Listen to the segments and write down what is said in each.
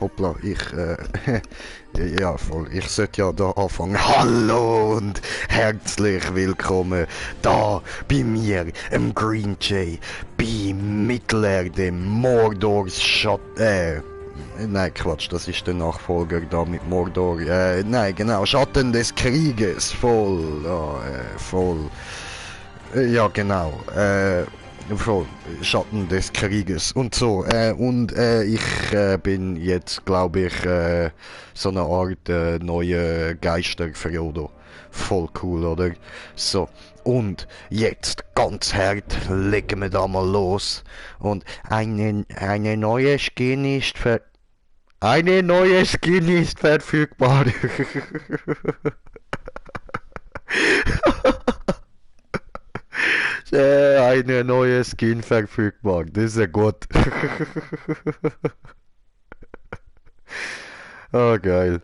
Hoppla, ja, voll, ich sollte ja da anfangen. Hallo und herzlich willkommen da bei mir, im Green Jay, bei Mittelerde, Mordors nein, Quatsch, das ist der Nachfolger da mit Mordor, nein, genau, Schatten des Krieges, voll, ja, voll. Ja, genau. Voll. Schatten des Krieges und so. Ich bin jetzt, glaube ich, so eine Art neue Geister Frodo. Voll cool, oder? So. Und jetzt ganz hart legen wir da mal los. Und eine neue Skin ist eine neue Skin ist verfügbar. Eine neue Skin verfügbar. Das ist ja gut. Ah, geil.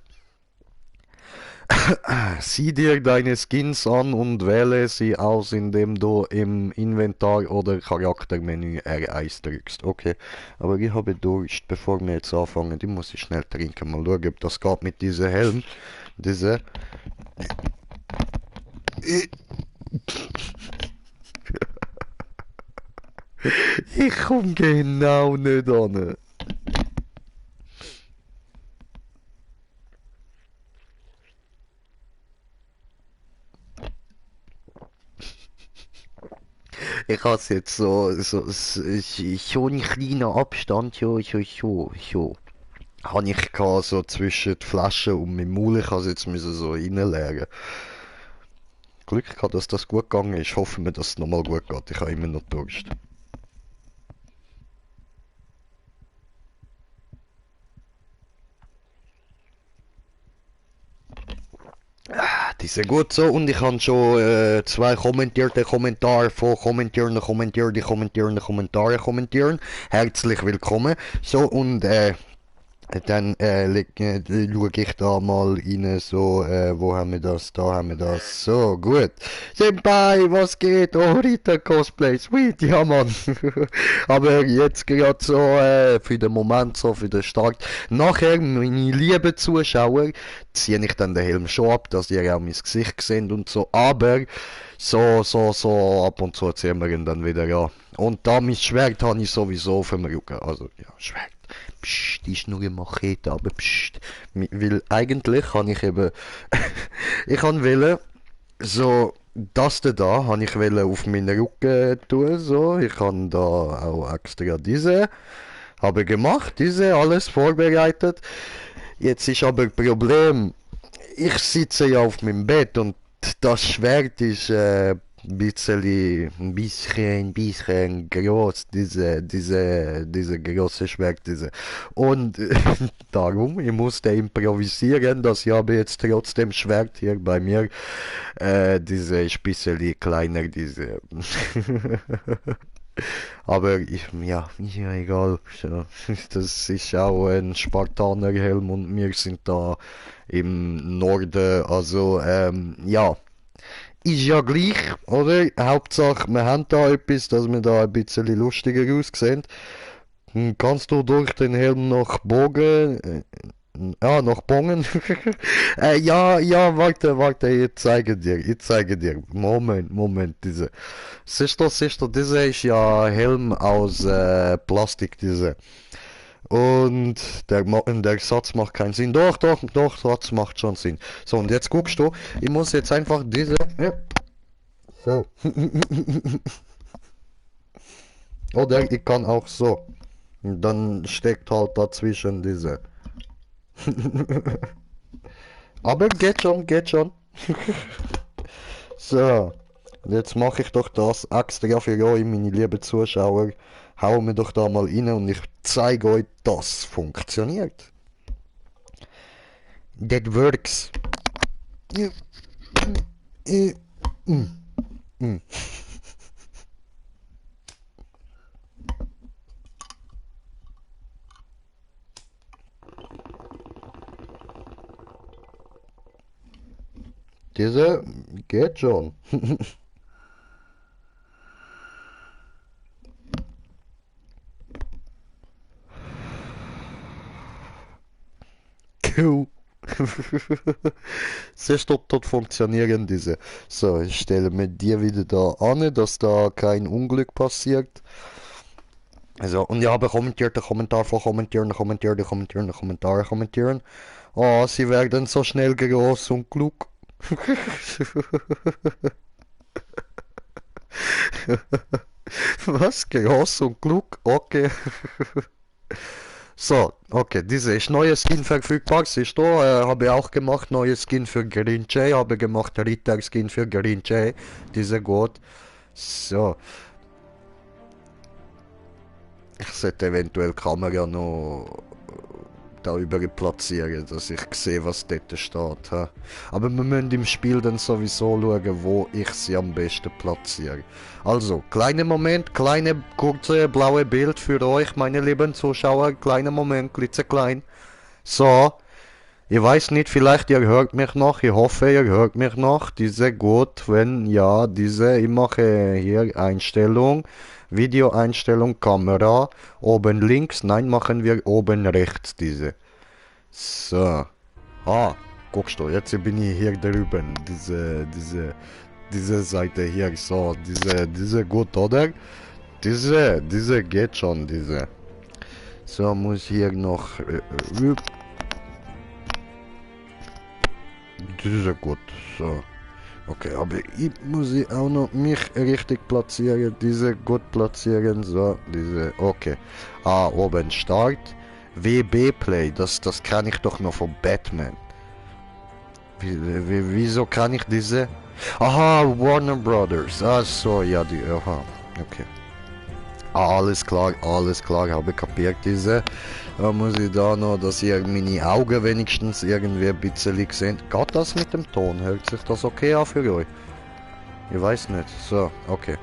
Sieh dir deine Skins an und wähle sie aus, indem du im Inventar oder Charaktermenü R1 drückst. Okay, aber ich habe Durst, bevor wir jetzt anfangen. Die muss ich schnell trinken. Mal schauen, ob das geht mit diesem Helm. Diese. Ich komm genau nicht an. Ich habe jetzt schon einen kleinen Abstand, habe ich gehabt, so zwischen die Flasche und meinem Maul. Ich habe es jetzt müssen so reinlegen. Glück gehabt, dass das gut gegangen ist. Hoffen wir, dass es nochmal gut geht. Ich habe immer noch Durst. Die sind gut so und ich habe schon zwei kommentierte Kommentare von kommentierende kommentieren. Herzlich willkommen. So und dann schaue ich da mal rein, so, wo haben wir das? Da haben wir das. So, gut. Senpai, was geht? Oh, Rita Cosplay, sweet, ja Mann. Aber jetzt gerade so, für den Moment, so für den Start. Nachher, meine lieben Zuschauer, ziehe ich dann den Helm schon ab, dass ihr auch mein Gesicht seht und so. Aber, so, ab und zu ziehen wir ihn dann wieder an. Und da mein Schwert habe ich sowieso auf dem Rücken. Also, ja, Schwert. Psst, die ist nur eine Machete, aber psst. Weil eigentlich kann ich eben, ich kann wählen, so, das da habe ich wählen auf meinen Rücken tun, so. Ich kann da auch extra diese, habe gemacht, diese, alles vorbereitet. Jetzt ist aber das Problem, ich sitze ja auf meinem Bett und das Schwert ist ein bisschen groß, diese große Schwert, diese. Und darum, ich musste improvisieren, dass ich habe jetzt trotzdem Schwert hier bei mir, diese ist ein bisschen kleiner, diese. Aber ist ja egal. So, das ist auch ein Spartanerhelm und wir sind da im Norden. Also, ja, ist ja gleich, oder? Hauptsache, wir haben da etwas, dass wir da ein bisschen lustiger aussehen. Kannst du durch den Helm noch Bogen, noch Bongen? Warte, ich zeige dir. Moment, diese. Siehst du, diese ist ja Helm aus Plastik, diese. Und der Satz macht keinen Sinn. Doch, Satz macht schon Sinn. So, und jetzt guckst du, ich muss jetzt einfach diese. Ja, so. Oder ich kann auch so. Und dann steckt halt dazwischen diese. Aber geht schon, geht schon. So, jetzt mache ich doch das extra für euch, meine lieben Zuschauer. Hauen wir doch da mal rein und ich zeige euch, das funktioniert. That works. Diese geht schon. Siehst du, dort funktionieren diese. So, ich stelle mit dir wieder da an, dass da kein Unglück passiert. Also, und ja, kommentiert, Kommentar vor kommentieren, kommentieren, kommentieren, Kommentare kommentieren. Oh, sie werden so schnell groß und klug. Was? Groß und klug? Okay. So, okay, diese ist neue Skin verfügbar, siehst du, habe ich auch gemacht, neue Skin für Green Jay, habe gemacht Ritter Skin für Green Jay, diese gut. So, ich sollte eventuell die Kamera noch da über platzieren, dass ich sehe, was dort steht. Ha. Aber wir müssen im Spiel dann sowieso schauen, wo ich sie am besten platziere. Also, kleiner Moment, kleine, kurze, blaue Bild für euch, meine lieben Zuschauer. Kleiner Moment, klitzeklein. So, ich weiß nicht, vielleicht ihr hört mich noch, ich hoffe, ihr hört mich noch. Diese gut, wenn ja, diese, ich mache hier Einstellung, Videoeinstellung, Kamera, oben links, nein, machen wir oben rechts diese. So, ah, guckst du, jetzt bin ich hier drüben, diese Seite hier, so, diese gut, oder? Diese geht schon, diese. So, muss hier noch, diese gut, so. Okay, aber ich muss auch noch mich richtig platzieren, diese gut platzieren, so, diese, okay. Ah, oben Start, WB Play, das kann ich doch noch von Batman. Wieso kann ich diese? Aha, Warner Brothers, ach so, ja, die, aha, okay. Ah, alles klar, habe kapiert diese. Da muss ich da noch, dass ihr meine Augen wenigstens irgendwie ein bisschen sehen. Geht das mit dem Ton? Hört sich das okay an für euch? Ich weiß nicht. So, okay.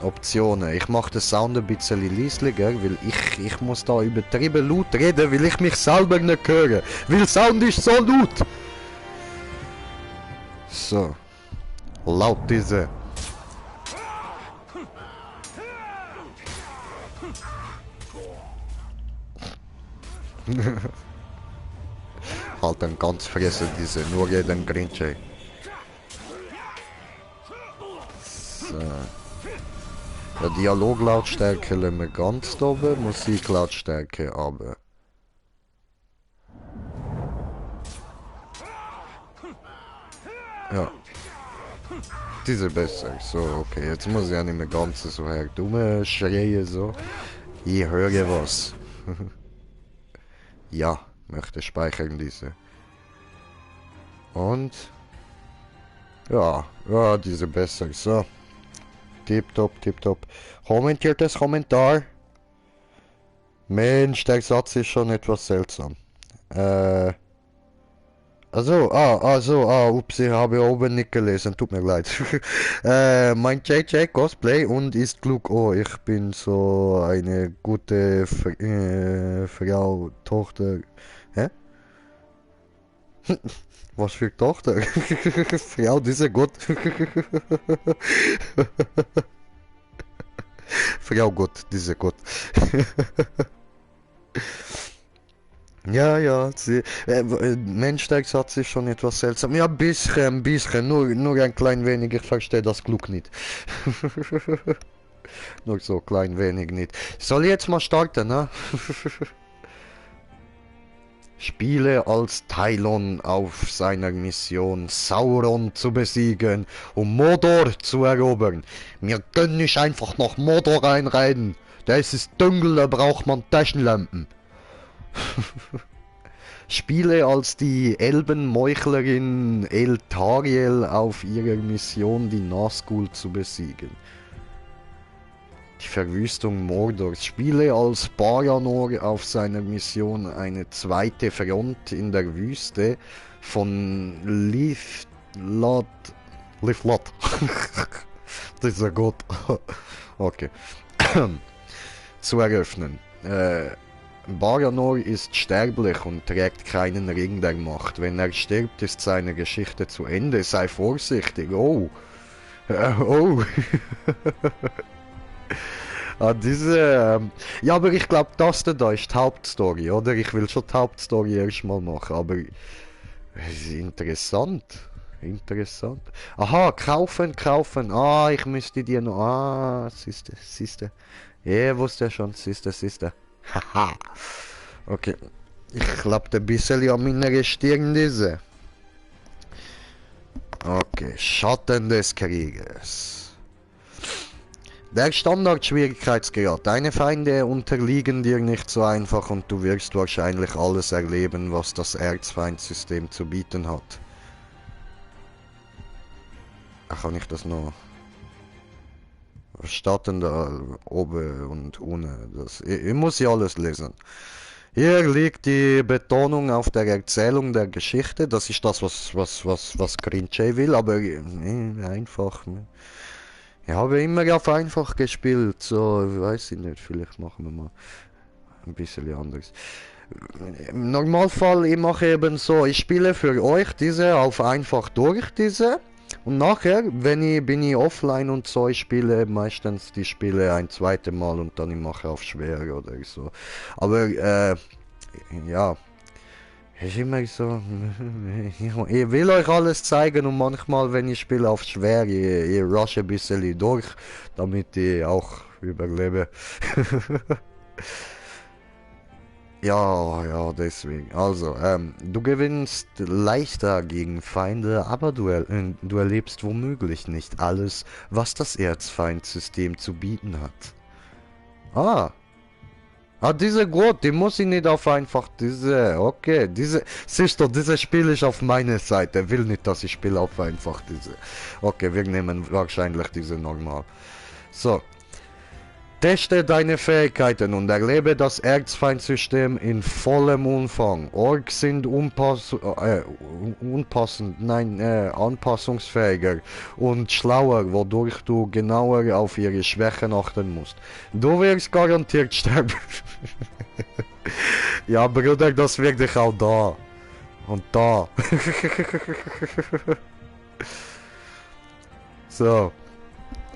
Optionen. Ich mache den Sound ein bisschen leislicher, weil ich muss da übertrieben laut reden, weil ich mich selber nicht höre. Weil Sound ist so laut. So. Laut diese. Halt dann ganz fressen diese, nur jeden Grinche. So. Ja, Dialoglautstärke lassen wir ganz oben, Musiklautstärke aber. Ja. Diese besser. So, okay, jetzt muss ich ja nicht mehr ganz so hart schreien so. Ich höre was. Ja, möchte speichern diese. Und ja, ja, diese besser. So. Tipptopp, tipptopp. Kommentiertes Kommentar. Mensch, der Satz ist schon etwas seltsam. Ups, ich habe oben nicht gelesen, tut mir leid. Mein JJ Cosplay und ist klug. Oh, ich bin so eine gute Frau, Tochter. Hä? Was für Tochter? Frau, diese Gott. Frau Gott, diese Gott. Ja, ja, Mensch, der Satz ist schon etwas seltsam. Ja, ein bisschen, nur ein klein wenig, ich verstehe das Glück nicht. Nur so klein wenig nicht. Soll ich jetzt mal starten, ne? Spiele als Tylon auf seiner Mission, Sauron zu besiegen, um Mordor zu erobern. Wir können nicht einfach nach Mordor reinreiten. Da ist es dunkel, da braucht man Taschenlampen. Spiele als die Elbenmeuchlerin Eltariel auf ihrer Mission, die Nazgul zu besiegen. Die Verwüstung Mordors. Spiele als Baranor auf seiner Mission, eine zweite Front in der Wüste von Liflat. Das ist ja gut. Okay. Zu eröffnen. Baranor ist sterblich und trägt keinen Ring der Macht. Wenn er stirbt, ist seine Geschichte zu Ende. Sei vorsichtig. Oh. Oh. Ja, aber ich glaube, das da ist die Hauptstory, oder? Ich will schon die Hauptstory erstmal machen, aber es ist interessant. Interessant. Aha, kaufen. Ah, ich müsste dir noch. Ah, siehste. Ja, wusste schon, siehste. Haha. Okay. Ich klappt ein bisschen an meiner Stirn diese. Okay, Schatten des Krieges. Der Standard-Schwierigkeitsgrad. Deine Feinde unterliegen dir nicht so einfach und du wirst wahrscheinlich alles erleben, was das Erzfeindsystem zu bieten hat. Ach, kann ich das noch? Was steht denn da oben und unten? Ich muss ja alles lesen. Hier liegt die Betonung auf der Erzählung der Geschichte. Das ist das, was Grinche will, aber einfach. Ich habe immer auf einfach gespielt, so, weiß ich nicht, vielleicht machen wir mal ein bisschen anders. Im Normalfall, ich mache eben so, ich spiele für euch diese auf einfach durch, diese. Und nachher, bin ich offline und so, ich spiele meistens die Spiele ein zweites Mal und dann ich mache auf schwer oder so. Aber, ja. Ist immer so, ich will euch alles zeigen und manchmal, wenn ich spiele auf schwer, ich rushe ein bisschen durch, damit ich auch überlebe. Ja, deswegen. Also, du gewinnst leichter gegen Feinde, aber du erlebst womöglich nicht alles, was das Erzfeindsystem zu bieten hat. Ah. Ah, diese gut, die muss ich nicht auf einfach diese, okay, siehst du, dieses Spiel ist auf meiner Seite, will nicht, dass ich spiele auf einfach diese. Okay, wir nehmen wahrscheinlich diese normal. So. Teste deine Fähigkeiten und erlebe das Erzfeindsystem in vollem Umfang. Orks sind anpassungsfähiger und schlauer, wodurch du genauer auf ihre Schwächen achten musst. Du wirst garantiert sterben. Ja, Bruder, das wirklich auch da. Und da. So.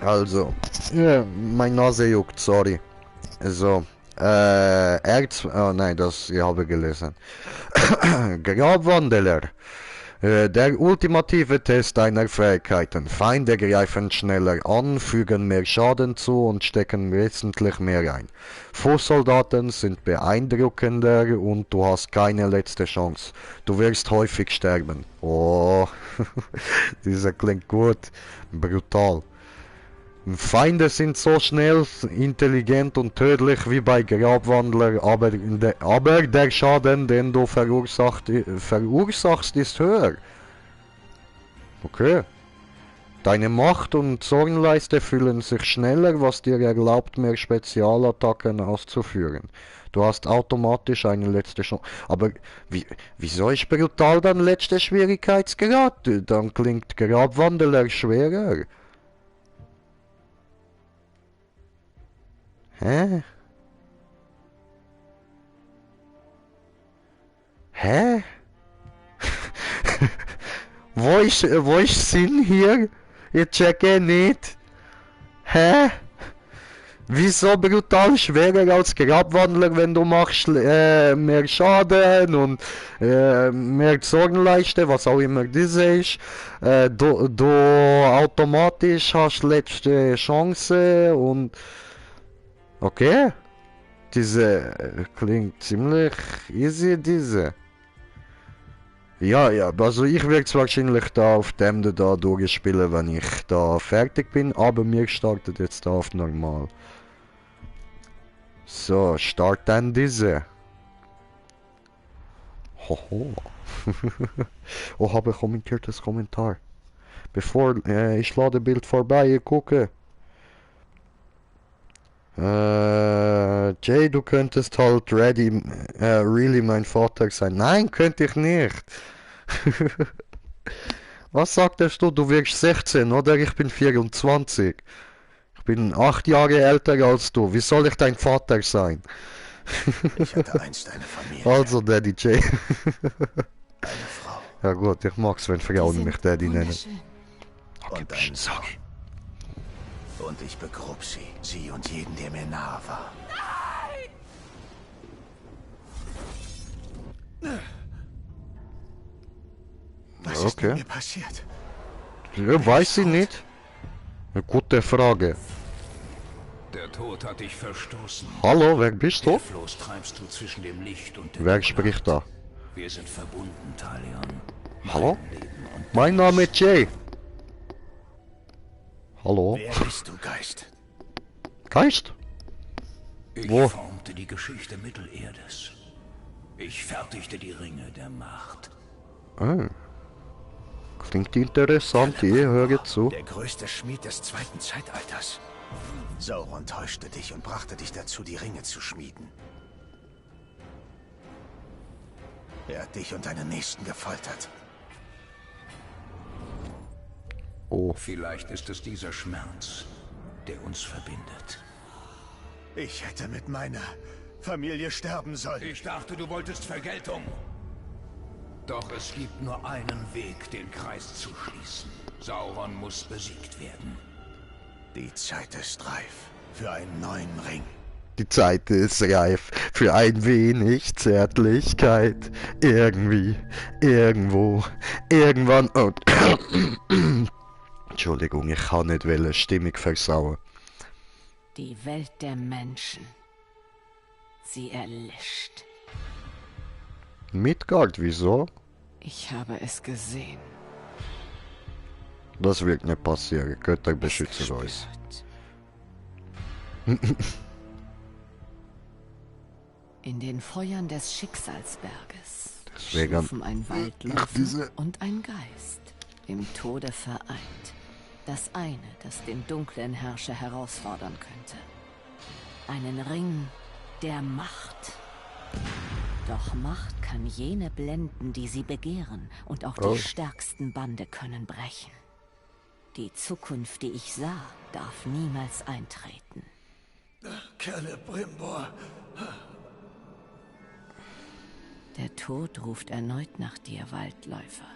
Also, ja, meine Nase juckt, sorry. So, oh nein, das ich habe gelesen. Grabwanderer. Der ultimative Test deiner Fähigkeiten. Feinde greifen schneller an, fügen mehr Schaden zu und stecken wesentlich mehr ein. Fußsoldaten sind beeindruckender und du hast keine letzte Chance. Du wirst häufig sterben. Oh, dieser klingt gut. Brutal. Feinde sind so schnell, intelligent und tödlich wie bei Grabwandler, aber der Schaden, den du verursachst, ist höher. Okay. Deine Macht und Zornleiste fühlen sich schneller, was dir erlaubt, mehr Spezialattacken auszuführen. Du hast automatisch eine letzte Chance. Aber wieso ist brutal dann letzter Schwierigkeitsgrad? Dann klingt Grabwanderer schwerer. Hä? Hä? wo ist Sinn hier? Ich checke nicht. Hä? Wieso brutal schwerer als Grabwandler, wenn du machst mehr Schaden und mehr Sorgenleiste, was auch immer diese ist. Du automatisch hast letzte Chance und okay. Diese klingt ziemlich easy, diese. Ja, also ich werde es wahrscheinlich da auf dem da durchspielen, wenn ich da fertig bin, aber mir startet jetzt da auf normal. So, start dann diese. Hoho. Oh, habe kommentiertes Kommentar. Bevor ich lade Bild vorbei, ich gucke. Jay, du könntest halt really mein Vater sein. Nein, könnte ich nicht. Was sagtest du? Du wirkst 16, oder? Ich bin 24. Ich bin 8 Jahre älter als du. Wie soll ich dein Vater sein? Ich hatte einst eine Familie. Also, Daddy Jay. Eine Frau. Ja gut, ich mag's, wenn Frauen mich Daddy nennen. Und einen Sohn. Und ich begrub sie und jeden, der mir nahe war. Was ist mit mir passiert? Ja, weiß ich nicht. Eine gute Frage. Der Tod hat dich verstoßen. Hallo, wer bist du? Hilflos treibst du zwischen dem Licht und der Wer Dunkelheit. spricht da? Wir sind verbunden, Talion. Hallo? Mein Leben und Mein Name ist Jay. Hallo? Wer bist du, Geist? Geist? ich Wo? formte die Geschichte Mittelerdes. Ich fertigte die Ringe der Macht. Ah. Klingt interessant, ich höre zu. Der größte Schmied des zweiten Zeitalters. Sauron täuschte dich und brachte dich dazu, die Ringe zu schmieden. Er hat dich und deinen Nächsten gefoltert. Oh, Vielleicht ist es dieser Schmerz, der uns verbindet. Ich hätte mit meiner Familie sterben sollen. Ich dachte, du wolltest Vergeltung. Doch es gibt nur einen Weg, den Kreis zu schließen. Sauron muss besiegt werden. Die Zeit ist reif für einen neuen Ring. die Zeit ist reif für ein wenig Zärtlichkeit. Irgendwie, irgendwo, irgendwann und... Entschuldigung, ich kann nicht Stimmung versauen. Die Welt der Menschen. Sie erlischt. Midgard, wieso? Ich habe es gesehen. Das wird nicht passieren. Götter beschützen gespürt. uns. In den Feuern des Schicksalsberges Deswegen- schlufen ein Waldläufer Diese- und ein Geist, im Tode vereint. Das eine, das den dunklen Herrscher herausfordern könnte. Einen Ring der Macht. Doch Macht kann jene blenden, die sie begehren, und auch Oh. die stärksten Bande können brechen. Die Zukunft, die ich sah, darf niemals eintreten. Celebrimbor. Der Tod ruft erneut nach dir, Waldläufer.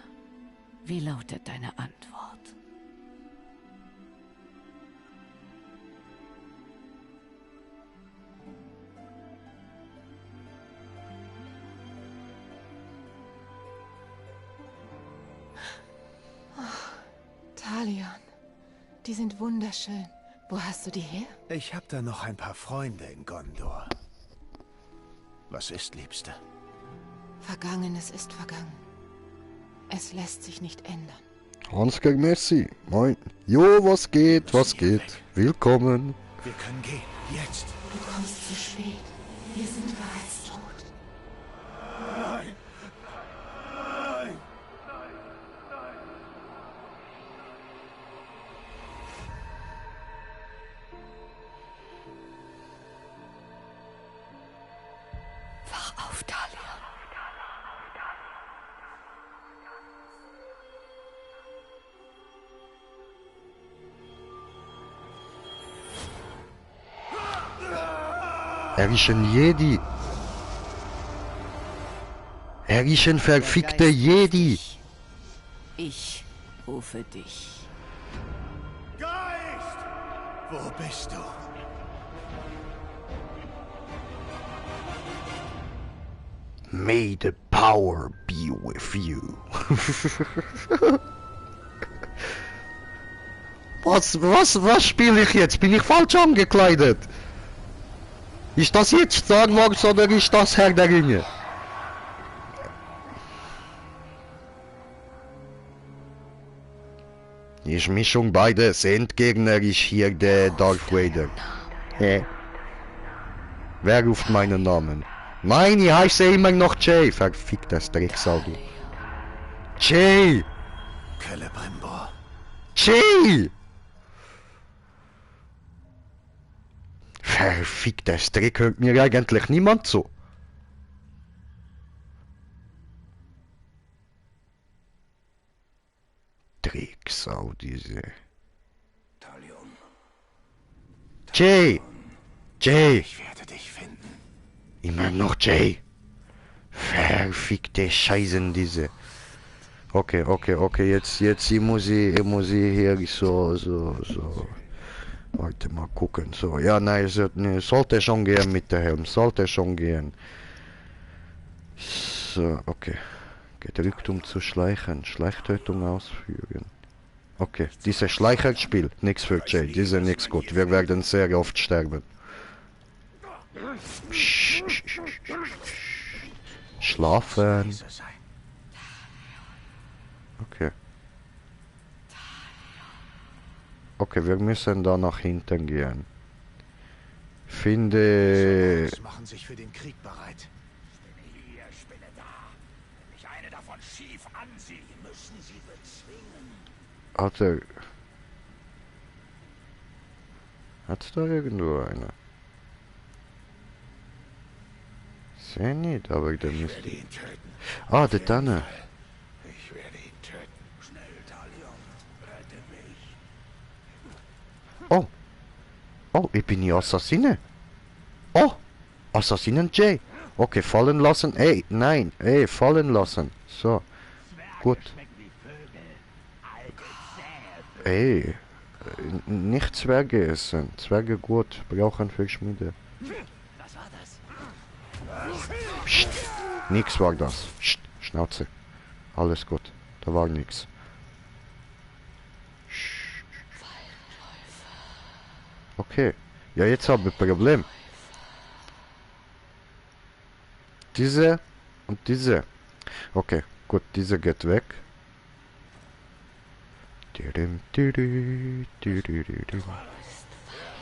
Wie lautet deine Antwort? Talion, die sind wunderschön. Wo hast du die her? Ich hab da noch ein paar Freunde in Gondor. Was ist, Liebste? Vergangenes ist vergangen. Es lässt sich nicht ändern. Hans-Georg Messi, moin. Jo, was geht, was geht? Willkommen. Wir können gehen. Jetzt. Du kommst zu spät. Wir sind bereits tot. Nein. Nein. Wach auf, Talion. Er ist ein Jedi. Er ist ein verfickter Geist ruft Jedi. dich. Ich rufe dich. Geist! Wo bist du? May the power be with you. Was spiele ich jetzt? Bin ich falsch angekleidet? Ist das jetzt Star Wars oder ist das Herr der Ringe? Ist Mischung beides. Endgegner ist hier der Darth Vader. Hä? Wer ruft meinen Namen? Nein, ich heiße immer noch Jay. Verfickt das Drecksau, du. Jay! Celebrimbor. Jay! Verfickt das Dreck hört mir eigentlich niemand zu. Drecksau, diese. Talion. Jay! Jay! Ich werde dich finden. Immer noch Jay. Verfickte Scheißen diese. Okay, jetzt ich muss hier so. Warte mal gucken. So, ja, nein, sollte schon gehen mit der Helm. Sollte schon gehen. So, okay. Gedrückt, um zu schleichen. Schleichtötung ausführen. Okay, dieses Schleicherspiel. Nix für Jay. Diese nix gut. Wir werden sehr oft sterben. Schlafen. Leise sein. Okay. Okay, wir müssen da nach hinten gehen. Finde... Sie machen sich für den Krieg bereit. Hier, Spinne da. Wenn ich eine davon schief ansehe, müssen sie bezwingen. Hat's da irgendwo eine? Seh nicht, aber der Ich müsste... werde ihn töten. Ah, der Tanne. Ich werde ihn töten. Schnell, Talion. Rette mich. Oh. Oh, ich bin die Assassine. Oh. Assassinen Jay. Okay, fallen lassen. Ey, nein. Ey, fallen lassen. So. Gut. Ey. Nicht Zwerge essen. Zwerge gut. Brauchen für Schmiede. Was war das? Psst. Nix war das. Psst. Schnauze. Alles gut. Da war nix. Okay. Ja, jetzt habe ich ein Problem. Diese und diese. Okay, gut, diese geht weg.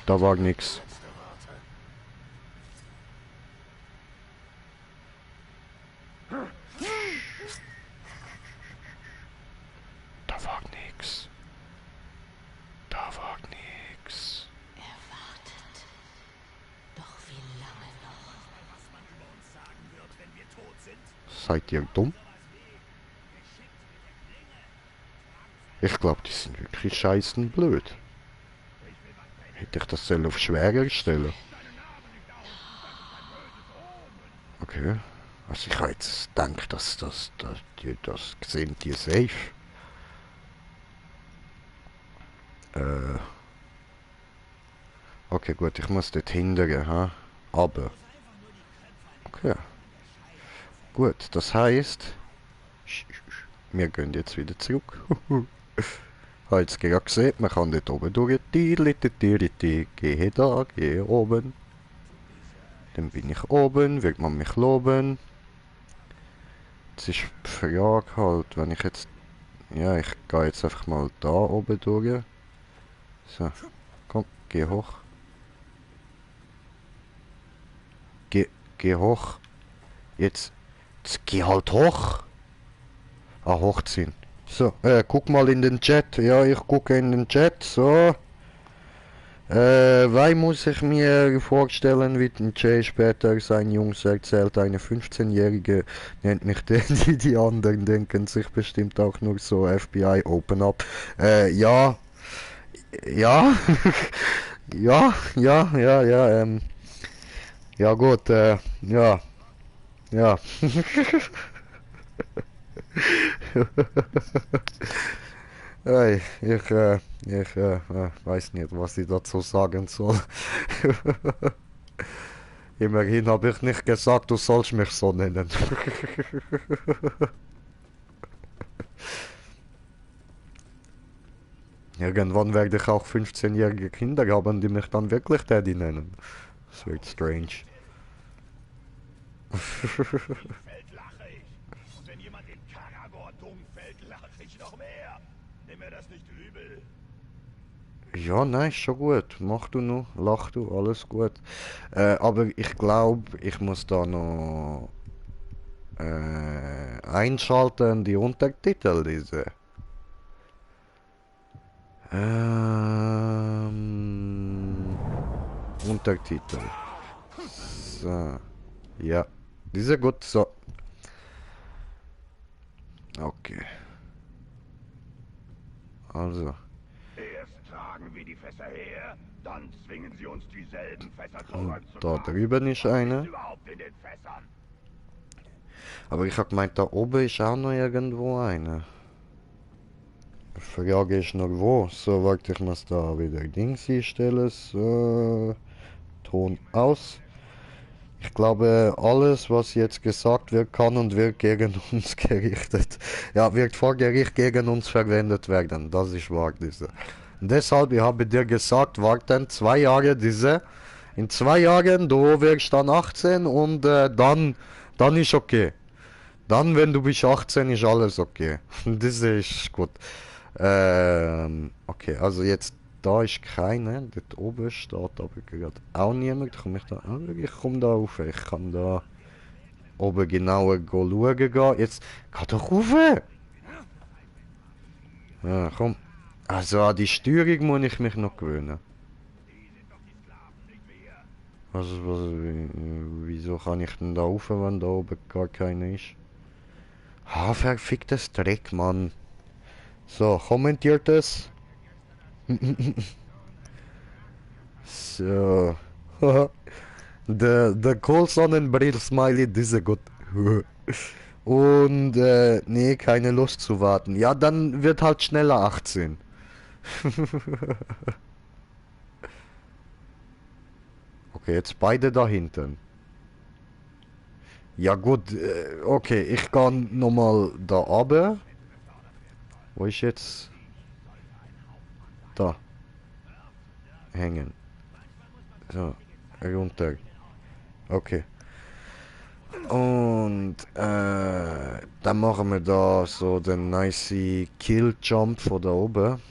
Da war nix. Da war nix. Da war nix. Er wartet. Doch wie lange noch? Seid ihr dumm? Ich glaube, die sind wirklich scheißen blöd. Hätte ich das soll auf schwerer stellen? Okay. Also ich habe jetzt gedacht, dass die das sehen die safe. Okay, gut, ich muss dort hindern, ha? Aber. Okay. Gut, das heißt, wir gehen jetzt wieder zurück. Habe jetzt gerade gesehen, man kann dort oben durch. Gehe da, gehe oben. Dann bin ich oben, wird man mich loben. Jetzt ist die Frage halt, wenn ich jetzt... Ja, ich gehe jetzt einfach mal da oben durch. So, komm, geh hoch. Geh hoch. Jetzt geh halt hoch. Ah, hochziehen. So, guck mal in den Chat. Ja, ich gucke in den Chat. So. Weil muss ich mir vorstellen, wie den Jay später sein Jungs erzählt, eine 15-Jährige nennt mich die anderen denken sich bestimmt auch nur so FBI Open Up. Ja. Ja. Ja, ja gut, ja. Ja. Hey, ich weiß nicht, was ich dazu sagen soll. Immerhin habe ich nicht gesagt, du sollst mich so nennen. Irgendwann werde ich auch 15-jährige Kinder haben, die mich dann wirklich Daddy nennen. Das wird strange. Feld lache ich. Und wenn jemand in Karagor dumm fällt, lache ich noch mehr. Nimm mir das nicht übel. Ja, nein, ist schon gut. Mach du noch, lach du, alles gut. Aber ich glaube, ich muss da noch einschalten, die Untertitel, diese. Untertitel. So. Ja. Diese gut, so. Okay. Also. Erst tragen wir die Fässer her, dann zwingen sie uns dieselben Fässer Und da zurückzutragen. drüben ist Was eine. ist überhaupt in den Fässern? Aber ich hab gemeint, da oben ist auch noch irgendwo eine. Frage ist noch wo. So, warte, ich muss da wieder Dings einstellen. So, Ton aus. Ich glaube, alles, was jetzt gesagt wird, kann und wird gegen uns gerichtet. Ja, wird vor Gericht gegen uns verwendet werden. Das ist wahr, diese. Und deshalb, ich habe dir gesagt, warten 2 Jahre diese. In 2 Jahren, du wirst dann 18 und dann ist okay. Dann, wenn du bist 18, ist alles okay. Das ist gut. Okay, also jetzt, da ist keiner. Dort oben steht aber gerade auch niemand. Komm ich da? Ich komme da rauf. Ich kann da oben genauer schauen gehen. Jetzt, geh doch rauf! Ja, komm. Also an die Steuerung muss ich mich noch gewöhnen. Wieso kann ich denn da rauf, wenn da oben gar keiner ist? Ah, verficktes Dreck, Mann. So, kommentiert es. So. Der Kohlsonnenbrill-Smiley, diese gut. Und, nee, keine Lust zu warten. Ja, dann wird halt schneller 18. Okay, jetzt beide da hinten. Ja gut, okay, ich kann nochmal da runter. Wo ist jetzt? Da. Hängen. So, runter. Okay. Und dann machen wir da so den nice Kill Jump von da oben.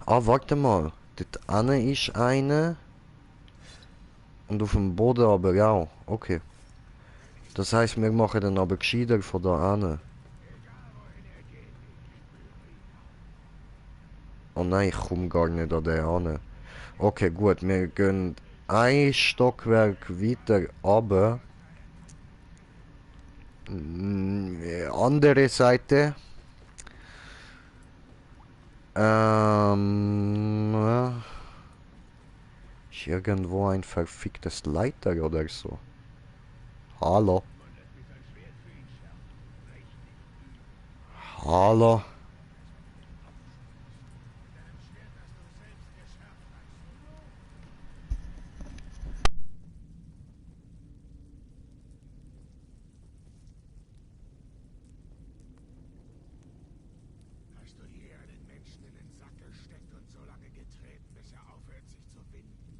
Ah, warte mal. Dort eine ist eine. Und auf dem Boden aber auch. Okay. Das heißt, wir machen dann aber gescheiter von da an. Oh nein, ich komme gar nicht an den an. Okay, gut, wir gehen ein Stockwerk weiter runter. Andere Seite. Ist irgendwo ein verficktes Leiter oder so. Hallo. Hallo. Hast du hier einen Menschen in den Sack gesteckt und so lange getreten, bis er aufhört, sich zu winden?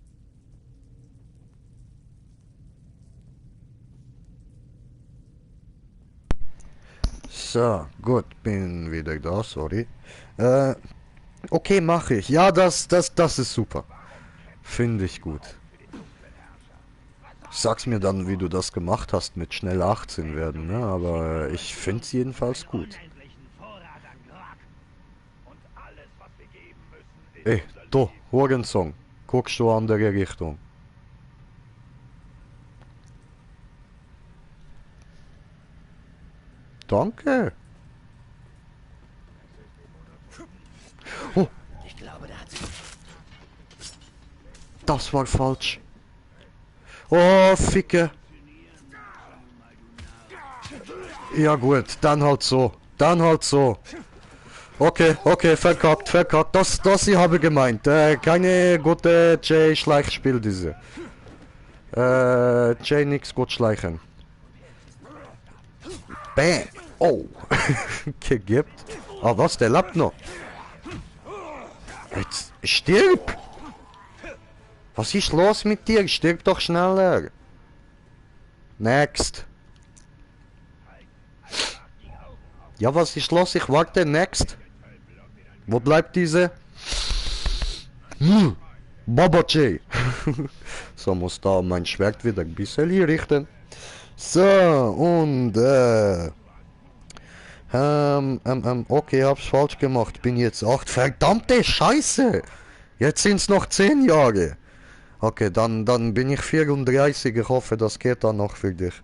So, gut, bin wieder da, sorry. Okay, mache ich. Ja, das ist super. Finde ich gut. Sag's mir dann, wie du das gemacht hast mit schnell 18 werden, ne? Aber ich find's jedenfalls gut. Ey, da, Hurensong. Guckst du andere Richtung. Danke. Oh. Ich glaube, der hat sich... Das war falsch. Oh, Ficke. Ja gut, dann halt so. Dann halt so. Okay, okay, verkackt, verkackt. Das ich habe gemeint. Keine gute J-Schleichspiel diese. J nix gut schleichen. Bam. Oh. Gegibt. Ah was, der lebt noch. Jetzt stirb. Was ist los mit dir? Stirb doch schneller. Next. Ja, was ist los? Ich warte. Next. Wo bleibt diese? Baba J. So, muss da mein Schwert wieder ein bisschen hier richten. So, und okay, hab's falsch gemacht. Bin jetzt 8. Verdammte Scheiße. Jetzt sind's noch 10 Jahre. Okay, dann bin ich 34. Ich hoffe, das geht dann noch für dich.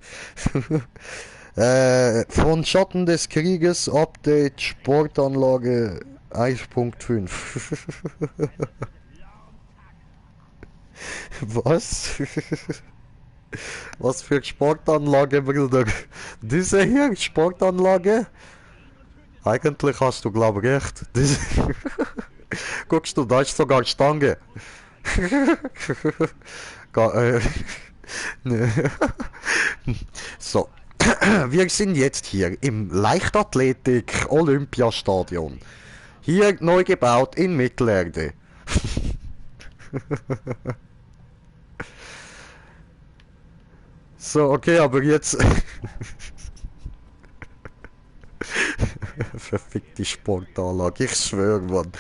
Von Schatten des Krieges, Update, Sportanlage 1.5. Was? Was für Sportanlage, Bruder? Diese hier, Sportanlage? Eigentlich hast du, glaube ich, recht. Das guckst du, da ist sogar Stange. Ne. So, wir sind jetzt hier im Leichtathletik-Olympiastadion. Hier neu gebaut in Mittelerde. So, okay, aber jetzt... Verfickte Sportanlage, ich schwöre, Mann.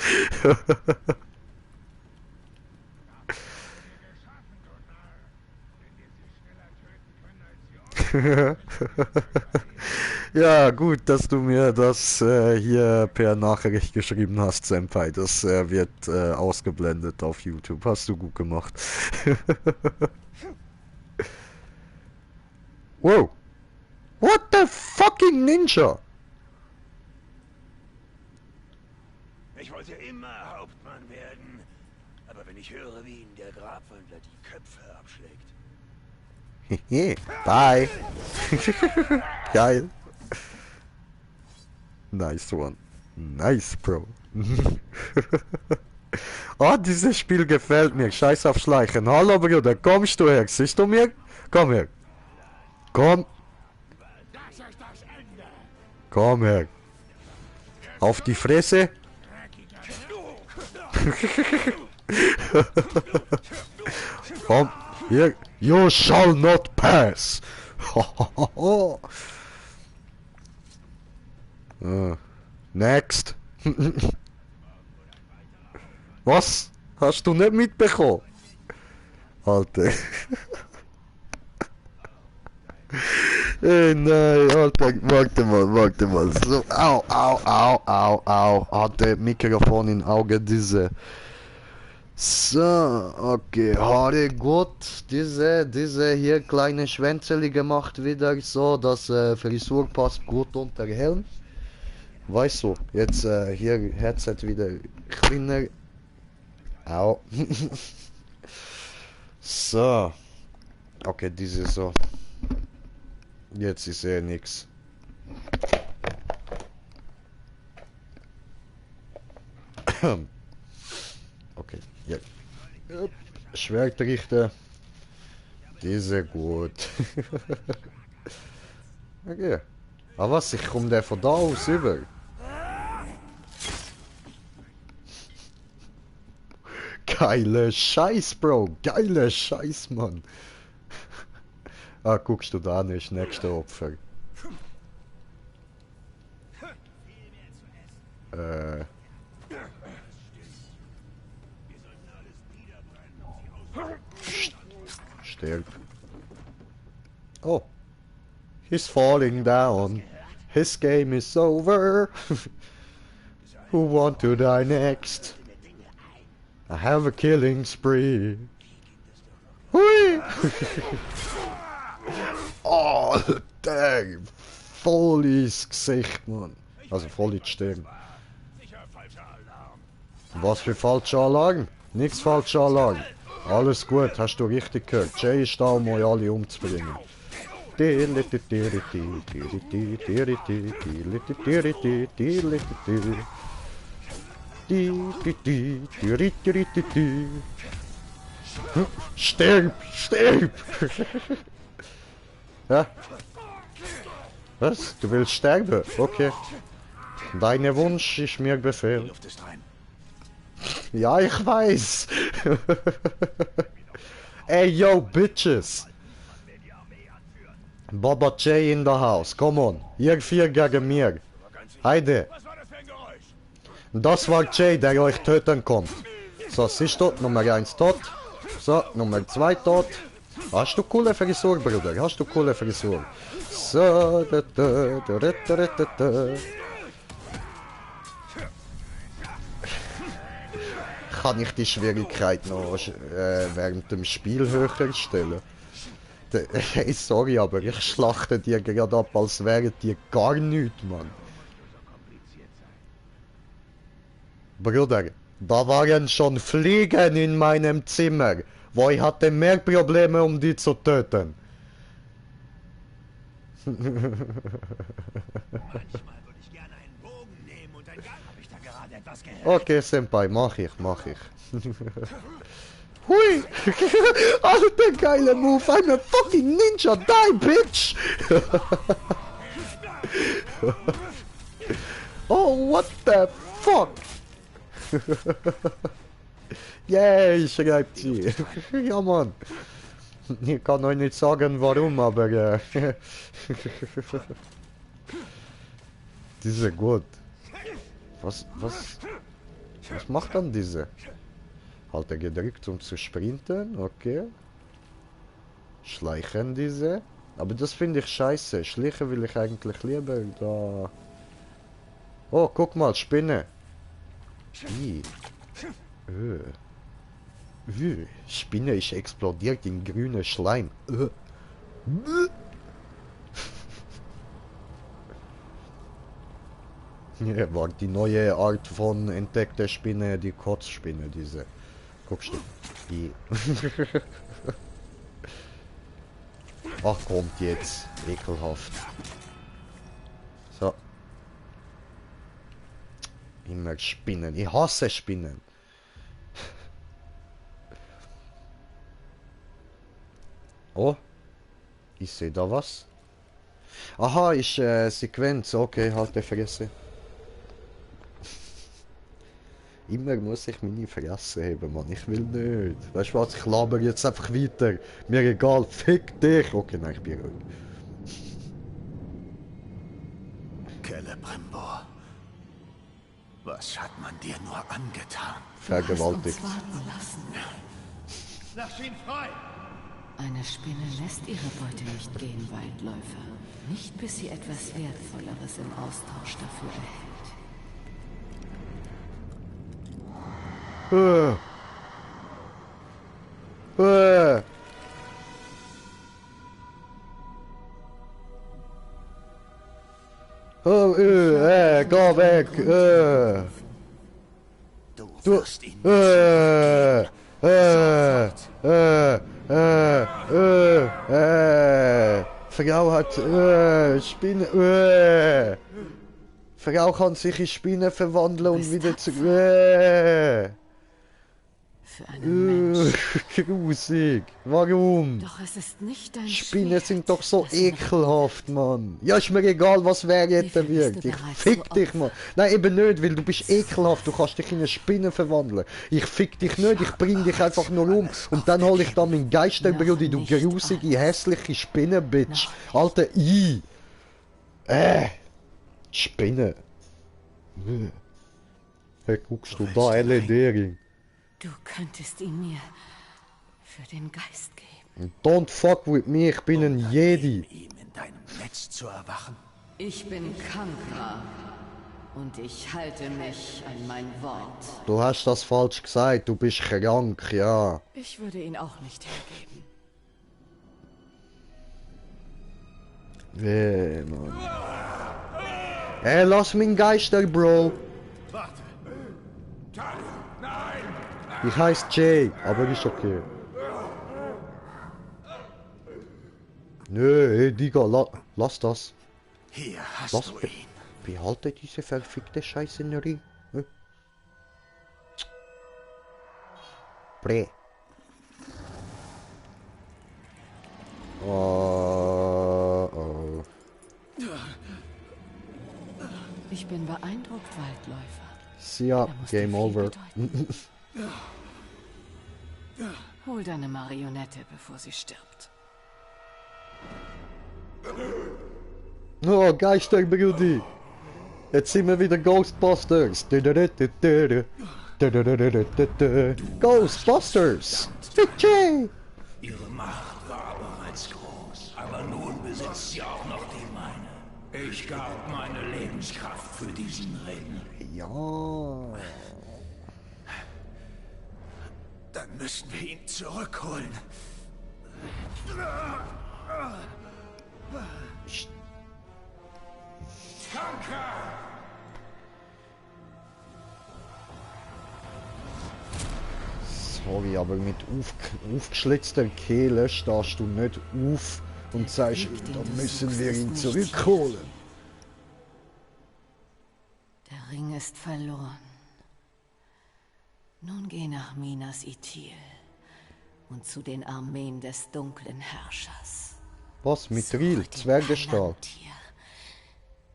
Ja, gut, dass du mir das hier per Nachricht geschrieben hast, Senpai. Das wird ausgeblendet auf YouTube. Hast du gut gemacht. Wow. What the fucking Ninja? Ich wollte immer Hauptmann werden. Aber wenn ich höre, wie ihn der Grabwandler die Köpfe abschlägt. Bye. Geil. Nice one. Nice, Bro. Ah, dieses Spiel gefällt mir. Scheiß auf Schleichen. Hallo, Bruder. Kommst du her? Siehst du mir? Komm her. Komm. Komm her. Auf die Fresse. Komm. Hier. You shall not pass. Next. Was? Hast du nicht mitbekommen? Alter. Nein, Alter, warte mal. So, au. Hatte Mikrofon im Auge, diese. So, okay, hatte gut, diese hier kleine Schwänzeli gemacht wieder, so, dass Frisur passt gut unter Helm. Weißt du, jetzt hier Headset wieder kleiner. Au. So. Okay, diese so. Jetzt ist nix. Okay, ja. Schwert richten. Diese gut. Okay. Aber was, ich komme der von da aus über. Geile Scheiß, Bro. Geile Scheiß, Mann. Ah, guckst du da nicht, nächste Opfer. Stirb. Oh. He's falling down. His game is over. Who want to die next? I have a killing spree. Hui! Oh, dang! Voll ins Gesicht, Mann. Also voll in die Stirn. Was für falsche Alarm? Nichts falsche Alarm. Alles gut, hast du richtig gehört. Jay ist da, um euch alle umzubringen. Stirb! Stirb! Ja? Was? Du willst sterben? Okay. Dein Wunsch ist mir Befehl. Die Luft ist rein. Ja, ich weiß. Ey, yo, bitches. Baba J in the house. Come on. Ihr vier gegen mir. Heide. Was war das für ein Geräusch? Das war Jay, der euch töten kommt. So, siehst du, Nummer 1 tot. So, Nummer 2 tot. Hast du coole Frisur, Bruder? Hast du coole Frisur? So, Kann ich die Schwierigkeit noch während dem Spiel höher stellen? Hey, sorry, aber ich schlachte dir gerade ab, als wären die gar nichts, Mann. Bruder, da waren schon Fliegen in meinem Zimmer, wo ich hatte mehr Probleme, um die zu töten. Manchmal würde ich gerne einen Bogen das gehört. Okay, Senpai, mach ich. Hui! Alter, geiler Move! I'm a fucking ninja! Die, bitch! Oh, what the fuck? Yay, schreibt sie. Ja, Mann. Ich kann euch nicht sagen, warum, aber... Diese gut. Was macht dann diese? Halt er gedrückt, um zu sprinten, okay. Schleichen diese. Aber das finde ich scheiße. Schleichen will ich eigentlich lieber da... Oh, guck mal, Spinne. Spinne ist explodiert in grüne Schleim. Ja, war die neue Art von entdeckter Spinne, die Kotzspinne, diese. Guckst du? Die. Ach, kommt jetzt. Ekelhaft. So. Immer Spinnen. Ich hasse Spinnen. Oh. Ich sehe da was. Aha, ist Sequenz. Okay, halt die Fresse. Immer muss ich meine Fresse haben, Mann. Ich will nicht. Weißt du was? Ich laber jetzt einfach weiter. Mir egal. Fick dich. Okay, nein, ich bin ruhig. Celebrimbor. Was hat man dir nur angetan? Vergewaltigt. Lass ihn frei! Eine Spinne lässt ihre Beute nicht gehen, Waldläufer. Nicht bis sie etwas Wertvolleres im Austausch dafür erhält. Oh, geh weg. Du wirst ihn nicht Frau hat Spinne. Frau kann sich in Spinne verwandeln und wieder zurück. Für einen Mensch. Grusig. Warum? Doch es ist nicht dein Spinnen Schwert, sind doch so das ihn ekelhaft, Mann. Ja, ist mir egal, was wer jetzt Wie viel bist wird. du Ich bereit fick zu dich, Mann. Nein, eben nicht, weil du bist ekelhaft. Du kannst dich in eine Spinne verwandeln. Ich fick dich nicht, ich bring dich einfach nur um. Und dann hol ich da meinen Geisterbruder, du nicht grusige, hässliche Spinne, Bitch. Alter, Spinne. Hey, guckst du da, LED-Ring. Du könntest ihn mir für den Geist geben. Don't fuck with me, ich bin ein Jedi. ihm in deinem Netz zu erwachen. Ich bin Kankra und ich halte mich an mein Wort. Du hast das falsch gesagt, du bist krank, ja. Ich würde ihn auch nicht hergeben. Mann. Ey, lass mich Geister, Bro. Warte! Nein! Ich heiß Jay, aber ist okay. Nö, hey, Digga, lass das. Hier hast Lass du ihn. behalte diese verfickte Scheiße in den Ring. Bre. Oh. Ich bin beeindruckt, Waldläufer. Ja, Er muss dir Game viel over. bedeuten. Hol deine Marionette, bevor sie stirbt. Oh, Geisterbrudi. Jetzt sind wir wieder Ghostbusters. Ghostbusters. Jay. Ihre Macht war bereits groß, aber nun besitzt sie auch noch die meine. Ich gab meine Lebenskraft für diesen Ring. Ja. Dann müssen wir ihn zurückholen. Sorry, aber mit aufgeschlitzter Kehle stehst du nicht auf und sagst, dann müssen wir ihn zurückholen. Der Ring ist verloren. Nun geh nach Minas Ithil und zu den Armeen des dunklen Herrschers. Was? Mithril? Zwergestaat? Palantir.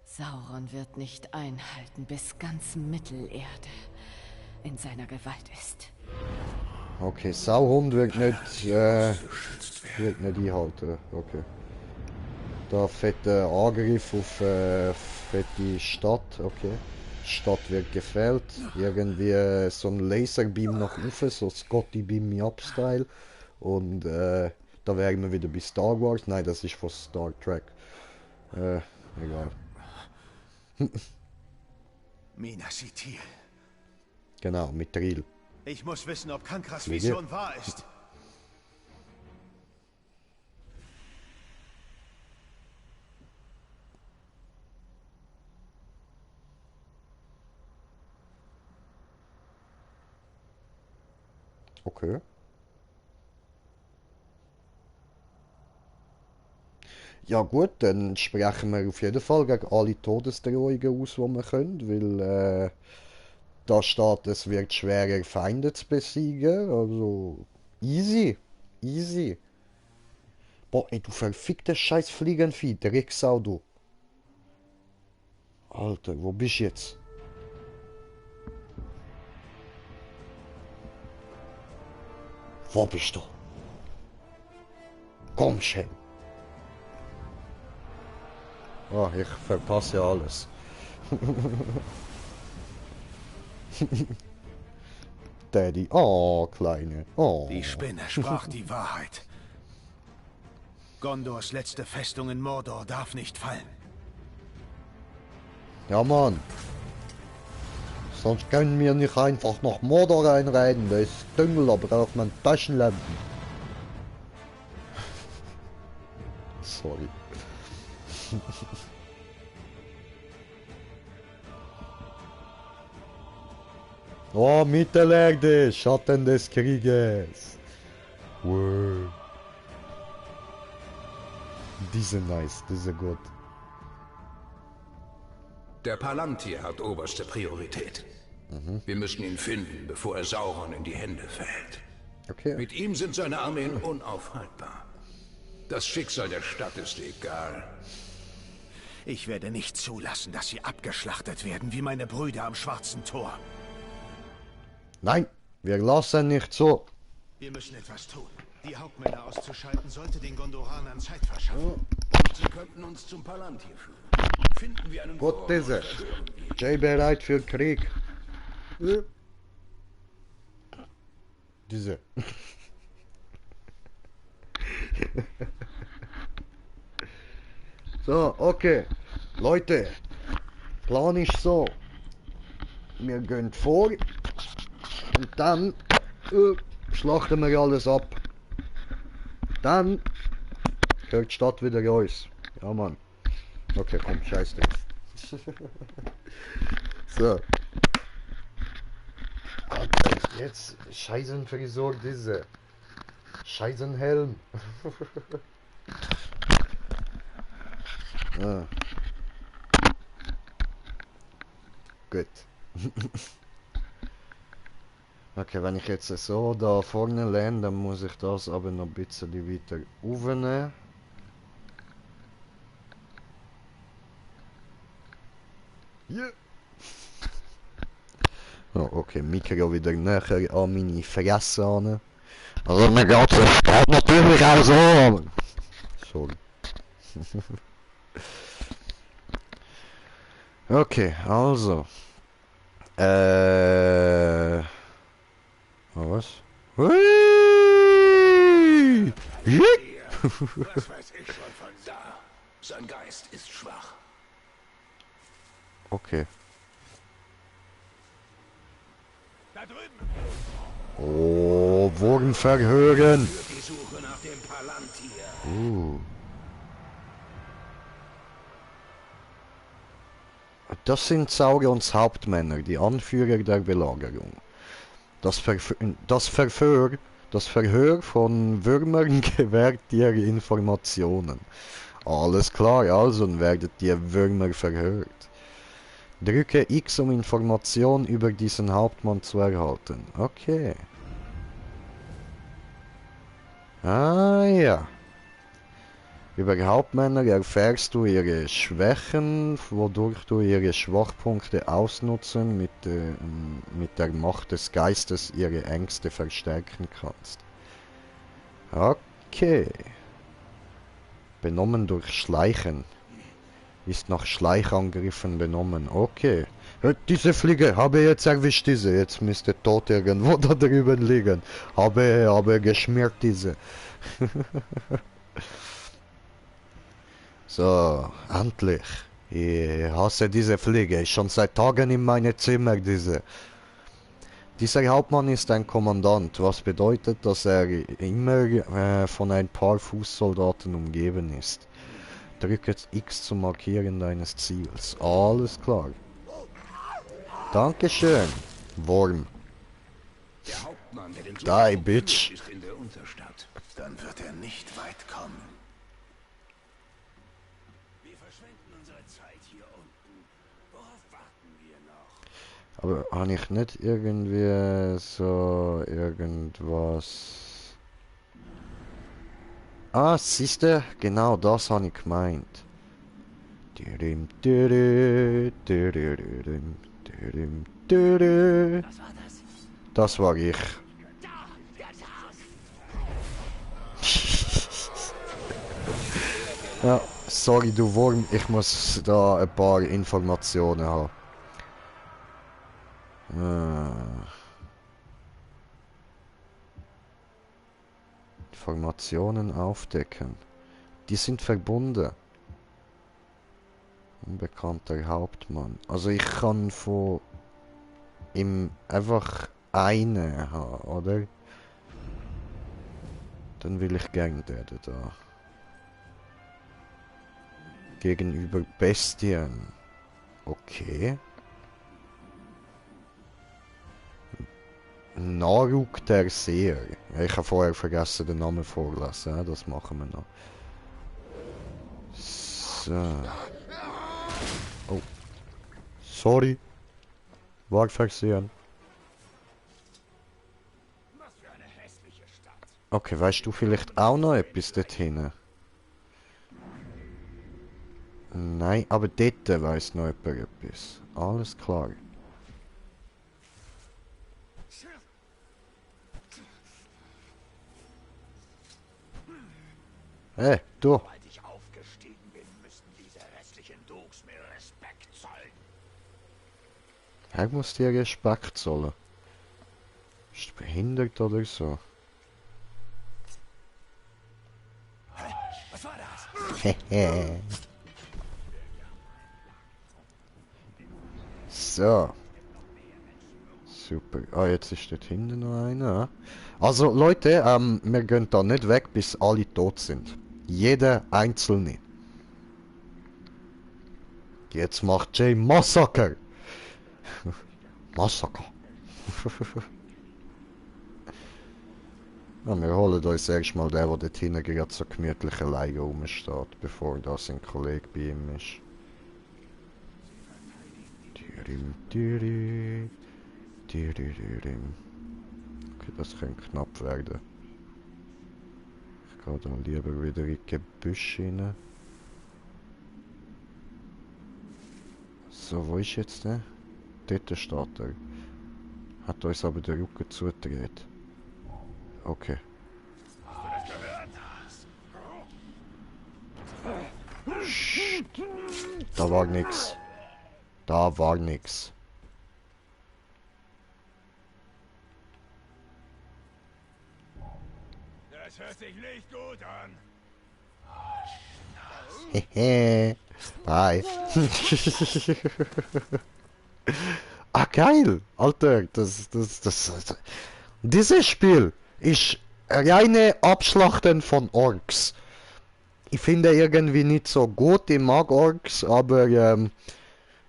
Sauron wird nicht einhalten, bis ganz Mittelerde in seiner Gewalt ist. Okay, Sauhund wird nicht einhalten. Okay. Da fette Angriff auf fette Stadt. Okay. Stadt wird gefällt. Irgendwie so ein Laserbeam nach oben, so Scotty Beam Me Up Style. Und da wären wir wieder bei Star Wars. Nein, das ist von Star Trek. Egal. Minas Ithil. Genau, Mithril. Ich muss wissen, ob Kankras Fliege. Vision wahr ist. Okay. Ja gut, dann sprechen wir auf jeden Fall gegen alle Todesdrohungen aus, die wir können, weil da steht, es wird schwerer Feinde zu besiegen, also easy, easy. Boah, ey, du verficktes scheiß Fliegenvieh, Drecksau, du. Alter, wo bist du jetzt? Wo bist du? Komm schnell. Oh, ich verpasse alles. Daddy, oh, Kleine, oh. Die Spinne sprach die Wahrheit. Gondors letzte Festung in Mordor darf nicht fallen. Ja, Mann. Sonst können wir nicht einfach nach Mordor reinreiten. Da ist dunkel, da braucht man Taschenlampen. Sorry. Oh, Mittelerde, Schatten des Krieges. Wow. Diese nice, diese gut. Der Palantir hat oberste Priorität. Wir müssen ihn finden, bevor er Sauron in die Hände fällt. Okay. Mit ihm sind seine Armeen unaufhaltbar. Das Schicksal der Stadt ist egal. Ich werde nicht zulassen, dass sie abgeschlachtet werden, wie meine Brüder am Schwarzen Tor. Nein, wir lassen nicht so. Wir müssen etwas tun. Die Hauptmänner auszuschalten, sollte den Gondoranern Zeit verschaffen. Sie könnten uns zum Palantir führen. Finden wir einen Gott diese. Jay bereit für Krieg. Diese. So, okay. Leute, Plan ist so. Wir gehen vor und dann schlachten wir alles ab. Dann gehört die Stadt wieder uns. Ja, Mann. Okay, komm, scheiß drauf. So. Alter, jetzt Scheißenfrisur diese. Scheißenhelm. Ah. Gut. Okay, wenn ich jetzt so da vorne lehne, dann muss ich das aber noch ein bisschen weiter aufnehmen. Yeah. Oh, okay, Mikro wieder näher an meine Fresse an. Also mir geht es natürlich auch so. Sorry. Okay, also. Was? Hui! Was weiß ich schon von da? Sein Geist ist schwach. Okay. Da drüben! Oh, Wurm verhören! Für die Suche nach dem Palantir. Das sind Saurons Hauptmänner, die Anführer der Belagerung. Das Verhör von Würmern gewährt dir Informationen. Alles klar, also werden die Würmer verhört. Drücke X, um Informationen über diesen Hauptmann zu erhalten. Okay. Ah ja. Über Hauptmänner erfährst du ihre Schwächen, wodurch du ihre Schwachpunkte ausnutzen mit der Macht des Geistes ihre Ängste verstärken kannst. Okay. Benommen durch Schleichen. Ist nach Schleichangriffen benommen. Okay. Diese Fliege, habe jetzt erwischt diese. Jetzt müsste tot irgendwo da drüben liegen. Habe geschmiert diese. So, endlich. Ich hasse diese Fliege. Ist schon seit Tagen in meinem Zimmer, diese. Dieser Hauptmann ist ein Kommandant, was bedeutet, dass er immer von ein paar Fußsoldaten umgeben ist. Drücke X zum Markieren deines Ziels. Alles klar. Dankeschön, Wurm. Der Hauptmann, der den Die, Schlachthof Bitch. führt, ist in der Unterstadt. Dann wird er nicht weit kommen. Wir verschwenden unsere Zeit hier unten. Worauf warten wir noch? Aber habe ich nicht irgendwie so irgendwas... Ah, siehste, genau das habe ich gemeint. Düdüm, düdü, düdüdüdüm, düdüm, düdü. Was war das? Das war ich. Ja, sorry du Wurm, ich muss da ein paar Informationen haben. Informationen aufdecken. Die sind verbunden. Unbekannter Hauptmann. Also ich kann von ihm einfach eine haben, oder? Dann will ich gern den da. Gegenüber Bestien. Okay. Naruk der Seher. Ich habe vorher vergessen den Namen vorlassen. Ja, das machen wir noch. So. Oh. Sorry. War versehen. Was für eine hässliche Stadt. Okay, weißt du vielleicht auch noch etwas dort hinten? Nein, aber dort weiss noch jemand etwas. Alles klar. Hey, du. Sobald ich aufgestiegen bin, müssten diese hässlichen Dogs mir Respekt zollen. Er muss dir Respekt zollen. Ist du behindert oder so? Was war das? Hehe. So. Super. Ah, jetzt ist dort hinten noch einer. Also Leute, wir gehen da nicht weg, bis alle tot sind. Jeder Einzelne. Jetzt macht Jay Massaker. Massaker. Ja, wir holen uns erstmal den, der dort hinten gerade so gemütlich alleine rumsteht, bevor da sein Kollege bei ihm ist. Dürim, düri, düririm. Okay, das könnte knapp werden. Ich gehe dann lieber wieder in die Gebüsch rein. So, wo ist jetzt der? Dort steht er. Hat uns aber den Rücken zugedreht. Okay. Psst. Da war nix. Da war nix. Das hört sich nicht gut an. Hehe. Bye. Ah, geil. Alter, dieses Spiel ist reine Abschlachten von Orks. Ich finde irgendwie nicht so gut, ich mag Orks, aber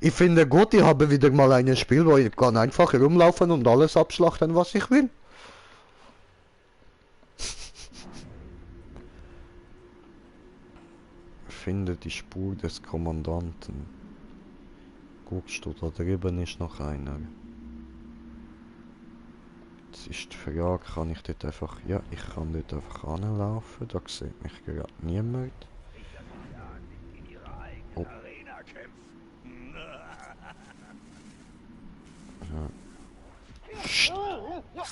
ich finde gut, ich habe wieder mal ein Spiel, wo ich kann einfach herumlaufen und alles abschlachten, was ich will. Finde die Spur des Kommandanten. guckst du, da drüben ist noch einer. Jetzt ist die Frage, kann ich dort einfach... Ja, ich kann dort einfach anlaufen, da sieht mich gerade niemand. Oh. Ja.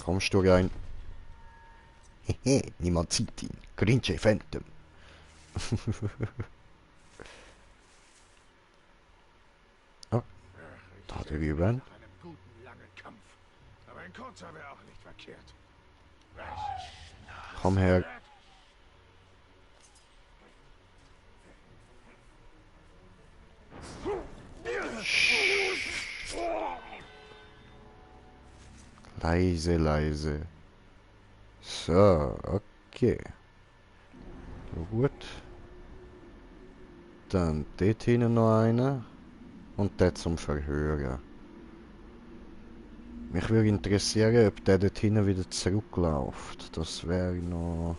Kommst du rein? Hehe, niemand sieht ihn. Grinche Phantom. Oh, da drüben. Komm her. Leise, leise. So, okay. Gut. Dann dort hinten noch einer. Und der zum Verhören. Mich würde interessieren, ob der dort hinten wieder zurückläuft. Das wäre noch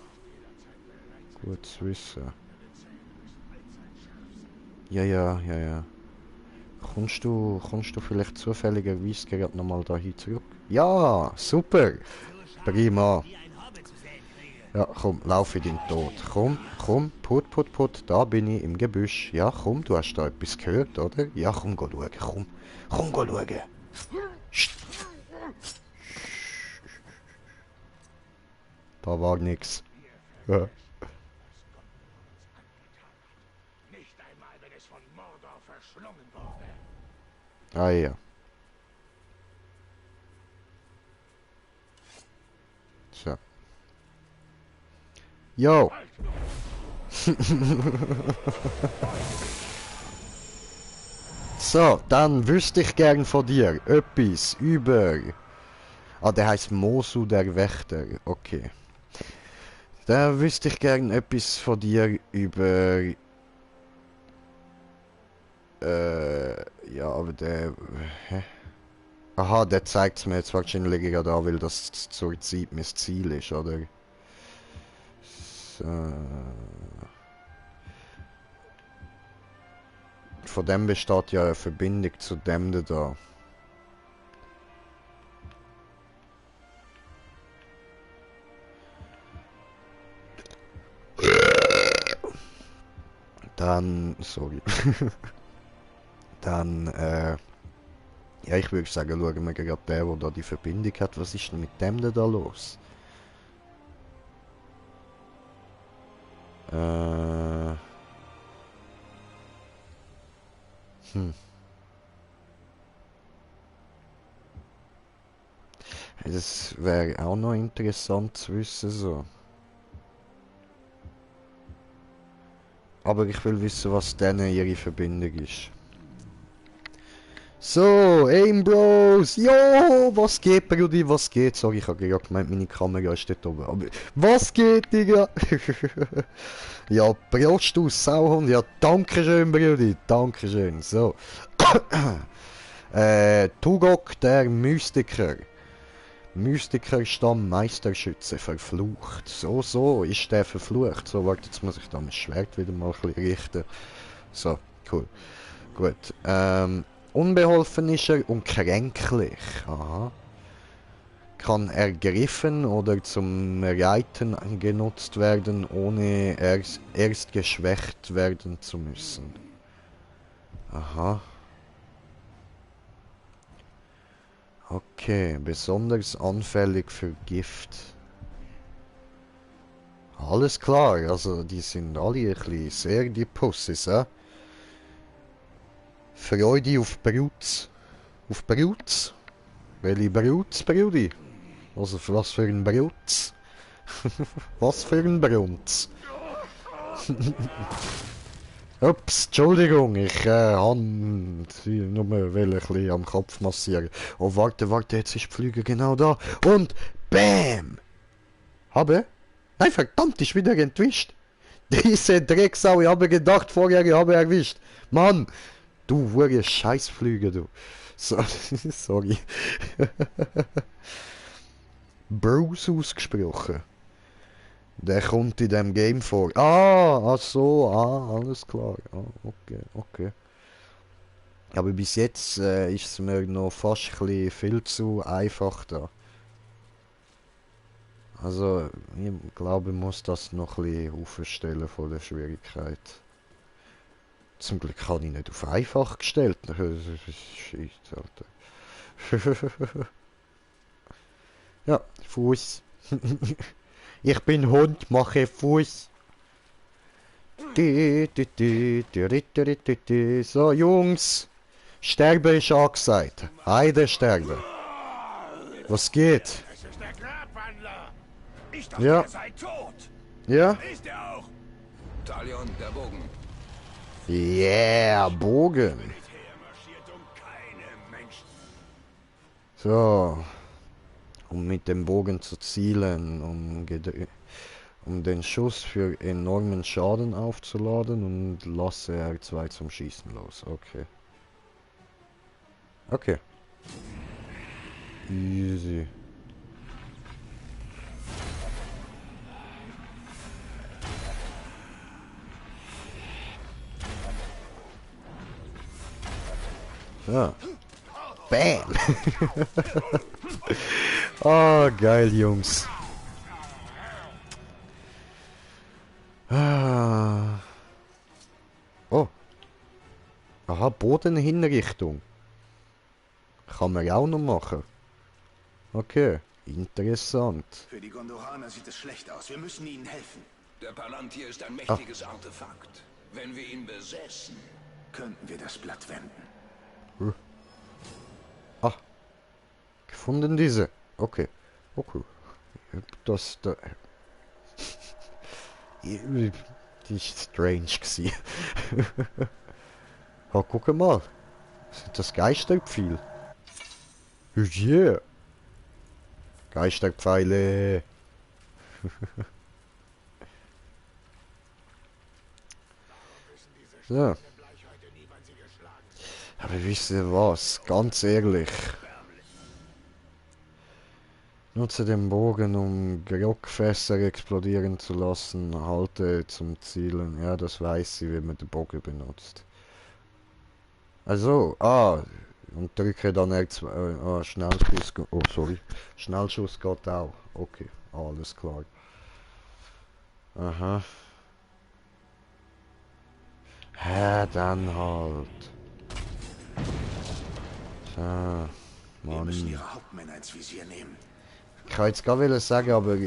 gut zu wissen. Ja. Kommst du vielleicht zufälligerweise gerade nochmal da hin zurück? Ja, super. Prima. Ja, komm, lauf in den Tod. Komm, put, da bin ich im Gebüsch. Ja, komm, du hast da etwas gehört, oder? Ja, komm, geh schauen, komm, geh schauen. Da war nix. Ja. Nicht einmal, wenn es von Mordor verschlungen wurde. Ah ja. So. Jo. So, dann wüsste ich gern von dir etwas über... Ah, der heißt Mosu der Wächter. Okay. Da wüsste ich gern etwas von dir über... ja, aber der... Hä? Aha, der zeigt es mir jetzt wahrscheinlich gerade an, weil das zur Zeit mein Ziel ist, oder? So. Von dem besteht ja eine Verbindung zu dem da. Dann, sorry. Dann, ja, ich würde sagen, schauen wir gerade den, der da die Verbindung hat. Was ist denn mit dem da los? Das wäre auch noch interessant zu wissen, so. Aber ich will wissen, was denen ihre Verbindung ist. So, Aim Bros! Jo, was geht, Brudi? Was geht? Sorry, ich habe gerade gemeint, meine Kamera ist dort oben. Aber was geht, Digga? Ja, Prost, du Sauhund. Ja, dankeschön, Brudi. Dankeschön. So. Tugok, der Mystiker. Mystiker-Stamm Meisterschütze verflucht. So ist der verflucht. So, warte, jetzt muss ich da mein Schwert wieder mal ein bisschen richten. So, cool. Gut. Unbeholfen ist er und kränklich. Aha. Kann ergriffen oder zum Reiten genutzt werden, ohne erst geschwächt werden zu müssen. Aha. Okay, besonders anfällig für Gift. Alles klar, also die sind alle ein bisschen sehr die Pussis, hä? Freude auf Brut. Auf Brut? Welche Brut, Brudi? Also was für ein Brut? Was für ein Brunz? Ups, Entschuldigung, ich han nur mal ein bisschen am Kopf massieren. Oh, warte, jetzt ist die Flüge genau da. Und BÄM! Habe? Nein, verdammt, ist wieder entwischt. Diese Drecksau, ich habe gedacht vorher, ich habe erwischt. Mann, du hure Scheißflüge, du. So, sorry. Bruce ausgesprochen. Der kommt in dem Game vor. Ah, ach so, alles klar. Ah, okay. Aber bis jetzt ist es mir noch fast ein bisschen viel zu einfach da. Also, ich glaube, ich muss das noch ein bisschen aufstellen von der Schwierigkeit. Zum Glück habe ich nicht auf einfach gestellt. Scheiße, Alter. Ja, Fuß. Ich bin Hund, mache Fuß. So, Jungs. Sterben ist angesagt. Heide sterben. Was geht? Es ist der Grabwandler. Ich dachte, Ja. er sei tot. Ja? Ist er auch. Talion, der Bogen. Yeah, Bogen. Militär marschiert um keine Menschen. So. Um mit dem Bogen zu zielen, um den Schuss für enormen Schaden aufzuladen und lasse R2 zum Schießen los. Okay. Okay. Easy. Ja. Bam! Oh, geil, Jungs. Ah. Oh. Aha, Bodenhinrichtung. Kann man auch noch machen. Okay, interessant. Für die Gondoraner sieht es schlecht aus. Wir müssen ihnen helfen. Der Palantir ist ein mächtiges Artefakt. Wenn wir ihn besessen... Könnten wir das Blatt wenden? Ah. Gefunden diese. Okay. Okay. Das da. Die ist strange gsi. Oh, guck mal. Sind das Geisterpfeil? Yeah. Geisterpfeile. So. Aber wisst ihr was? Ganz ehrlich. Nutze den Bogen, um Grogfässer explodieren zu lassen. Halte zum Zielen. Ja, das weiß sie, wie man den Bogen benutzt. Also, und drücke dann R2. Schnellschuss. Oh, sorry. Schnellschuss geht auch. Okay, alles klar. Aha. Ja, dann halt. So, Wir müssen Mann. ihre Hauptmänner ins Visier nehmen. Ich kann jetzt gar nicht sagen, aber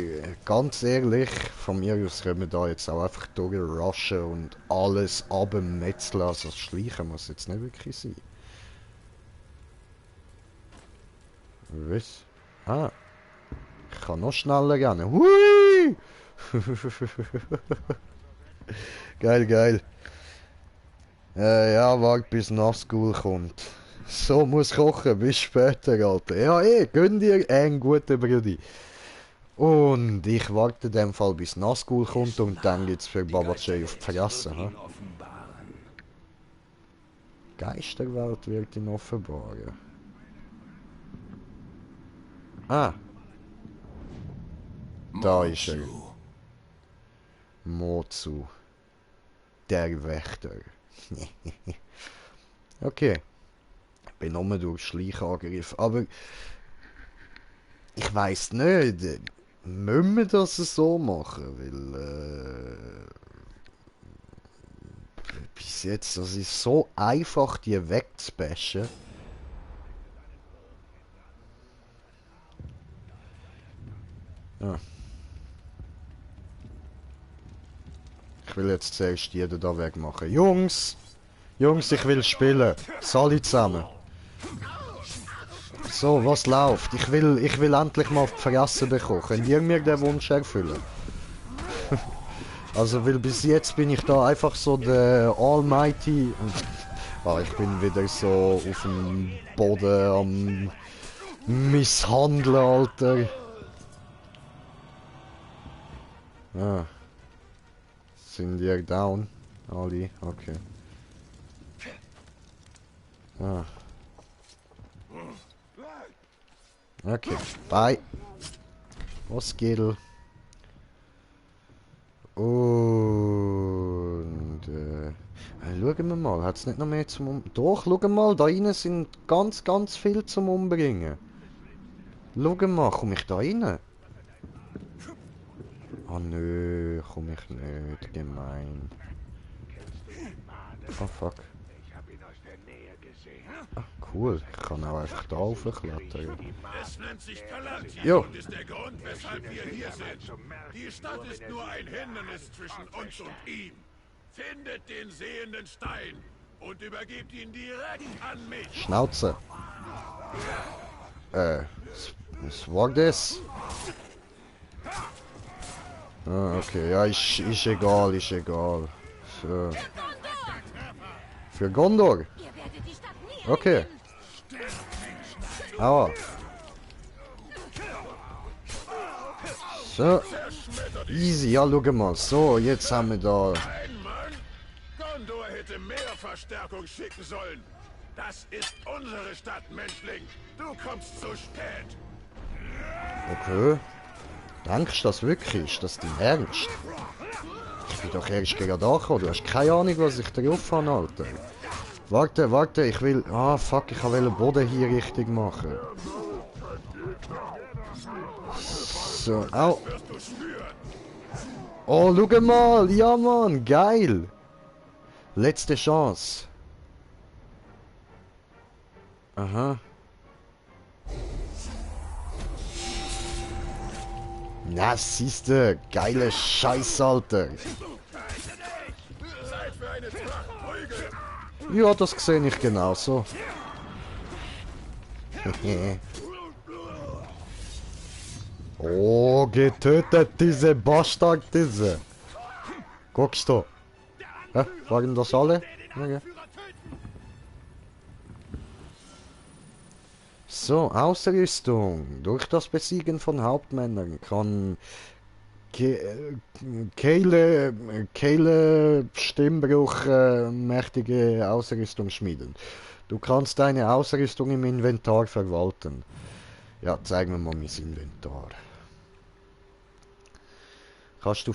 ganz ehrlich, von mir aus können wir da jetzt auch einfach durchrushen und alles abmetzeln. Also das Schleichen muss jetzt nicht wirklich sein. Was? Ah. Ich kann noch schneller rennen. Hui! Geil, geil. Ja, warte bis Nazgul kommt. So, muss kochen, bis später, Alter. Ja, gönn dir einen guten Brudi. Und ich warte in dem Fall bis Nazgul kommt und dann gibt's für Babacay auf die Fresse. Ha? Geisterwelt wird ihn offenbaren. Ah. Da ist er. Mozu. Der Wächter. Okay. Bin nur durch Schleichangriff. Aber ich weiss nicht. Müssen wir das so machen? Weil bis jetzt, das ist so einfach, die wegzubashen. Ja. Ich will jetzt zuerst jeden da wegmachen. Jungs! Jungs, ich will spielen. Alle zusammen. So, was läuft? Ich will endlich mal auf die Fresse bekommen. Könnt ihr mir den Wunsch erfüllen? Also, weil bis jetzt bin ich da einfach so der Almighty. Ich bin wieder so auf dem Boden am Misshandeln, Alter. Ah. Sind die down? Alle? Okay. Ah. Okay, bye. Was geht? Und schauen wir mal. Hat es nicht noch mehr zum Doch, schau mal, da rein sind ganz, ganz viel zum Umbringen. Schau mal, komme ich da rein? Oh nö, komme ich nicht. Gemein. Oh fuck. Ah, cool. Ich kann auch einfach da raufklettern. Es nennt sich Palantir Jo. und ist der Grund, weshalb wir hier sind. Die Stadt ist nur ein Hindernis zwischen uns und ihm. Findet den sehenden Stein und übergebt ihn direkt an mich. Schnauze. Was war das? Ah, okay, ja, ist egal, ist egal. So. Für Gondor? Okay. Aua. So. Easy, ja, schau mal. So, jetzt haben wir da... Ein Mann? Gondor hätte mehr Verstärkung schicken sollen. Das ist unsere Stadt, Menschling. Du kommst zu spät. Okay. Denkst du das wirklich? Ist das dein Ernst? Ich bin doch erst gerade angekommen. Du hast keine Ahnung, was ich drauf habe, Alter. Warte, warte, ich will... Ah, fuck, ich will den Boden hier richtig machen. So, au. Oh, schau mal. Ja, Mann, geil. Letzte Chance. Aha. Na, siehste, geile Scheiß, Alter. Zeit für eine Trachtprügel. Ja, das sehe ich genauso. Oh, getötet, diese Bastard, diese. Guckst du? Hä? Waren das alle? Okay. So, Ausrüstung. Durch das Besiegen von Hauptmännern kann Kehle Stimmbruch mächtige Ausrüstung schmieden. Du kannst deine Ausrüstung im Inventar verwalten. Ja, zeig mir mal mein Inventar. Kannst du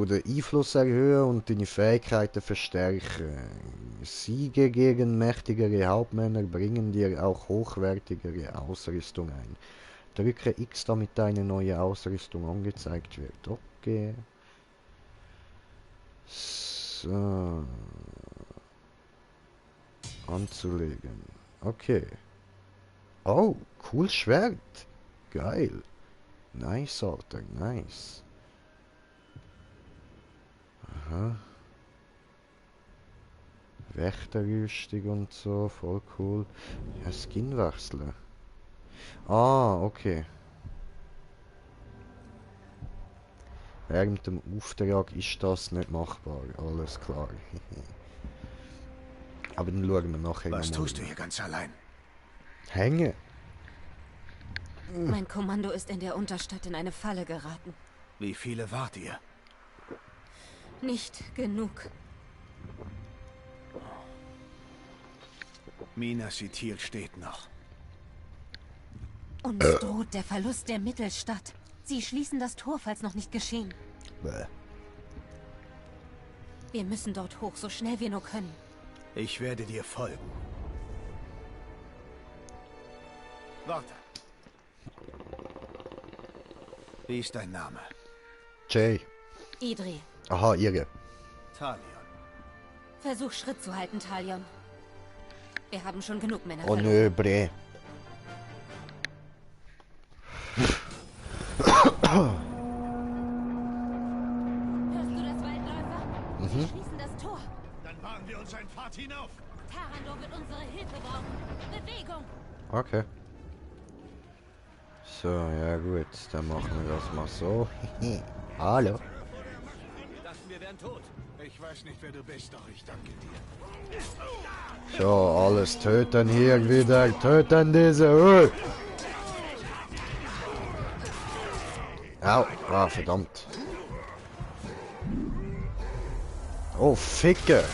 den Einfluss erhöhen und deine Fähigkeiten verstärken. Siege gegen mächtigere Hauptmänner bringen dir auch hochwertigere Ausrüstung ein. Drücke X, damit deine neue Ausrüstung angezeigt wird. Okay. So. Anzulegen. Okay. Oh, cool Schwert. Geil. Nice, Alter, nice. Aha. Wächterrüstung und so, voll cool. Ja, Skin wechseln. Ah, okay. Während dem Auftrag ist das nicht machbar, alles klar. Aber dann schauen wir nachher Was noch tust mal. du hier ganz allein? Hängen? Mein Kommando ist in der Unterstadt in eine Falle geraten. Wie viele wart ihr? Nicht genug. Minas Ithil steht noch. Uns droht der Verlust der Mittelstadt. Sie schließen das Tor, falls noch nicht geschehen. Bäh. Wir müssen dort hoch, so schnell wir nur können. Ich werde dir folgen. Warte. Wie ist dein Name? Jay. Idri, Aha, ihre. Talion. versuch Schritt zu halten, Talion. Wir haben schon genug Männer Oh verloren. nö, Bre. Hörst du das, Waldläufer? Sie schließen das Tor. Dann wagen wir uns ein Pfad hinauf. Tarandor wird unsere Hilfe brauchen. Bewegung! Okay. So, ja gut, dann machen wir das mal so. Hallo. Dachten, wir wären tot. Ich weiß nicht, wer du bist, doch ich danke dir. So, alles töten hier wieder. Töten diese. Au, ah, verdammt. Oh, Ficke.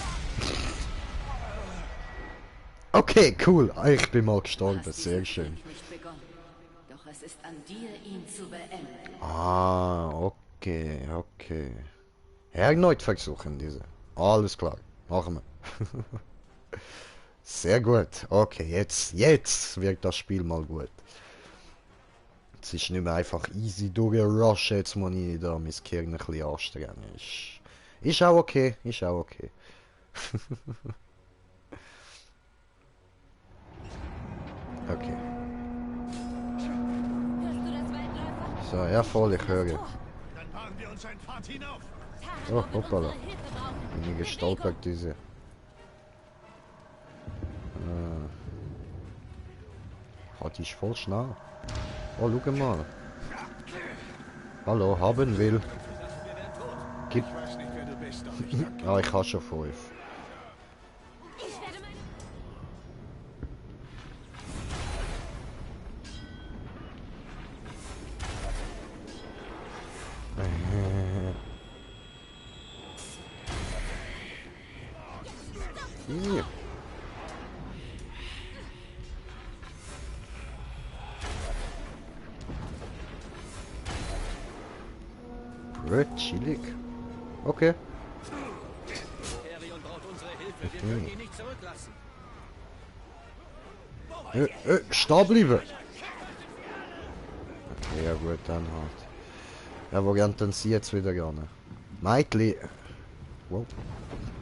Okay, cool. Ich bin mal gestorben, sehr schön. Nicht begonnen. Doch es ist an dir, ihn zu beenden. Ah, okay, okay. Erneut versuchen diese. Alles klar. Machen wir. Sehr gut. Okay, jetzt wird das Spiel mal gut. Es ist nicht mehr einfach easy durchrushen, jetzt muss ich da mein Gehirn ein bisschen anstrengen. Ist auch okay, ist auch okay. Okay. Hörst du das, Waldläufer? So, ja voll, ich höre. Dann bahnen wir uns einen Pfad hinauf. Oh, Tara wird hoppala. unsere Hilfe brauchen. Bin ich gestolpert, diese. Die ist voll schnell. Oh, schau mal. Hallo, haben will. Gib. Ich weiß nicht, wer du bist, aber ich danke. Ah, ich habe schon 5. Ich werde meine... Hier. Gut, chillig. Okay. Therion braucht unsere Hilfe. Wir können ihn nicht zurücklassen. Stehen bleiben! Okay, ja gut, dann halt. Ja, wo rennt denn sie jetzt wieder ran? Meitli! Wow.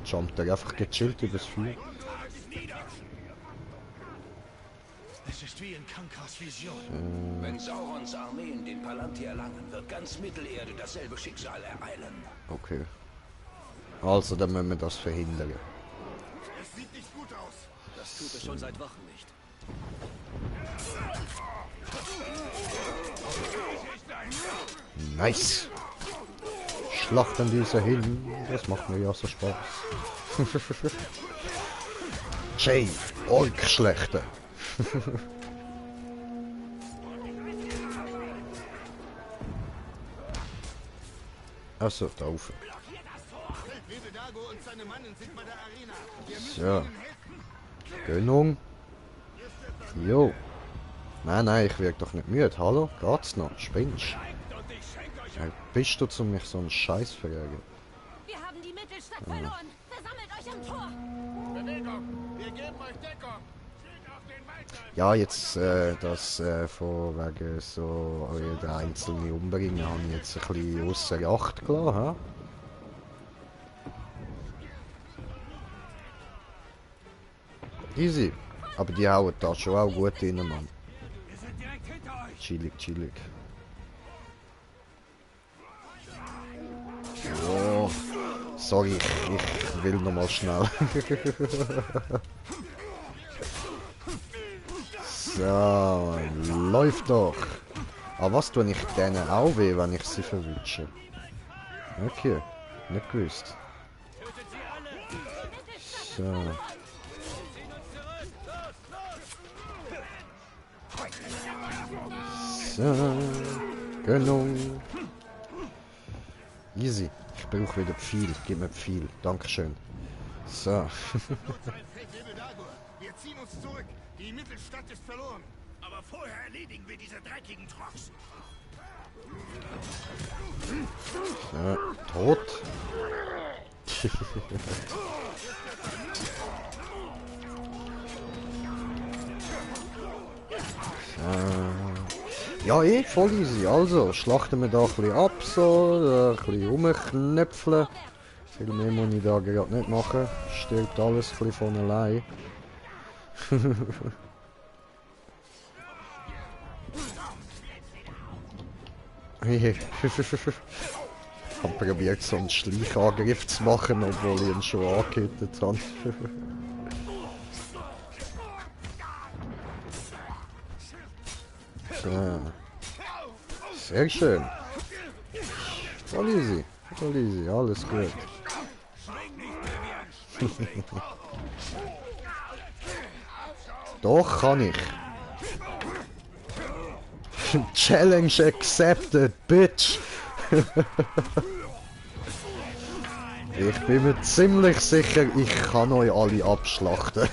Jumpt er einfach gechillt übers Feuer. Es ist wie in Kankas Vision. Wenn Saurons Armeen den Palantir erlangen, wird ganz Mittelerde dasselbe Schicksal ereilen. Okay. Also, dann müssen wir das verhindern. Es sieht nicht gut aus. Das tut es schon seit Wochen nicht. Nice! Schlachten diese hin. Das macht mir ja so Spaß. Jay, Ork-Schlechter. Achso, da oben. Webedago und seine Mannen sind bei der Arena. Wir müssen So. ihnen helfen. Gönnung. Jo. Nein, ich wirke doch nicht müde. Hallo? Geht's noch? Spinnst? Ja, bist du zu mich so ein Scheiß verärgert? Wir haben die Mittelstadt verloren. Versammelt euch am Tor. Bewegung. Wir geben euch Deckung. Schild auf den Waldläufer. Ja, jetzt das von wegen so jeder einzelne Umbringen habe ich jetzt ein bisschen ausser Acht gelassen. Ha? Easy. Aber die hauen da schon auch gut rein, Mann. Wir sind direkt hinter euch. Chillig, chillig. Oh, sorry, ich will noch mal schnell. So, läuft doch. Aber was tue ich denen auch weh, wenn ich sie verwünsche? Okay, nicht gewusst. So. So, Gönnung. Easy. Ich brauche wieder viel. Gib mir viel. Dankeschön. So. Fällt Webedago. Wir ziehen uns zurück. Die Mittelstadt ist verloren. Aber vorher erledigen wir diese dreckigen Trocks. So, tot. Ja, voll easy. Also, schlachten wir da ein bisschen ab, so, ein bisschen rumknöpfeln. Viel mehr muss ich da gerade nicht machen. Stirbt alles ein bisschen von allein. Ich habe probiert, so einen Schleichangriff zu machen, obwohl ich ihn schon angehittet habe. So. Sehr schön. Voll easy, alles gut. Doch kann ich. Challenge accepted, bitch. Ich bin mir ziemlich sicher, ich kann euch alle abschlachten.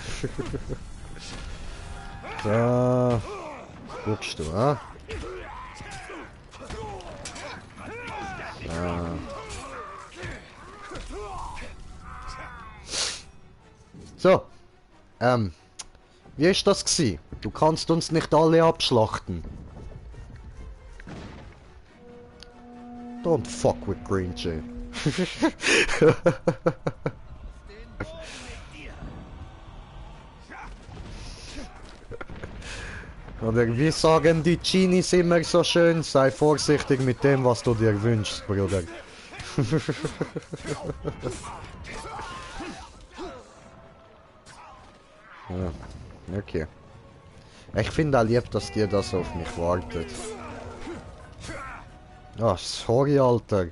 So. Guckst du, ah? So. Wie ist das gsi? Du kannst uns nicht alle abschlachten. Don't fuck with Green Jay. Oder wie sagen die Genies immer so schön, sei vorsichtig mit dem, was du dir wünschst, Bruder. Ja, okay. Ich finde auch lieb, dass dir das auf mich wartet. Ah, sorry, Alter.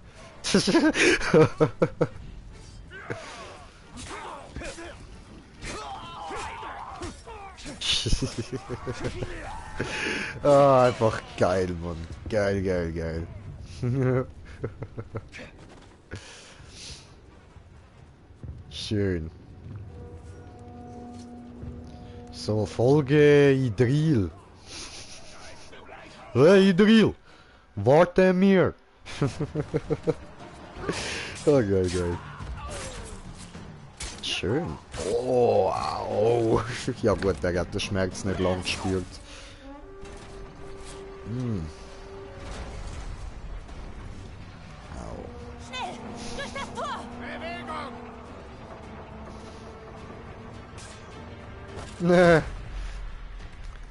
Ah, einfach geil, Mann. Geil, geil, geil. Schön. So, Folge Idril. Hey, Idril! Warte mir! Oh, geil, geil. Schön. Oh, au. Ja gut, der hat den Schmerz nicht lang gespürt. Au. Schnell! Durch das Tor! Bewegung! Nee.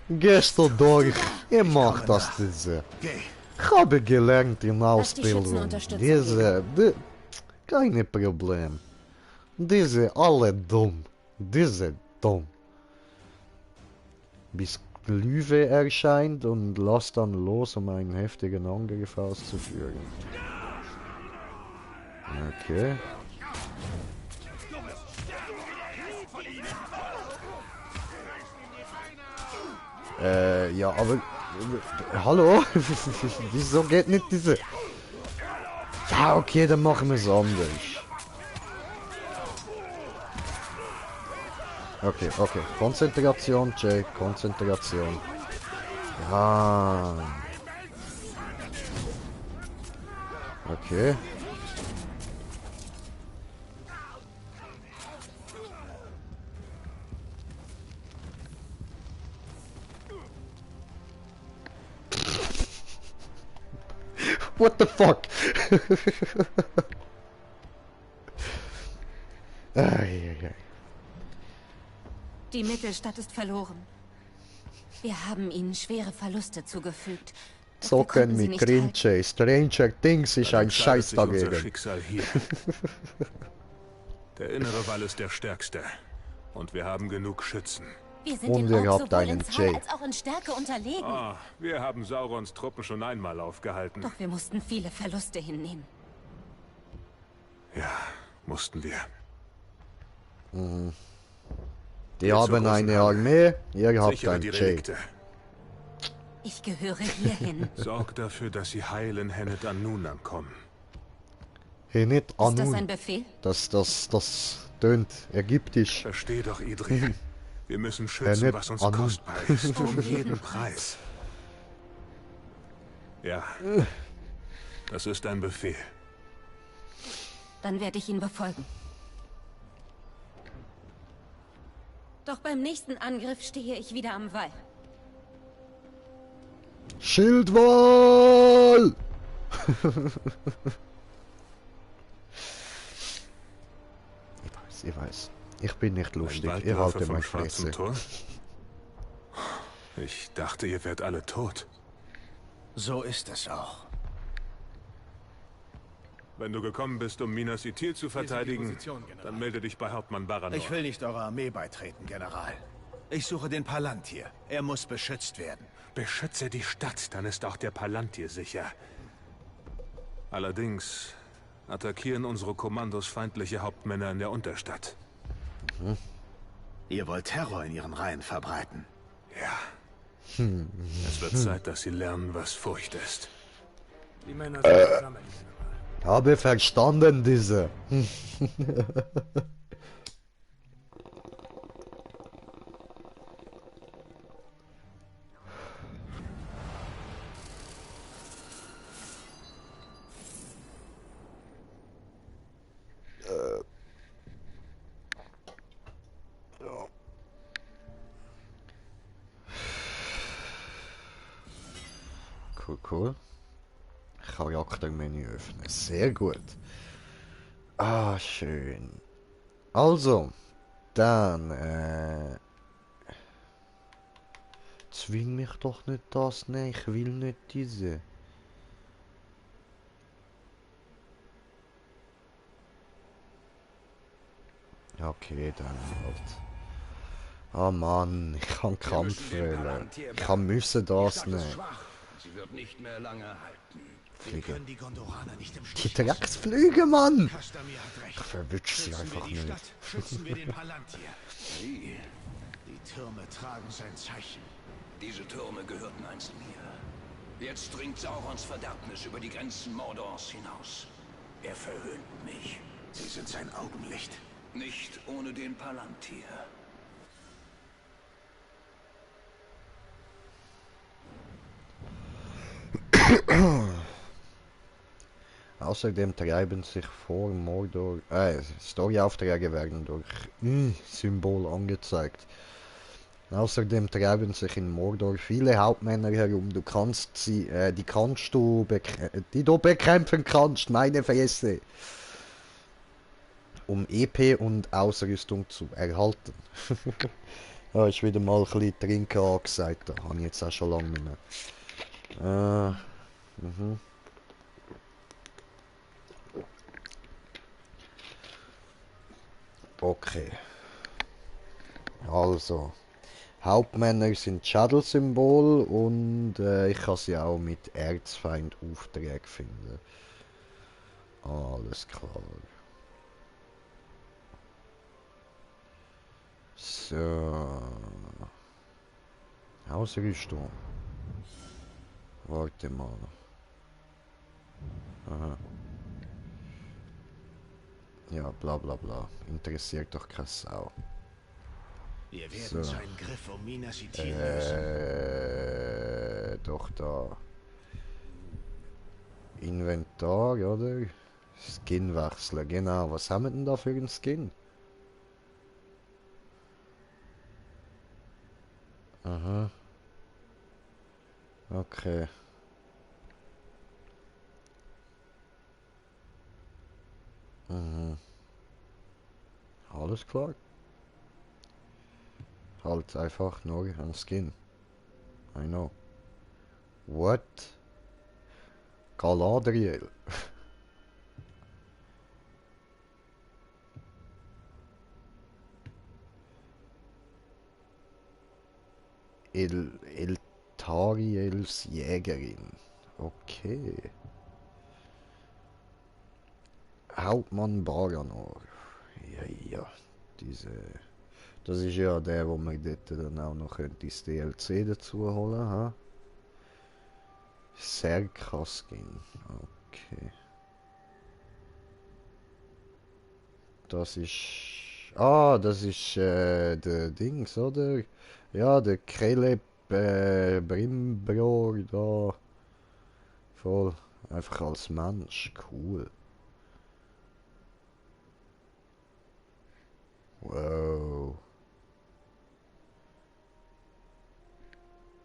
Gehst du durch. Ihr macht das diese. Geh. Ich habe gelernt in Lass die Schützen Ausbildung. unterstützen. Keine Problem. Diese alle dumm. Diese dumm. Bis Glühwe erscheint und lasst dann los, um einen heftigen Angriff auszuführen. Okay. Ja, aber... Hallo? Wieso geht nicht diese... Ja, okay, dann machen wir es anders. Okay, okay. Konzentration, Jay. Konzentration. Ja. Okay. What the fuck? Ai. Die Mittelstadt ist verloren. Wir haben ihnen schwere Verluste zugefügt. Doch wir konnten Zocken sie mit nicht halten. Grinche. Stranger Things ist ein Scheiß Unser dagegen. Schicksal hier. Der innere Wall ist der stärkste. Und wir haben genug Schützen. Wir sind Und den ihr Orks habt sowohl einen in Zahl Jay. als auch in Stärke unterlegen. Ah, wir haben Saurons Truppen schon einmal aufgehalten. Doch wir mussten viele Verluste hinnehmen. Ja, mussten wir. Die haben eine Armee, ihr habt Sichere ein die Jay. Relikte. Ich gehöre hierhin. Sorg dafür, dass sie heil in Hennet Anun ankommen. Hey, nicht Ist das ein Anun. Befehl? Das tönt ägyptisch. Versteh doch, Idril. Wir müssen nicht schützen, was uns Anun. kostbar ist. Um jeden Preis. Ja. Das ist ein Befehl. Dann werde ich ihn befolgen. Doch beim nächsten Angriff stehe ich wieder am Wall. Schildwall! Ich weiß. Ich bin nicht lustig. Ein Ihr Waldläufer haltet vom meine Schwarzen Fresse. Tor? Ich dachte, ihr wärt alle tot. So ist es auch. Wenn du gekommen bist, um Minas Ithil zu verteidigen, dann melde dich bei Hauptmann Baranor. Ich will nicht eurer Armee beitreten, General. Ich suche den Palantir. Er muss beschützt werden. Beschütze die Stadt, dann ist auch der Palantir sicher. Allerdings attackieren unsere Kommandos feindliche Hauptmänner in der Unterstadt. Ihr wollt Terror in ihren Reihen verbreiten. Ja. Es wird Zeit, dass sie lernen, was Furcht ist. Die Männer sind zusammen. Habe verstanden, diese. Cool. Charaktermenü öffnen. Sehr gut. Ah, schön. Also, dann, zwing mich doch nicht das, ne, ich will nicht diese. Okay, dann halt. Ah Mann, ich kann Kampf wählen. Ich kann müssen das nicht. Sie wird nicht mehr lange halten. Fliegen. Die Gondoraner nicht im Die Stich. Drecksflüge, Mann! Kastamir hat recht. Ich verwünsche sie Schützen einfach wir die nicht. Stadt, schützen wir den Palantir. Wie? Die Türme tragen sein Zeichen. Diese Türme gehörten einst mir. Jetzt dringt Saurons Verderbnis über die Grenzen Mordors hinaus. Er verhöhnt mich. Sie sind sein Augenlicht. Nicht ohne den Palantir. Außerdem treiben sich vor Mordor... Storyaufträge werden durch Symbol angezeigt. Außerdem treiben sich in Mordor viele Hauptmänner herum. Du kannst sie, die kannst du, die du bekämpfen kannst, meine Fresse. Um EP und Ausrüstung zu erhalten. Ja, ist wieder mal ein bisschen Trinken angesagt. Da habe ich jetzt auch schon lange nicht mehr. Okay. Also. Hauptmänner sind Shadow-Symbol und ich kann sie auch mit Erzfeind Aufträge finden. Alles klar. So. Ausrüstung. Warte mal. Aha. Ja, bla bla bla. Interessiert doch keine Sau. Wir werden So. seinen Griff um Minas Ithil lösen. Doch da. Inventar, oder? Skin wechseln, genau. Was haben wir denn da für einen Skin? Aha. Okay. Mhm. Alles klar. Halt einfach nur ein Skin. I know. What? Galadriel. Eltariels Jägerin. Okay. Hauptmann Baranor. Ja, diese... Das ist ja der, wo man dort dann auch noch das DLC dazu holen, ha? Serka-Skin. Okay. Das ist... Ah, das ist der Dings, oder? Ja, der Caleb Brimbror da. Voll. Einfach als Mensch. Cool. Wow.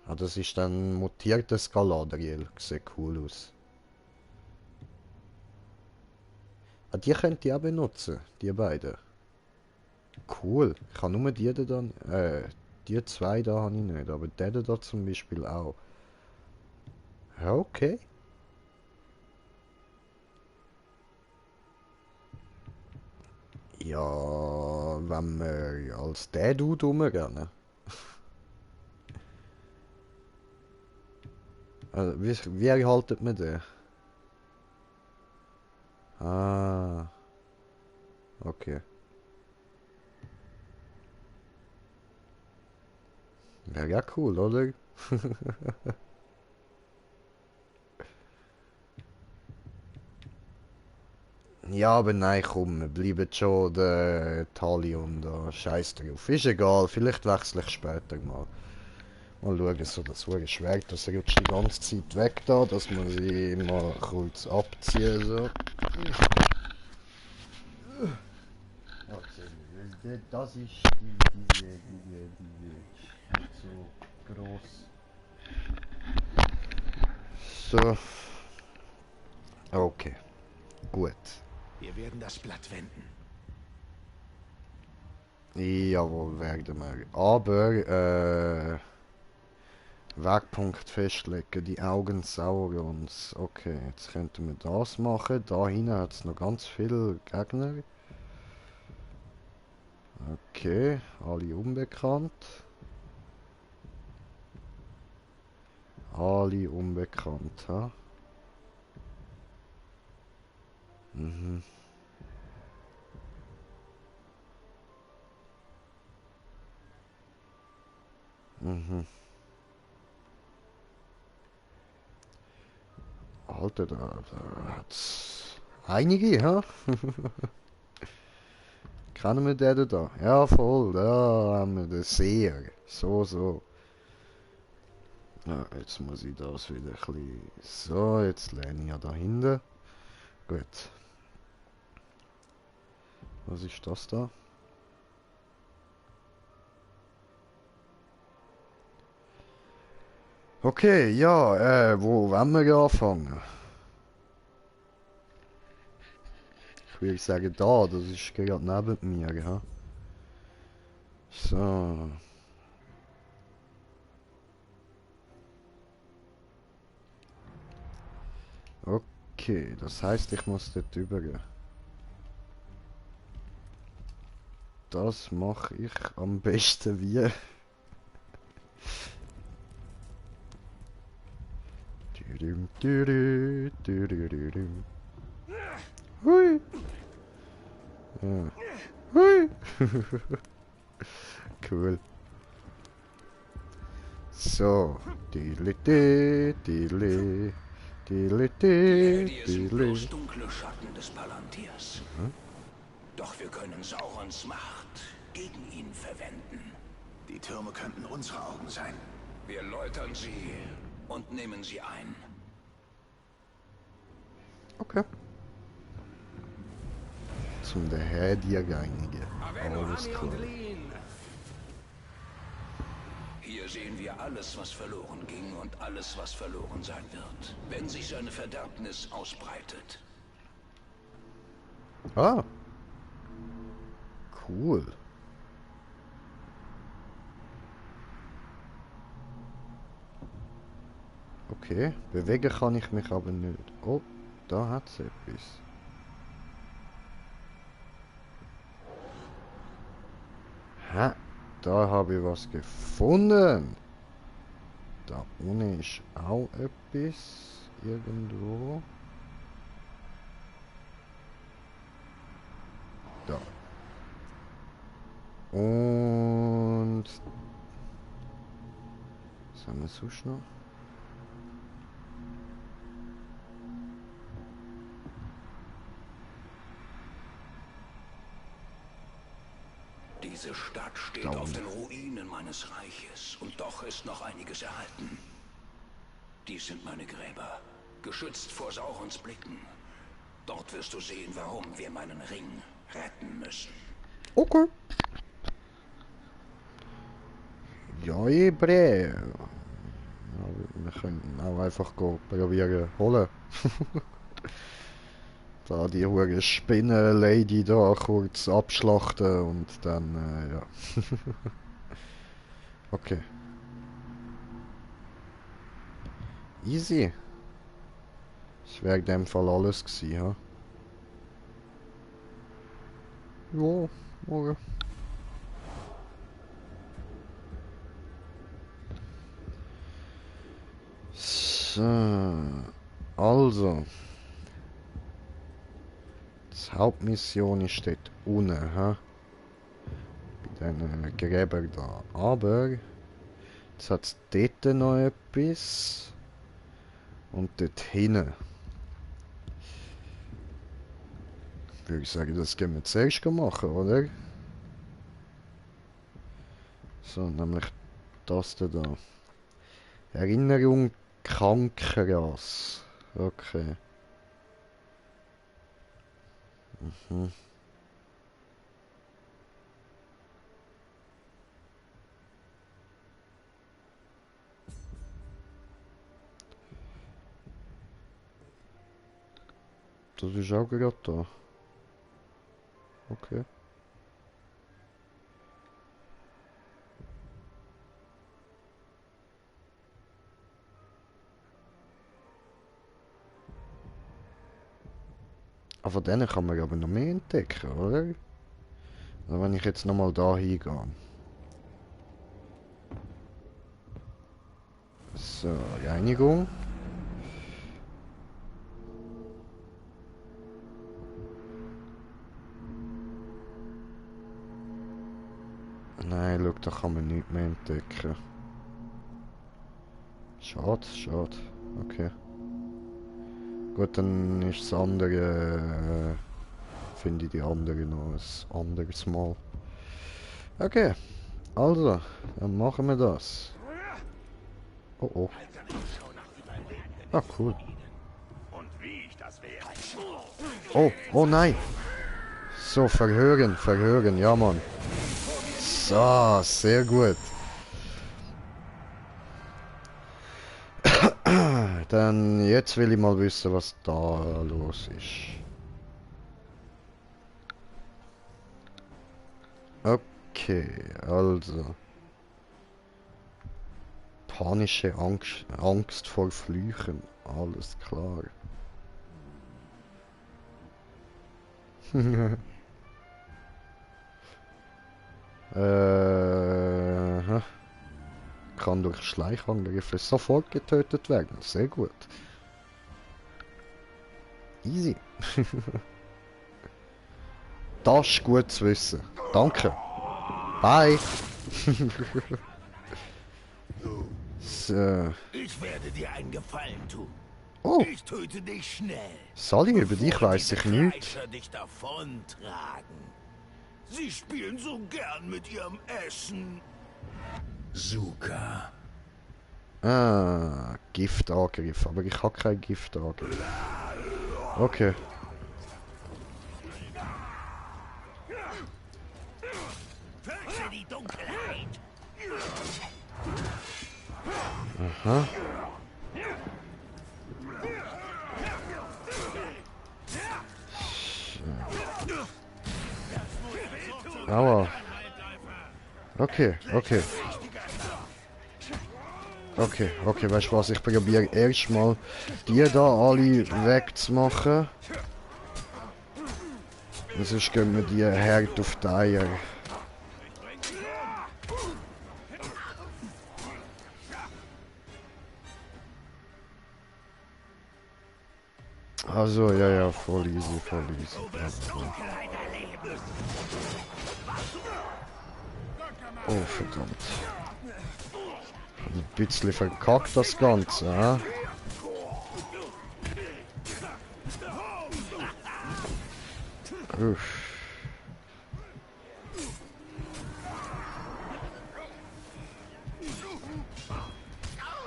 Ah, das ist dann mutiertes Galadriel. Sieht cool aus. Ah, die könnt ihr auch benutzen, die beiden. Cool. Ich habe nur die da dann. Die zwei da habe ich nicht, aber der da zum Beispiel auch. Ja, okay. Ja, wenn wir als der Dude rumrennen. Also, wie erhaltet man den? Ah. Okay. Wäre ja cool, oder? Ja, aber nein, komm, wir bleiben schon der Talion da. Scheiß drauf. Ist egal, vielleicht wechsle ich später mal. Mal schauen, so das hohe Schwert, das rutscht die ganze Zeit weg da, dass man sie mal kurz abziehen so. Okay, das ist diese nicht so groß. So. Okay. Gut. Wir werden das Blatt wenden. Jawohl, werden wir. Aber, Wegpunkt festlegen, die Augen Saurons. Okay, jetzt könnten wir das machen. Da hinten hat es noch ganz viele Gegner. Okay, alle unbekannt. Alle unbekannt, ha? Mhm. Mhm. Alter, da hat's einige, ha? Kennen wir den da? Ja, voll, da haben wir den Seher. So. Ja, jetzt muss ich das wieder ein bisschen... So, jetzt lehne ich ja da hinten. Gut. Was ist das da? Okay, ja, wo wollen wir anfangen? Ich würde sagen da, das ist gerade neben mir, ja. So. Okay, das heißt, ich muss dort übergehen. Das mache ich am besten wie. Hui. Ja. Hui. Cool. So. Hier sind bloß dunkle Schatten des Palantirs. Doch wir können Saurons Macht gegen ihn verwenden. Die Türme könnten unsere Augen sein. Wir läutern sie und nehmen sie ein. Okay. Zum daher die Geinige. Alles klar. Hier sehen wir alles, was verloren ging und alles, was verloren sein wird, wenn sich seine Verderbnis ausbreitet. Ah. Cool. Okay, bewegen kann ich mich aber nicht. Oh, da hat es etwas. Ha, da habe ich was gefunden. Da unten ist auch etwas. Irgendwo. Da. Und... Was haben wir sonst noch? Diese Stadt steht auf den Ruinen meines Reiches und doch ist noch einiges erhalten. Dies sind meine Gräber, geschützt vor Saurons Blicken. Dort wirst du sehen, warum wir meinen Ring retten müssen. Okay. Ja, bre. Ja, wir können auch einfach probieren holen. Da die hure Spinnen-Lady da kurz abschlachten und dann, ja. Okay. Easy. Das wäre in dem Fall alles gewesen, ha? Ja, morgen. So. Also. Die Hauptmission ist dort unten, ha? Bei den Gräbern da. Aber jetzt hat es dort noch etwas. Und dort hinten. Würde ich sagen, das gehen wir zuerst machen, oder? So, nämlich das da. Erinnerung Krankenras. Okay. Mhm. das ist auch gerade da. Okay. Ah, von denen kann man aber noch mehr entdecken, oder? Also wenn ich jetzt nochmal da hingehe. So, Reinigung. Nein, schau, da kann man nichts mehr entdecken. Schade, schade. Okay. Gut, dann ist das andere... finde ich die andere noch ein anderes Mal. Okay, also, dann machen wir das. Oh oh. Ah, cool. Oh, oh nein. So, verhören, verhören, ja Mann. So, sehr gut. Dann jetzt will ich mal wissen, was da los ist. Okay, also. Panische Angst vor Flüchen. Alles klar. Kann durch Schleichangriffe sofort getötet werden. Sehr gut. Easy. Das ist gut zu wissen. Danke. Bye. So. Ich werde dir einen Gefallen tun. Oh. Ich töte dich schnell. Sally, über dich weiß ich nicht. Kreischer dich davontragen. Sie spielen so gern mit ihrem Essen. Suka. Ah, Giftangriff. Aber ich habe keinen Giftangriff. Okay. Fürchte die Dunkelheit. Aha. Aua. Okay, okay. Okay, okay, weißt du was? Ich probiere erstmal die da alle wegzumachen. Und sonst gehen wir die hart auf die Eier. Also, ja, ja, voll easy, voll easy. Oh, verdammt. Ein bisschen verkackt das Ganze, hä? Uff.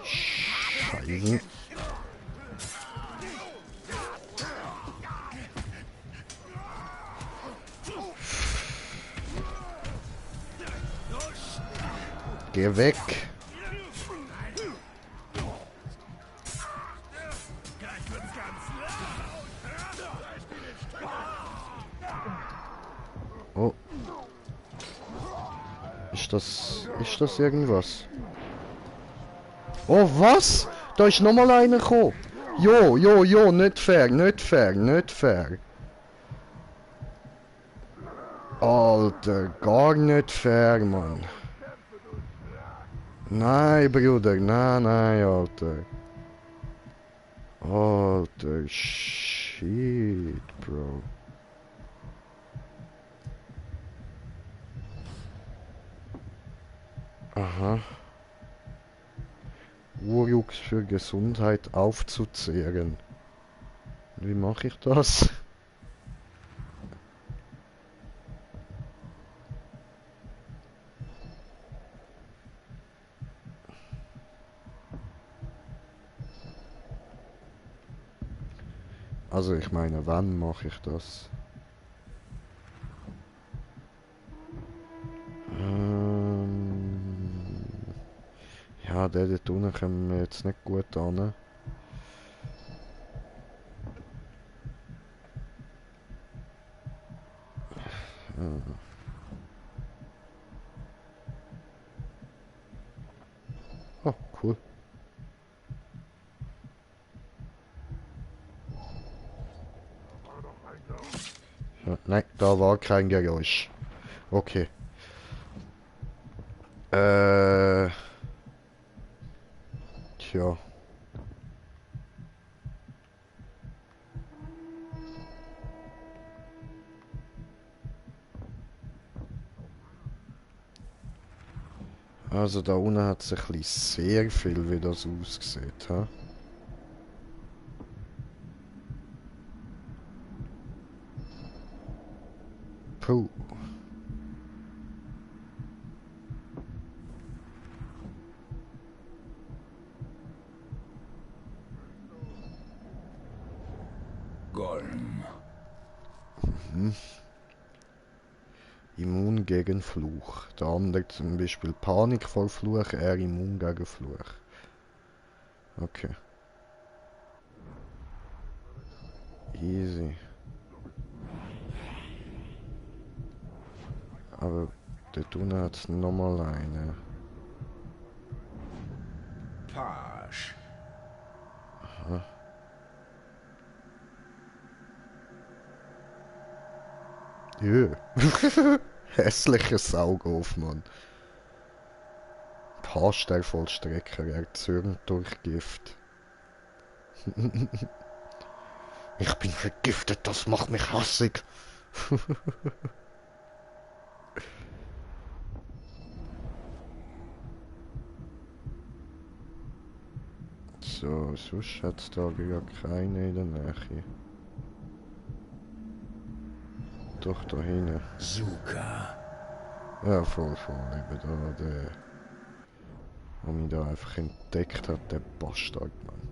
Scheiße. Geh weg. Oh. Ist das irgendwas? Oh, was? Da ist nochmal einer gekommen. Jo, jo, jo, nicht fair, nicht fair, nicht fair. Alter, gar nicht fair, Mann. Nein, Bruder, nein, nein, Alter. Alter, shit, Bro. Aha. Urux für Gesundheit aufzuzehren. Wie mache ich das? Also ich meine, wann mache ich das? Ja, der dort unten kommen wir jetzt nicht gut an. Oh, cool. Ja, nein, da war kein Geräusch. Okay. Tja. Also da unten hat es ein bisschen sehr viel, wie das aussieht. Ha? Puh. Golm. Immun gegen Fluch. Der andere zum Beispiel Panik vor Fluch, er immun gegen Fluch. Okay. Easy. Aber dort unten hat es nochmal eine. Page. Aha. Jö. Hässlicher Saugauf, Mann. Paarstell-Vollstrecker, er zürnt durch Gift. Ich bin vergiftet, das macht mich hassig. So, sonst hat es da ja keine in der Nähe. Doch, da hinten. Suka. Ja, voll, eben da, der... Der mich da einfach entdeckt hat, der Bastard, Mann.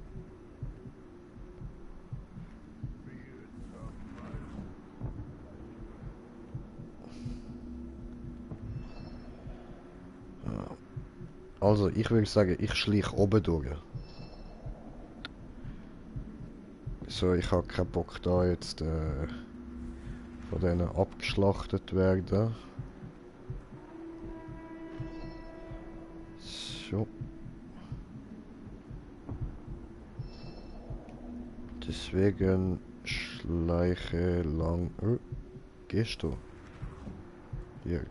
Ja. Also, ich würde sagen, ich schlich oben durch. So, ich habe keinen Bock da jetzt von denen abgeschlachtet werden. So. Deswegen schleiche lang. Gehst du? Hier.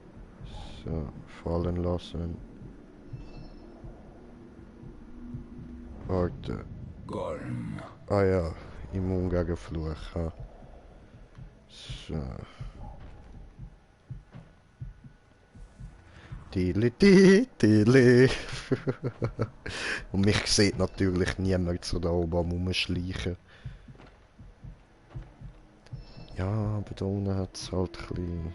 So, fallen lassen. Warte. Golm. Ah ja, immun gegen Fluch. Ha. So. Tili. Und mich sieht natürlich niemand so da oben am Rumschleichen. Ja, aber da unten hat es halt ein bisschen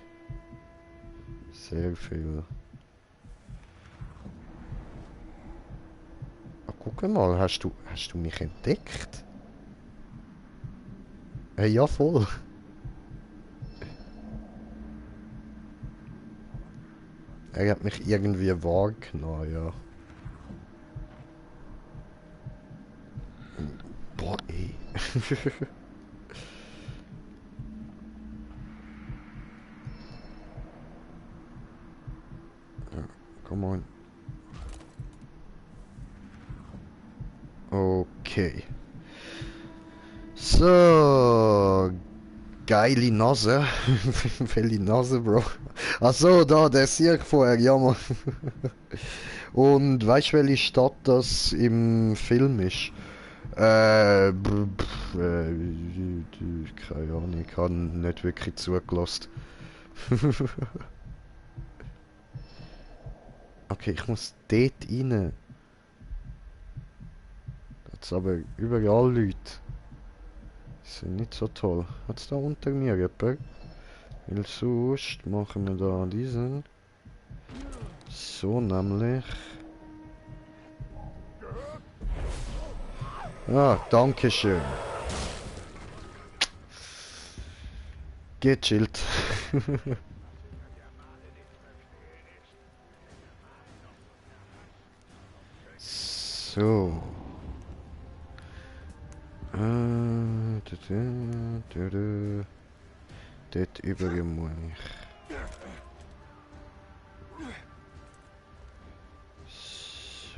sehr viel. Ah, guck mal, hast du mich entdeckt? Hey, ja, voll. Er hat mich irgendwie wahrgenommen, ja. Boah, ey. Ja, come on. Okay. So. Geile Nase. Welche Nase, Bro? Achso, da, der Sirk vorher, ja man. Und weißt du, welche Stadt das im Film ist? Keine Ahnung, ich habe nicht wirklich zugelassen. Okay, ich muss dort rein. Jetzt aber überall Leute. Die sind nicht so toll. Hat's da unter mir jemand? Weil sonst machen wir da diesen. So nämlich. Ah, danke schön. Gechillt. So. Dort über muss ich.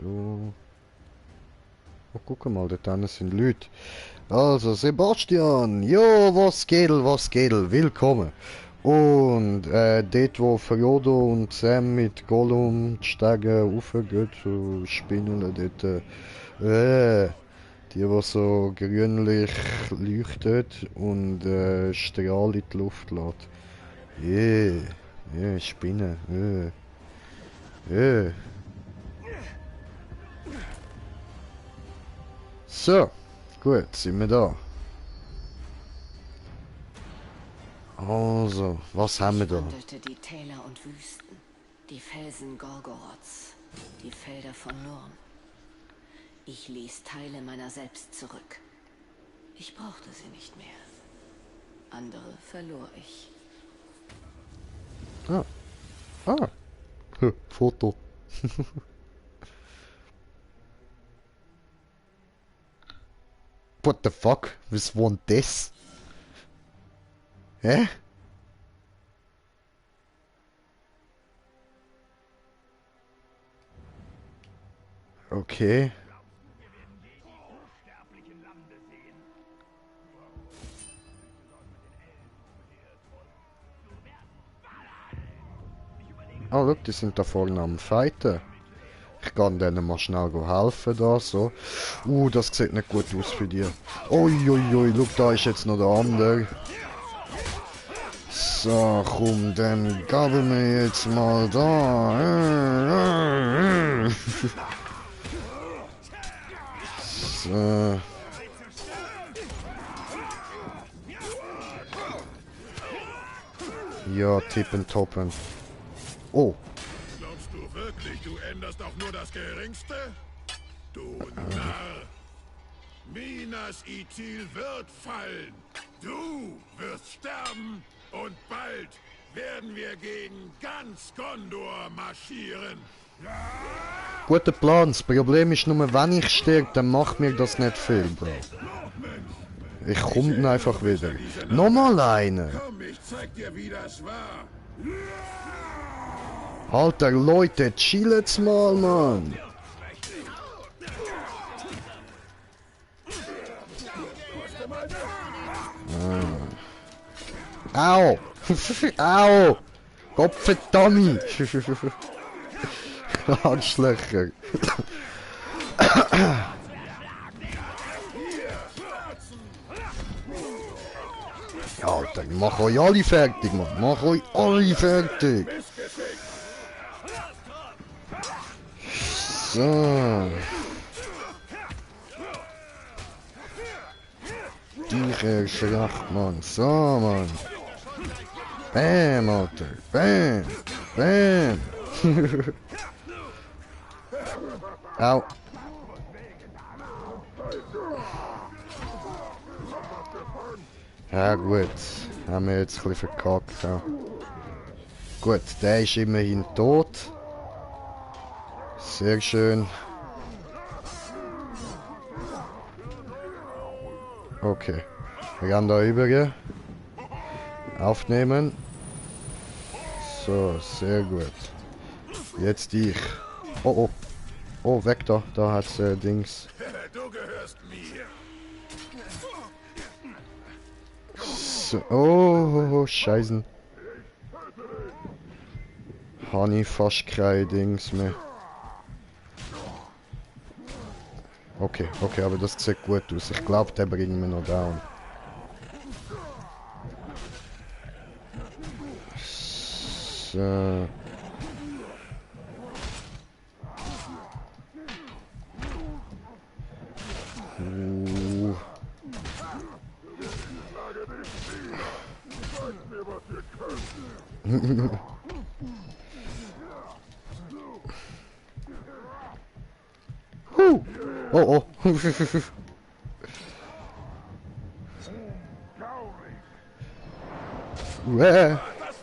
So. Oh, guck mal, da drinnen sind Leute. Also, Sebastian, jo, was geht, willkommen. Und, dort wo Frodo und Sam mit Gollum die Stege raufgehen, so Spinnen dort, die so grünlich leuchtet und, Strahl in die Luft lässt. Spinnen, So, gut, sind wir da. Also, was haben wir da? Ich wandelte die Täler und Wüsten, die Felsen Gorgoroths, die Felder von Nurn. Ich ließ Teile meiner selbst zurück. Ich brauchte sie nicht mehr. Andere verlor ich. Foto. What the fuck? Was war denn das? Hä? Okay. Ah, look, die sind da vorne am Fighten. Ich kann denen mal schnell helfen da, so. Das sieht nicht gut aus für dich. Uiuiui, look, da ist jetzt noch der andere. So, komm, dann gabeln wir jetzt mal da. So. Ja, tippen, toppen. Oh. Glaubst du wirklich, du änderst auch nur das Geringste? Du Narr! Minas Ithil wird fallen. Du wirst sterben. Und bald werden wir gegen ganz Gondor marschieren. Guter Plan. Das Problem ist nur, wenn ich sterbe, dann macht mir das nicht viel, Bro. Ich komme dann einfach wieder. Nochmal einer. Komm, ich zeig dir, wie das war. Alter, Leute, chillet's mal, Mann. Au! Au! Kopfverdammt! Arschlöcher! Alter, mach euch alle fertig, Mann! Mach euch alle fertig! So. Die Schlacht, Mann. So, Mann. Bam, Alter. Bam. Bam. Au. Ja gut. Haben wir jetzt ein bisschen verkackt. Ja. Gut, der ist immerhin tot. Sehr schön. Okay. Wir gehen da rüber. Aufnehmen. So, sehr gut. Jetzt ich. Oh, oh. Oh, weg da. Da hat's Dings. Du gehörst mir. So, oh, Scheißen. Habe ich fast keine Dings mehr. Okay, okay, aber das sieht gut aus. Ich glaube, der bringt mich noch down. So. Oh, oh. Das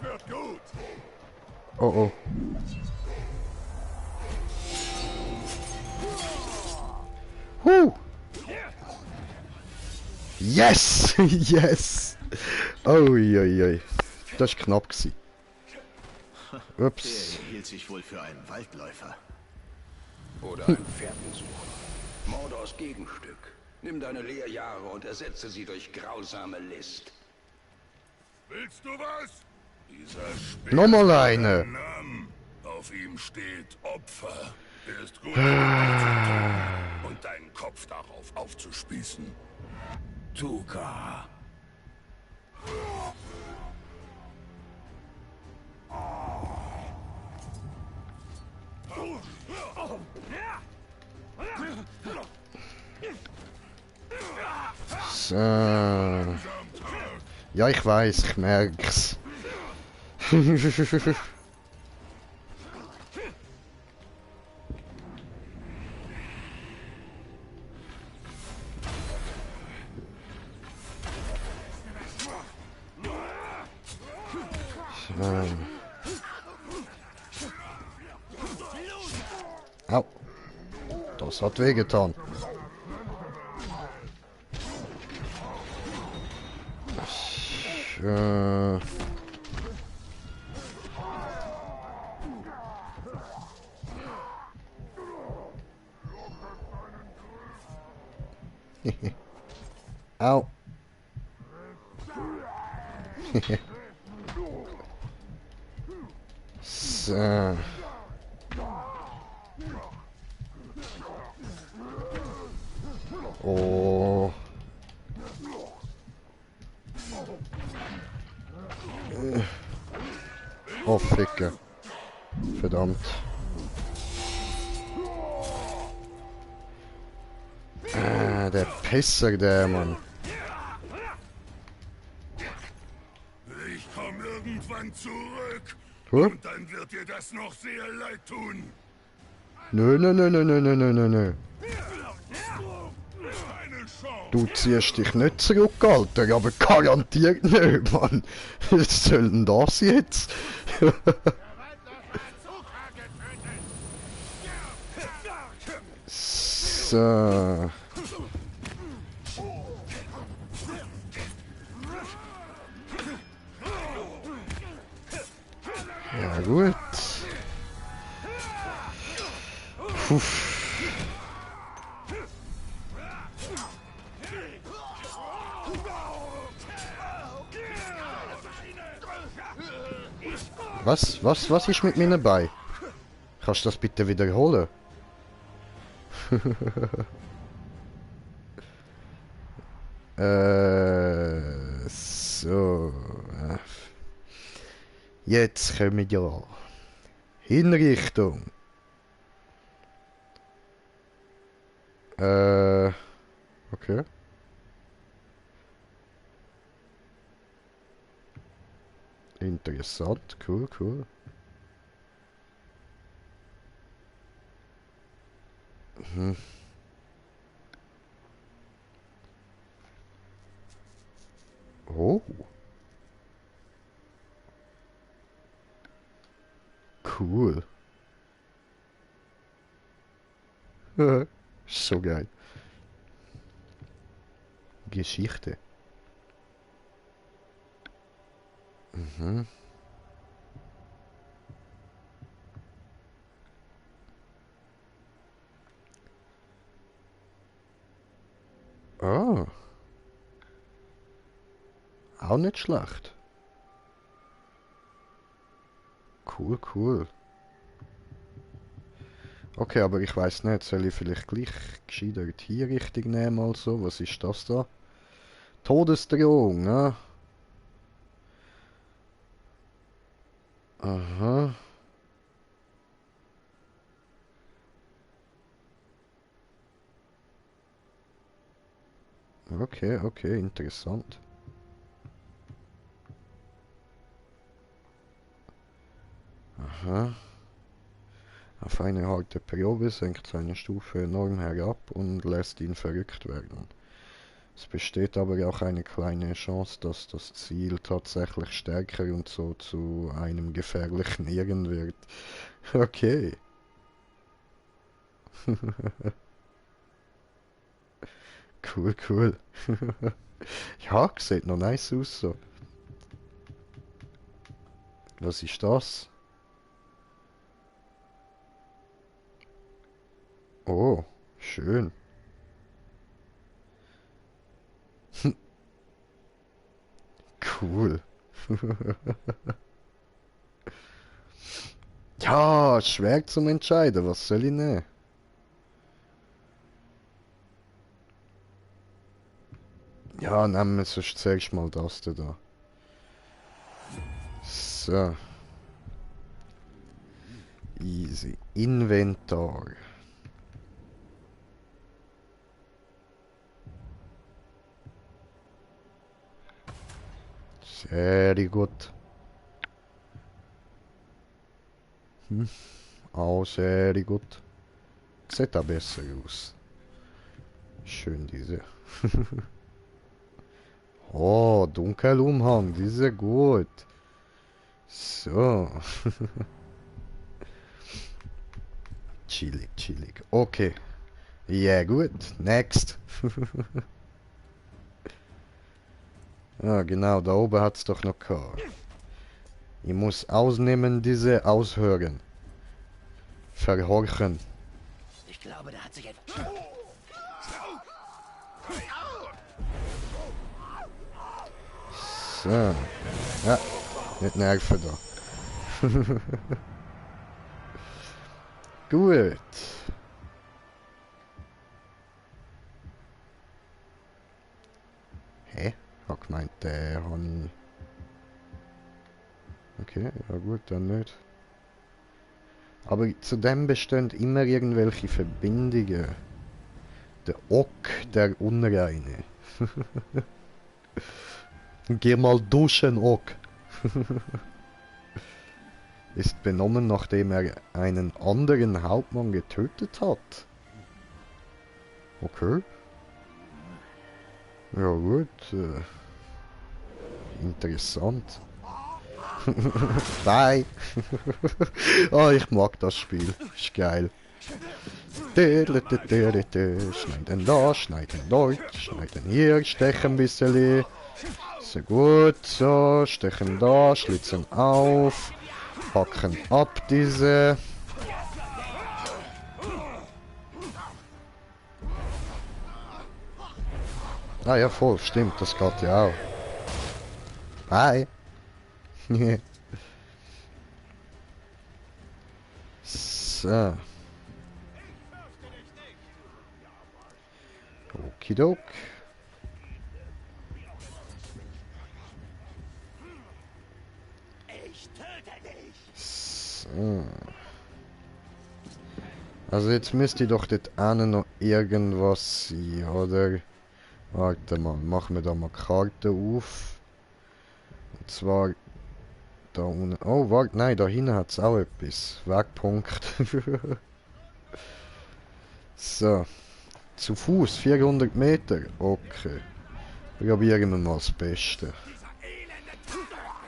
wird gut. Oh, oh. Yes! Yes! Uiuiui. Das war knapp gewesen. Ups. Der hielt sich wohl für einen Waldläufer. Oder ein Pferdensucher. Mordors Gegenstück. Nimm deine Lehrjahre und ersetze sie durch grausame List. Willst du was? Dieser Speer Nochmal hat eine. einen Namen. Auf ihm steht Opfer. Er ist gut, dich zu töten und deinen Kopf darauf aufzuspießen. Tuka. So. Ja, ich weiß, ich merk's. Au. Das hat wehgetan. Au. So. Oh. Oh, Ficke. Verdammt. Der Pisser, der Mann. Ich komme irgendwann zurück. Huh? Und dann wird dir das noch sehr leid tun. Nö, nö, nö, nö, nö, nö, nö, nö, nö. Keine Chance. Du ziehst dich nicht zurück, Alter, aber garantiert nicht, Mann. Was soll denn das jetzt? So. Ja, gut. Puh. Was ist mit mir dabei? Kannst du das bitte wiederholen? So. Jetzt kommen wir ja. Hinrichtung. Okay. Interessant, cool, cool. Mhm. Oh. Cool. So geil. Geschichte. Mhm. Ah. Auch nicht schlecht. Cool, cool. Okay, aber ich weiß nicht, soll ich vielleicht gleich gescheiter hier richtig nehmen also? Was ist das da? Todesdrohung, ne? Aha. Okay, okay, interessant. Aha. Auf eine harte Probe senkt seine Stufe enorm herab und lässt ihn verrückt werden. Es besteht aber auch eine kleine Chance, dass das Ziel tatsächlich stärker und so zu einem gefährlichen Irren wird. Okay. Cool, cool. Ja, sieht noch nice aus so. Was ist das? Oh, schön. Cool. Ja, schwer zum Entscheiden. Was soll ich nehmen? Ja, nehmen wir sonst zuerst mal das da. So. Easy. Inventar. Sehr gut. Auch sehr gut. Sieht auch besser aus. Schön diese. Oh, Dunkelumhang, diese gut. So. Chillig, chillig. Okay. Ja, gut. Next. Ja, genau, da oben hat's doch noch gehabt. Ich muss ausnehmen, diese aushören. Verhorchen. Ich glaube, da hat sich etwas... So. Ja, nicht nerven da. Gut. Hä? Hab gemeint, der habe ich... Okay, ja gut, dann nicht. Aber zu dem bestehen immer irgendwelche Verbindungen. Der Ock, der Unreine. Geh mal duschen, Ock. Ist benommen, nachdem er einen anderen Hauptmann getötet hat. Okay. Ja gut. Interessant. Bye. Oh, ich mag das Spiel. Ist geil. Schneiden da, schneiden dort, schneiden hier, stechen ein bisschen. So gut, so, stechen da, schlitzen auf, hacken ab diese. Ah ja, voll, stimmt, das geht ja auch. Bye. So. Okidok. So. Also jetzt müsste doch dort einen noch irgendwas sein, oder? Warte mal, machen wir da mal Karte auf. Und zwar da unten. Oh, warte, nein, da hinten hat es auch etwas. Wegpunkt. So. Zu Fuß, 400 Meter. Okay. Probieren wir mal das Beste.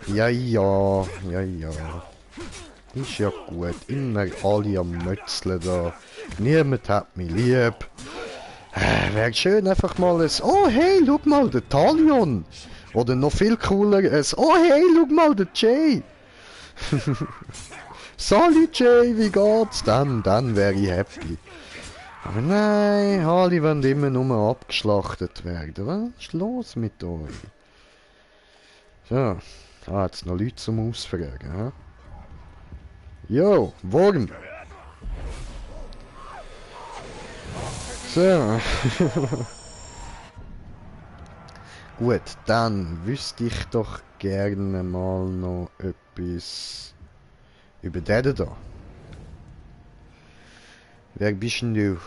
Ja, ja, ja, ja. Ist ja gut. Immer alle am Mötzeln da. Niemand hat mich lieb. Wäre schön einfach mal ein... Oh, hey, schau mal, der Talion. Oder noch viel cooler ein... Oh, hey, schau mal, der Jay. Salut, Jay, wie geht's? Dann wäre ich happy. Aber nein, alle wollen immer nur abgeschlachtet werden. Was ist los mit euch? So, da hat's noch Leute zum Ausfragen, hä? Jo, Wurm! So. Gut, dann wüsste ich doch gerne mal noch etwas über den da. Wer bist denn du?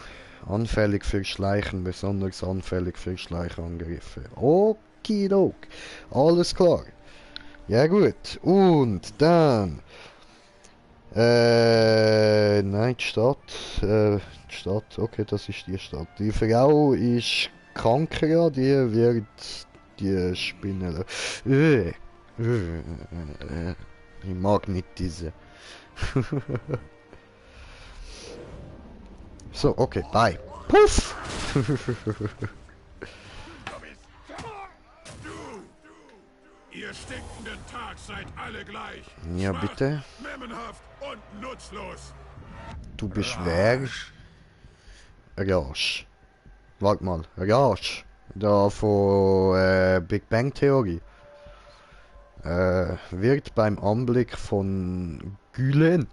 Anfällig für Schleichen, besonders anfällig für Schleichangriffe. Okidok. Alles klar. Ja gut. Und dann... nein, die Stadt. Die Stadt, okay, das ist die Stadt. Die Frau ist kranker, die wird die Spinne. Ich mag nicht diese. So, okay, bye. Puff! Ihr stinkenden Tag seid alle gleich. Ja, Schwach, bitte. memmenhaft und nutzlos. Du bist wer? Raj. Warte mal, Raj. Da von Big Bang Theorie. Wird beim Anblick von Gülen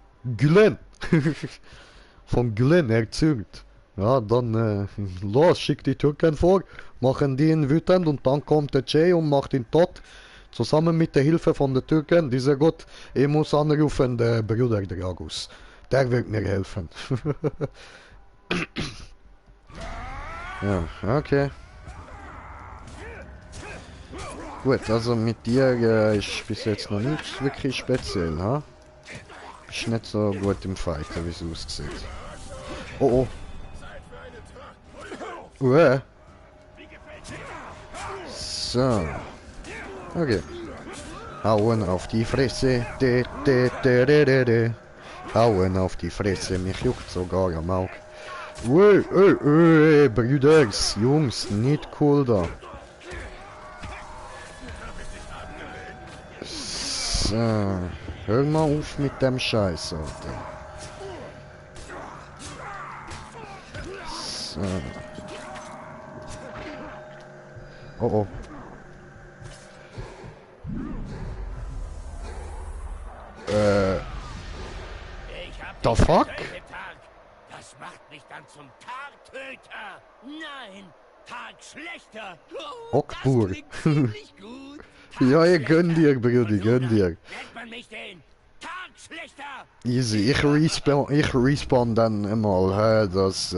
von Gülen erzürnt. Ja, dann los, schick die Türken vor, machen die ihn wütend und dann kommt der Jay und macht ihn tot. Zusammen mit der Hilfe von den Türken, dieser Gott, ich muss anrufen, der Bruder Dragus. Der wird mir helfen. Ja, okay. Gut, also mit dir ist bis jetzt noch nichts wirklich speziell, ha? Ist nicht so gut im Fighten, wie es aussieht. Oh oh. So. Okay. Hauen auf die Fresse. Hauen auf die Fresse. Mich juckt sogar am Auge. Brüders, Jungs, nicht cool da. So. Hör mal auf mit dem Scheiß, Alter. So. Oh oh. The fuck? Das macht mich dann zum Tagtöter. Nein, Tagschlechter. Ockbur. Ja, ihr gönn dir, Brudi, gönn dir. Nennt man mich den Tagschlechter? Easy, ich respawn dann mal, das,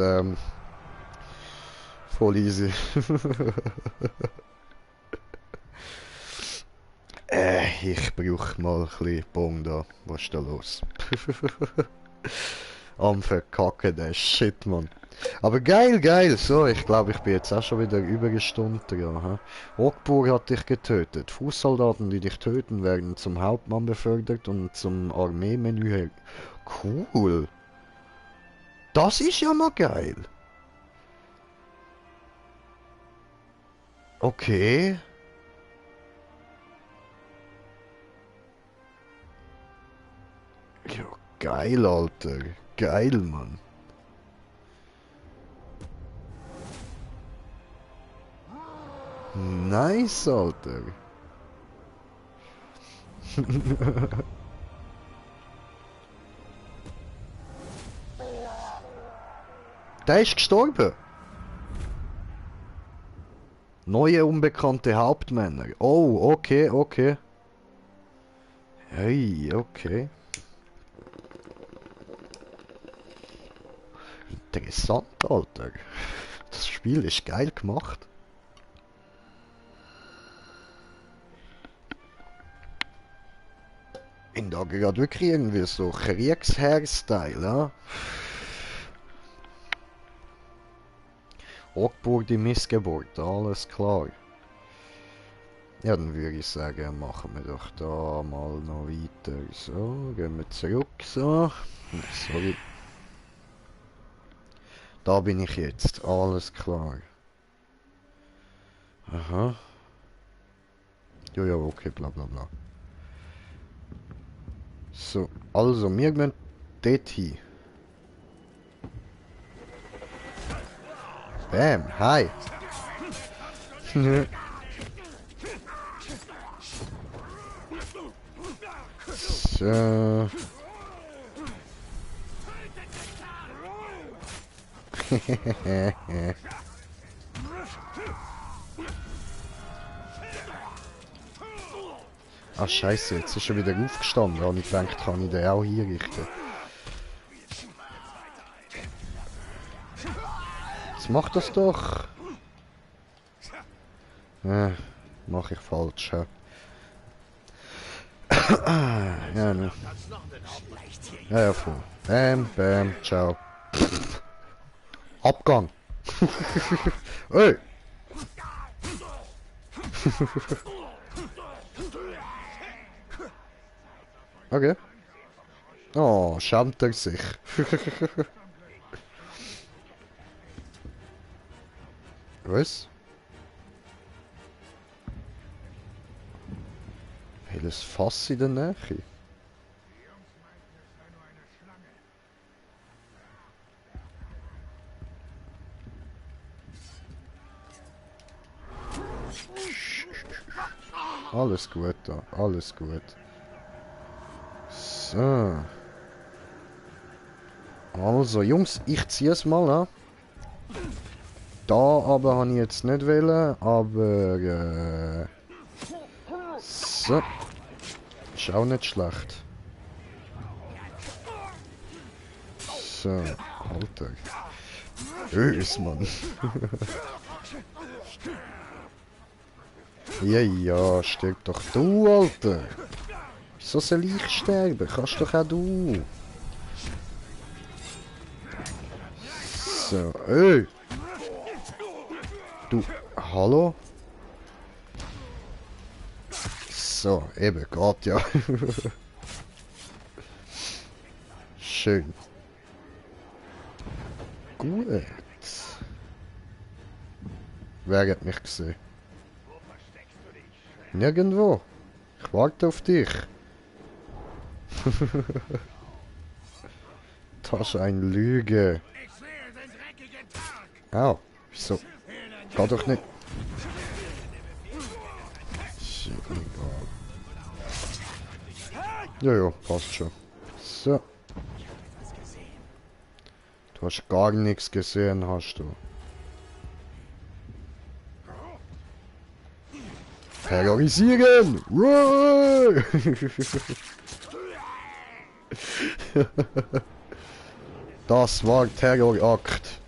voll easy. Ich brauch mal ein bisschen Bon da. Was ist da los? Am Verkacken, der Shit, Mann. Aber geil, geil. So, ich glaube, ich bin jetzt auch schon wieder über eine Stunde dran. Ockbur hat dich getötet. Fußsoldaten, die dich töten, werden zum Hauptmann befördert und zum Armeemenü. Cool. Das ist ja mal geil. Okay. Ja, geil, Alter. Geil, Mann. Nice, Alter. Der ist gestorben. Neue unbekannte Hauptmänner. Oh, okay, okay. Hey, okay. Interessant, Alter. Das Spiel ist geil gemacht. In da gerade wirklich irgendwie so Kriegsherr-Style, ja? Ockburg die Missgeburt, alles klar. Ja, dann würde ich sagen, machen wir doch da mal noch weiter. So, gehen wir zurück, so. Sorry. Da bin ich jetzt, alles klar. Aha. Ja, ja, okay, bla bla bla. So, also, wir gehen dort hin. Bam, hi. So. Ah, scheiße, jetzt ist er wieder aufgestanden und ich denke, kann ich den auch hier richten. Jetzt mach das doch. Mach ich falsch, ja. Ja, ne. Ja, ja, voll. Bam, bam, ciao. Abgang. Hey. Okay. Oh, schämt er sich. Was? Welches Fass in der Nähe? Alles gut da, alles gut. So. Also, Jungs, ich ziehe es mal an. Da aber habe ich jetzt nicht wollen, aber so. Ist auch nicht schlecht. So, Alter. Bös, Mann. Ja, ja, stirb doch du, Alter. Wieso soll ich sterben? Kannst doch auch du. So, ey. Du, hallo? So, eben, geht ja. Schön. Gut. Wer hat mich gesehen? Nirgendwo. Ich warte auf dich. Das ist ein Lüge. Au, wieso? Geh doch nicht. Ja, ja, passt schon. So. Du hast gar nichts gesehen, hast du. Terrorisieren! Das war Terrorakt.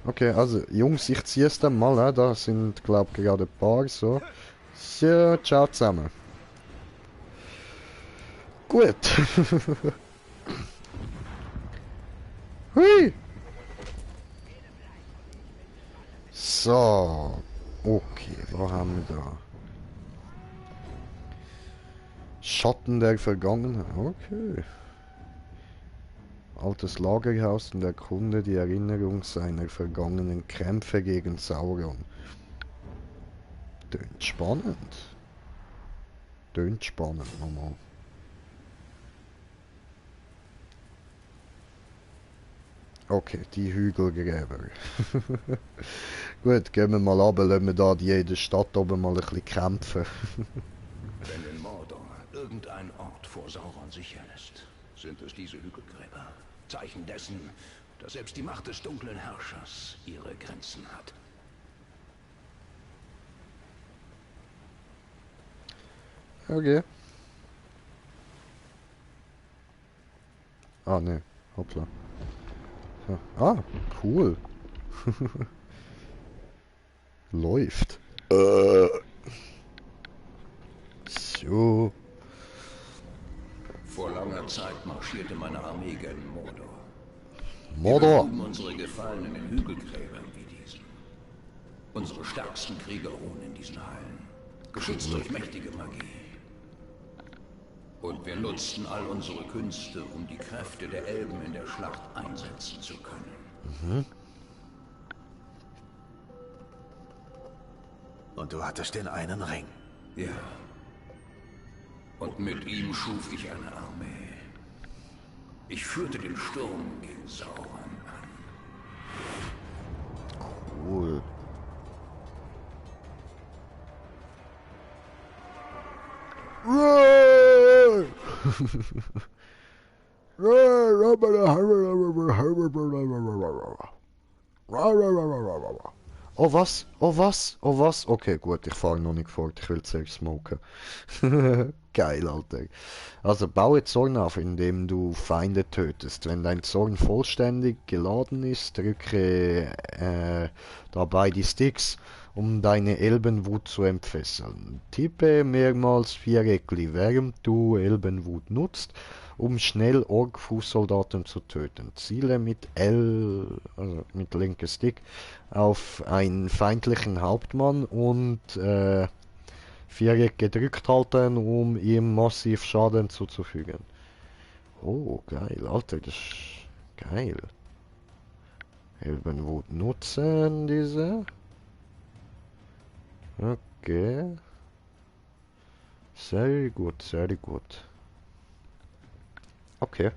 Okay, also Jungs, ich ziehe es dann mal, da sind glaube ich gerade ein paar so. So, ciao zusammen. Gut. Hui. So. Okay, was haben wir da? Schatten der Vergangenheit. Okay. Altes Lagerhaus und erkunde die Erinnerung seiner vergangenen Kämpfe gegen Sauron. Tönt spannend. Tönt spannend, nochmal. Okay, die Hügelgräber. Gut, gehen wir mal runter, lassen wir da jede Stadt oben mal ein bisschen kämpfen. Wenn in Mordor irgendein Ort vor Sauron sicher ist, sind es diese Hügelgräber. Zeichen dessen, dass selbst die Macht des dunklen Herrschers ihre Grenzen hat. Okay. Ah, ne. Hoppla. Ja. Ah, cool. Läuft. So. Vor langer Zeit marschierte meine Armee gen Mordor. Mordor. Wir unsere Gefallenen in Hügelgräbern wie diesen. Unsere stärksten Krieger ruhen in diesen Hallen, geschützt durch mächtige Magie. Und wir nutzten all unsere Künste, um die Kräfte der Elben in der Schlacht einsetzen zu können. Mhm. Und du hattest den einen Ring. Ja. Und mit ihm schuf ich eine Armee. Ich führte den Sturm gegen Sauron an. Cool. Oh was? Oh was? Oh was? Okay, gut, ich fahre noch nicht fort, ich will zuerst smoken. Geil, Alter. Also baue Zorn auf, indem du Feinde tötest. Wenn dein Zorn vollständig geladen ist, drücke dabei die Sticks, um deine Elbenwut zu entfesseln. Tippe mehrmals Viereckli, während du Elbenwut nutzt, um schnell Ork-Fußsoldaten zu töten. Ziele mit L, also mit linker Stick, auf einen feindlichen Hauptmann und Viereck gedrückt halten, um ihm massiv Schaden zuzufügen. Oh, geil, Alter, das ist geil. Elbenwut nutzen, diese. Okay. Sehr gut, sehr gut. Okay.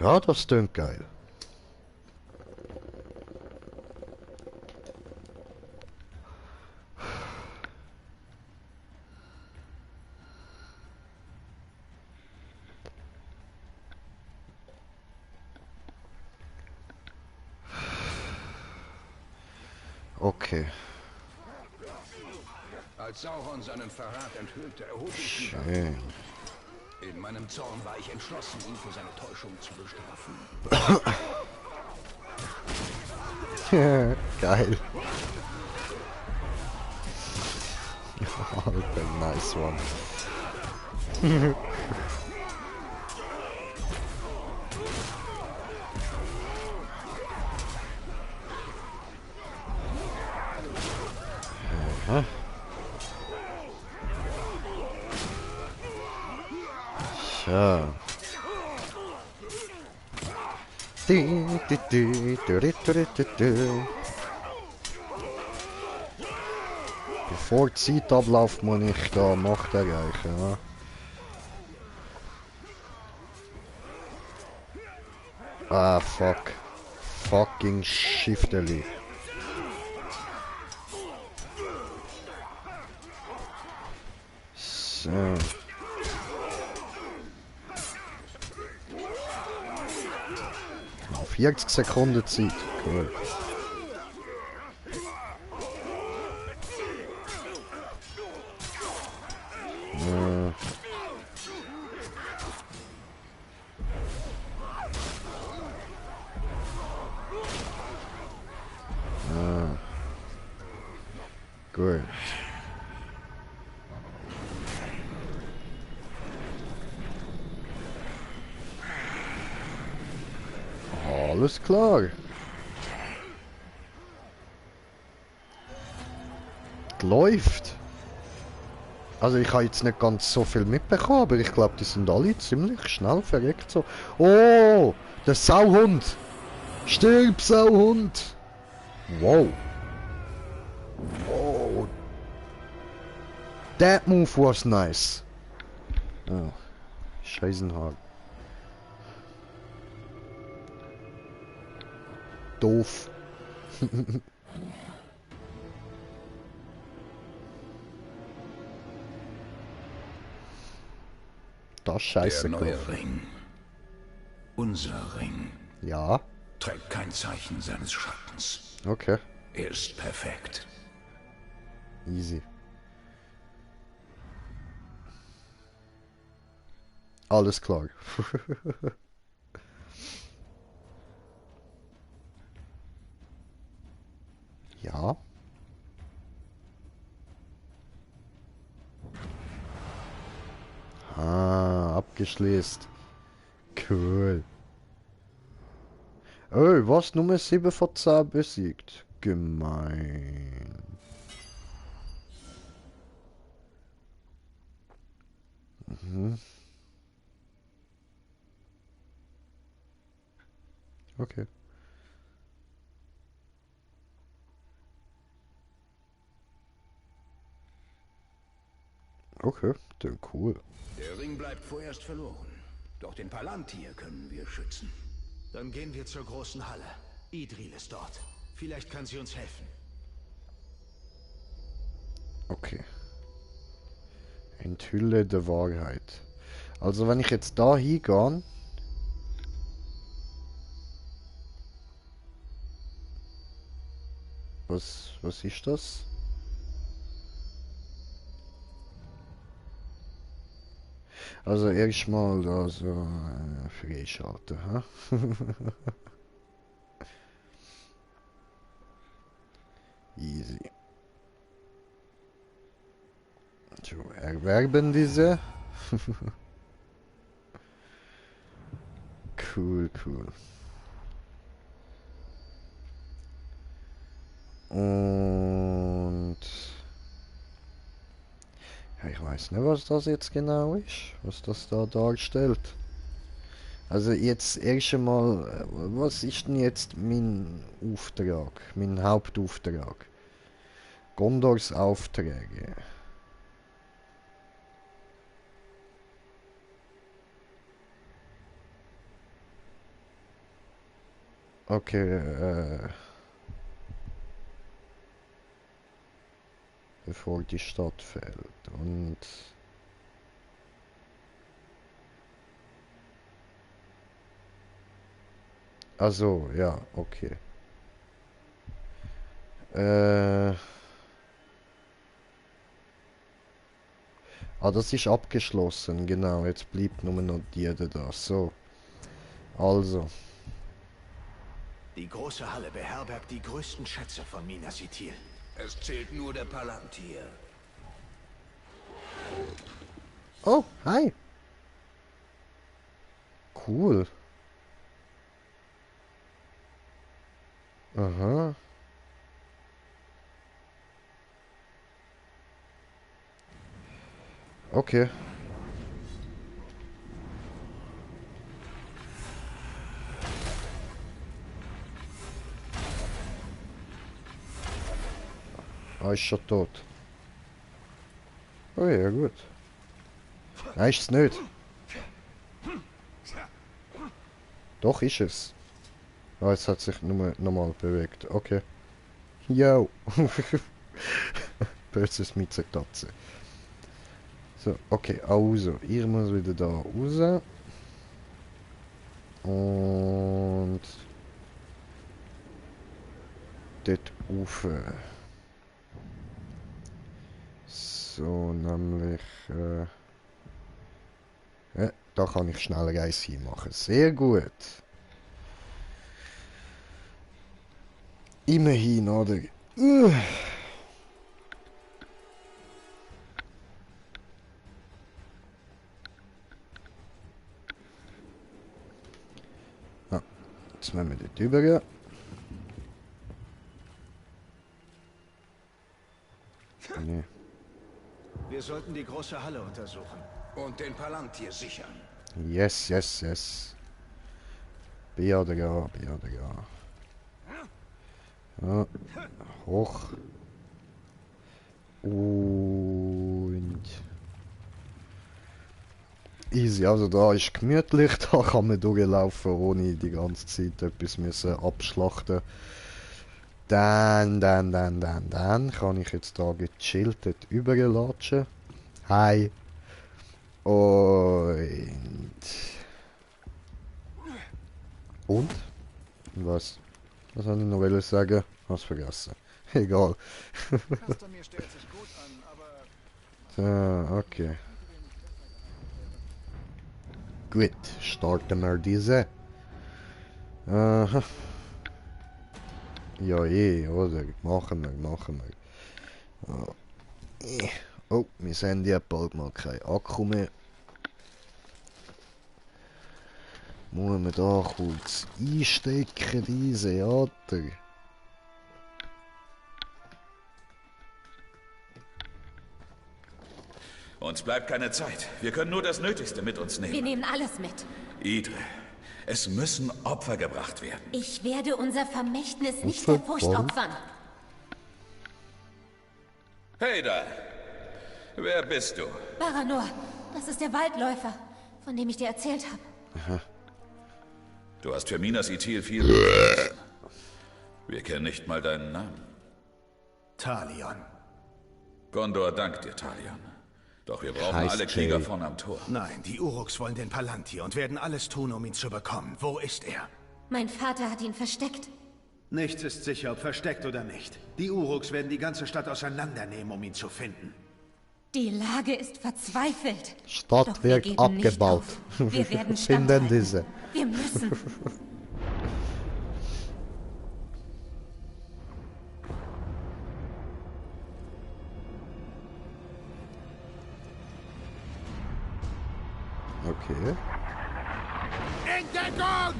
Ja, das klingt geil. Okay. Als Sauron seinen Verrat enthüllte, erhob ich die Schön. Waffe. In meinem Zorn war ich entschlossen, ihn für seine Täuschung zu bestrafen. Geil. Alter, nice one. Aha. So. Bevor die Zeit abläuft, muss ich da Macht erreichen. Ja? Ah, fuck. Fucking Shifteli. So. Auf 40 Sekunden Zeit. Cool. Gut. Alles klar. Läuft. Also ich habe jetzt nicht ganz so viel mitbekommen, aber ich glaube, die sind alle ziemlich schnell verreckt so. Oh, der Sauhund. Stirb, Sauhund. Wow. Wow. That move was nice. Oh, Scheißenhag. Doof. Das Scheiße. Der neue Ring. Unser Ring. Ja. Trägt kein Zeichen seines Schattens. Okay. Er ist perfekt. Easy. Alles klar. Ja. Ah, abgeschlossen. Cool. Oh, was? Nummer 7 von 10 besiegt. Gemein. Mhm. Okay. Okay, dann cool. Der Ring bleibt vorerst verloren. Doch den Palantir können wir schützen. Dann gehen wir zur großen Halle. Idril ist dort. Vielleicht kann sie uns helfen. Okay. Enthülle der Wahrheit. Also wenn ich jetzt da hingehe... Was ist das? Also erstmal da so freischalten, ha? Easy. So, erwerben diese. Cool, cool. Und... Ja, ich weiß nicht, was das jetzt genau ist, was das da darstellt. Also jetzt erst einmal, was ist denn jetzt mein Auftrag, mein Hauptauftrag? Gondors Aufträge. Okay, bevor die Stadt fällt und... Also, ja, okay. Ah, das ist abgeschlossen, genau. Jetzt bleibt nur noch die da. So. Also. Die große Halle beherbergt die größten Schätze von Minas Ithil. Es zählt nur der Palantir. Oh, hi. Cool. Aha. Okay. Ah, ist schon tot. Oh ja, gut. Nein, ist es nicht. Doch, ist es. Ah, jetzt hat sich nur normal bewegt. Okay. Yo. Böses Mitzetatze. So, okay, also. Ich muss wieder da raus. Und... dort rauf. So, nämlich... ja, da kann ich schnell ein Eis hinmachen. Sehr gut. Immerhin, oder? Ah, jetzt müssen wir dort rüber. Nee. Wir sollten die große Halle untersuchen. Und den Palantir sichern. Yes, yes, yes. Beerdiger, Beerdiger. Ja, hoch. Und... easy, also da ist gemütlich, da kann man durchlaufen, ohne die ganze Zeit etwas müssen abschlachten. Dann kann ich jetzt da gechillt dort überlatschen. Hi. Und? Was? Was soll ich noch sagen? Hab's vergessen. Egal. So, okay. Gut, starten wir diese. Aha. Ja, oder? Machen wir. Oh, mein Handy hat bald mal kein Akku mehr. Muss man da kurz einstecken, diese Alter. Uns bleibt keine Zeit. Wir können nur das Nötigste mit uns nehmen. Wir nehmen alles mit. Idre, es müssen Opfer gebracht werden. Ich werde unser Vermächtnis nicht der Furcht opfern. Hey da! Wer bist du? Baranor, das ist der Waldläufer, von dem ich dir erzählt habe. Aha. Du hast für Minas Ithil viel bewiesen. Wir kennen nicht mal deinen Namen. Talion. Gondor dankt dir, Talion. Doch wir brauchen alle Krieger vorn am Tor. Nein, die Uruks wollen den Palantir und werden alles tun, um ihn zu bekommen. Wo ist er? Mein Vater hat ihn versteckt. Nichts ist sicher, ob versteckt oder nicht. Die Uruks werden die ganze Stadt auseinandernehmen, um ihn zu finden. Die Lage ist verzweifelt. Stadt wird abgebaut. Wir werden finden diese. Wir müssen. Okay. Entdeckung!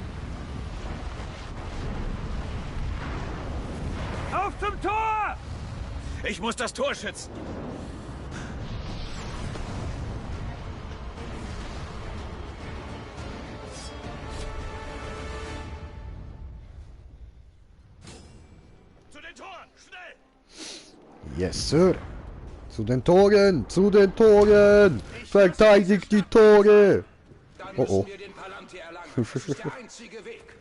Auf zum Tor! Ich muss das Tor schützen. Zu den Toren, schnell! Yes, Sir. Zu den Toren! Zu den Toren! Verteidigt die Tore! Oh oh. Wir den Palantir erlangen. Das ist der einzige Weg.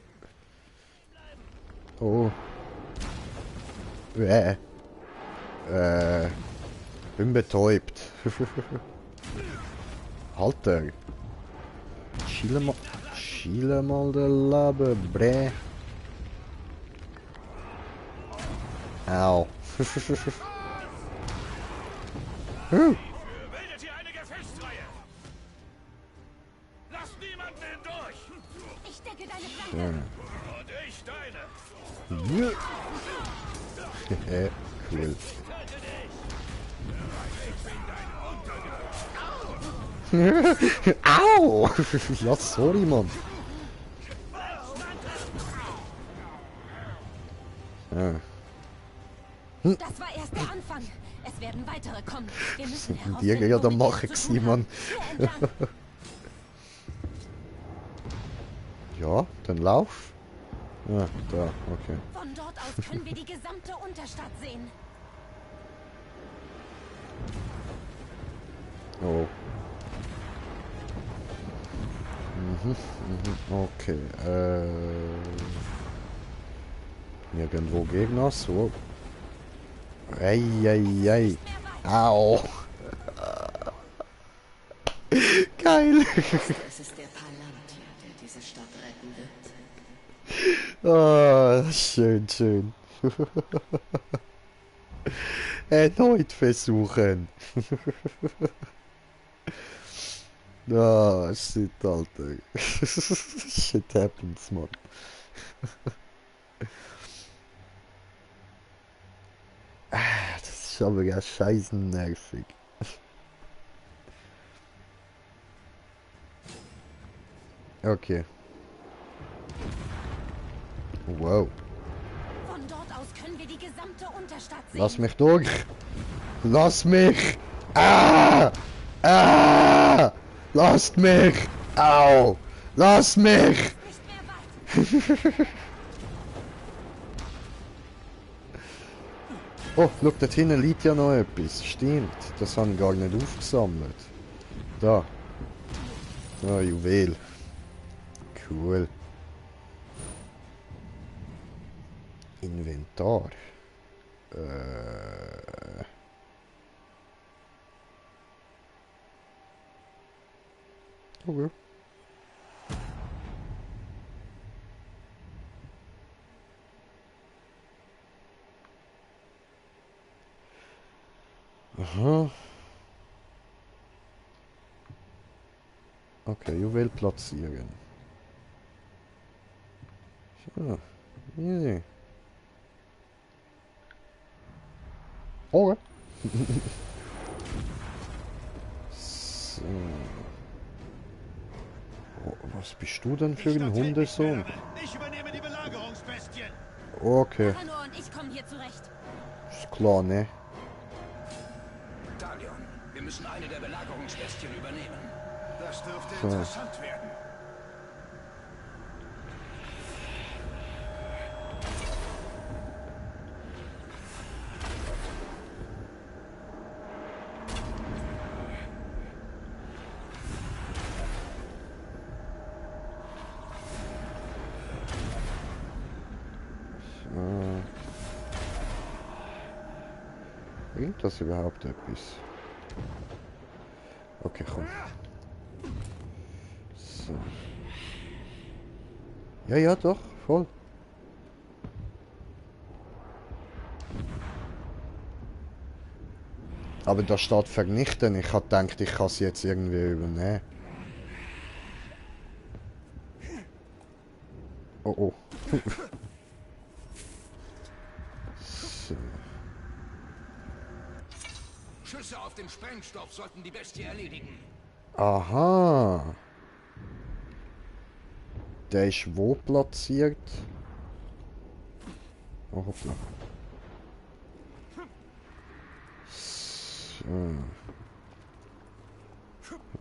Oh. Bin betäubt. Alter. Schiele mal der Labe, bre. Au. Bildet hier eine Gefechtsreihe. Lass niemanden hindurch. Ich decke deine Flanke. Und ich deine. Cool. Au! Ja, sorry, Mann. Das war erst der Anfang. Es werden weitere kommen. Wir müssen herausfinden, Jäger ja dann womit wir machen es zu gewesen, tun Mann. haben. Hier entlang. Ja, dann lauf. Ja, da, okay. Von dort aus können wir die gesamte Unterstadt sehen. Oh. Okay, irgendwo Gegner, so. Ei. Au. Geil. Es ist der Palantir, der diese Stadt retten wird. Ah, schön. Erneut versuchen. Ah, shit, Alter. Shit happens, man. Das ist aber ja scheiße nervig. Okay. Wow. Von dort aus können wir die gesamte Unterstadt sehen. Lass mich durch. Lass mich. Ah! Ah! Lasst mich. Au! Lass mich. Nicht mehr weit. Oh, schau, dort hinten liegt ja noch etwas. Stimmt, das habe ich gar nicht aufgesammelt. Da. Ah, Juwel. Cool. Inventar. Okay. Aha. Okay, Juwel platzieren. So, easy. Okay. So. Oh, was bist du denn für ein Hundesohn? Ich übernehme die Belagerungsbestien. Okay, Hanno und ich kommen hier zurecht. ist klar, ne? Talion, wir müssen eine der Belagerungsbestien übernehmen. Das dürfte So. interessant werden. Bringt das überhaupt etwas? Okay, komm. So. Ja, doch, voll. Aber da steht vernichten. Ich hatte gedacht, ich kann es jetzt irgendwie übernehmen. Oh. So. Schüsse auf den Sprengstoff sollten die Bestie erledigen. Aha. Der ist wo platziert? Oh, hoppla. So.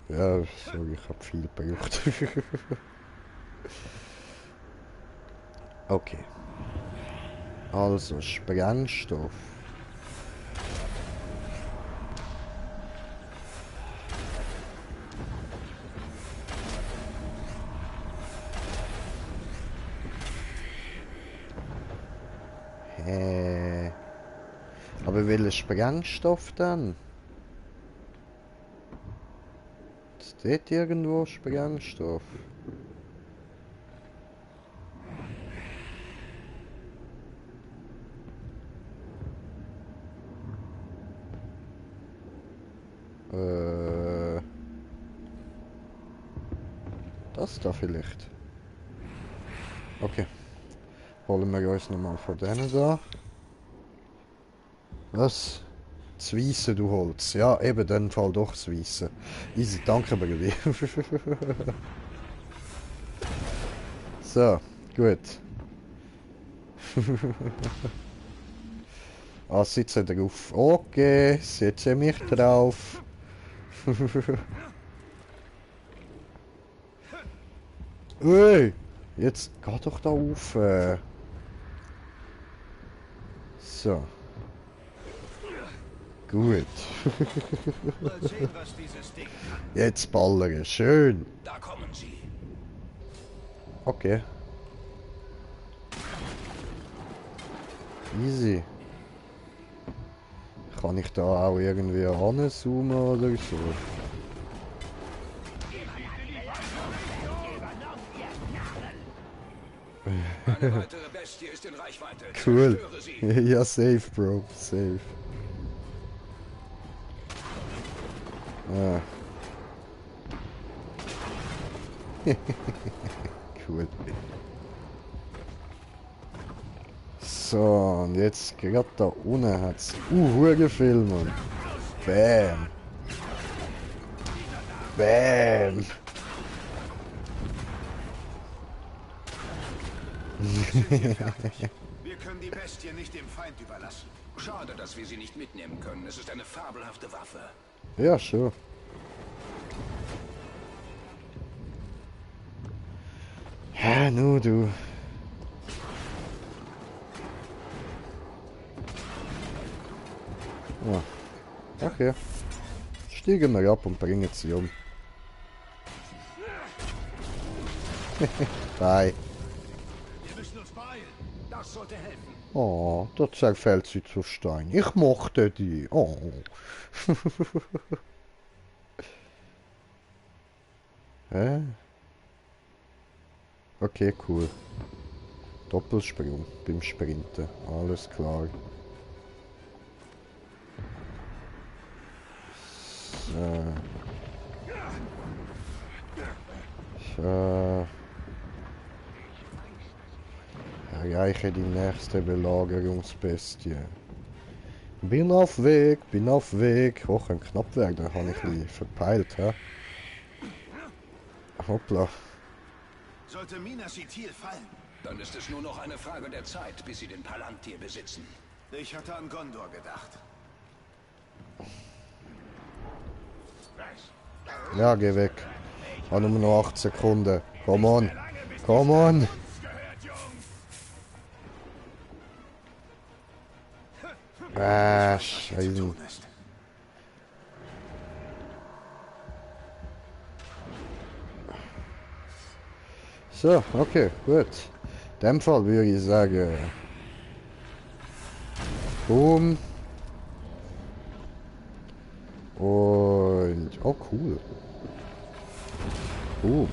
Ja, sorry, ich habe viel gebraucht. Okay. Also, Sprengstoff. Aber welcher Sprengstoff dann? Steht irgendwo Sprengstoff? Das da vielleicht. Okay. Holen wir uns nochmal von denen da. Was? Das Weisse, du Holz. Ja, eben, dann Fall doch das Weisse. Easy, danke, Brudi. So, gut. Sitze drauf. Okay, setze mich drauf. Ui, jetzt geh doch da auf. So. Gut. Jetzt ballern. Schön. Da kommen sie. Okay. Easy. Kann ich da auch irgendwie ranzoomen oder so? Eine weitere Bestie ist in Reichweite. Cool. Zerstöre sie. Ja, safe, Bro. Safe. Ah. Cool. So, und jetzt gerade da unten hat's hure viel, Mann. Bam. Bam. Wir können die Bestie nicht dem Feind überlassen. Schade, dass wir sie nicht mitnehmen können. Es ist eine fabelhafte Waffe. Ja, schon. Ja, nu du. Ja. Okay. Steigen wir ab und bringen sie um. Bye. Wir müssen uns beeilen. Das sollte helfen. Oh, das zerfällt sie zu Stein. Ich mochte die. Oh. Hä? Okay, cool. Doppelsprung beim Sprinten. Alles klar. So. So. Erreiche die nächste Belagerungsbestie. Bin auf Weg, bin auf Weg. Hoch ein Knappwerk, da habe ich mich verpeilt, hä? Hoppla. Sollte Minas Ithil fallen, Dann ist es nur noch eine Frage der Zeit, bis sie den Palantir besitzen. ich hatte an Gondor gedacht. Ja, geh weg. Habe nur noch 8 Sekunden. Come on. Come on. Scheiße. So, okay, gut. In dem Fall würde ich sagen... Boom. Und... Oh, cool. Boom.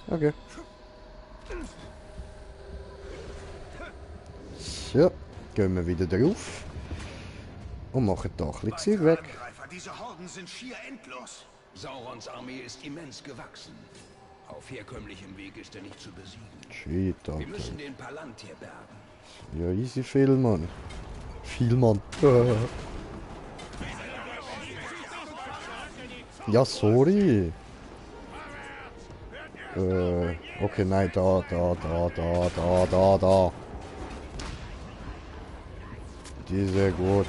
Okay. So, gehen wir wieder drauf. Und machen da ein bisschen weg. Diese Horden sind schier endlos. Saurons Armee ist immens gewachsen. Auf herkömmlichem Weg ist er nicht zu besiegen. Shit, Alter. Wir müssen den Palantir bergen. Ja, easy viel, Mann. Viel, Mann. Ja, sorry. Okay, nein, da. Die ist sehr gut.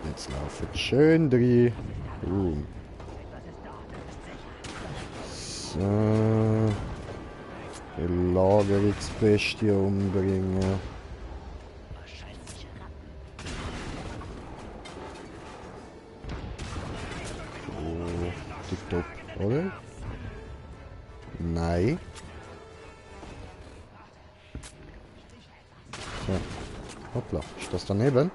Jetzt laufen schön drin. So. Belagerungsbestie umbringen. Oh, tipptopp, oder? Nein. So. Hoppla, ist das daneben?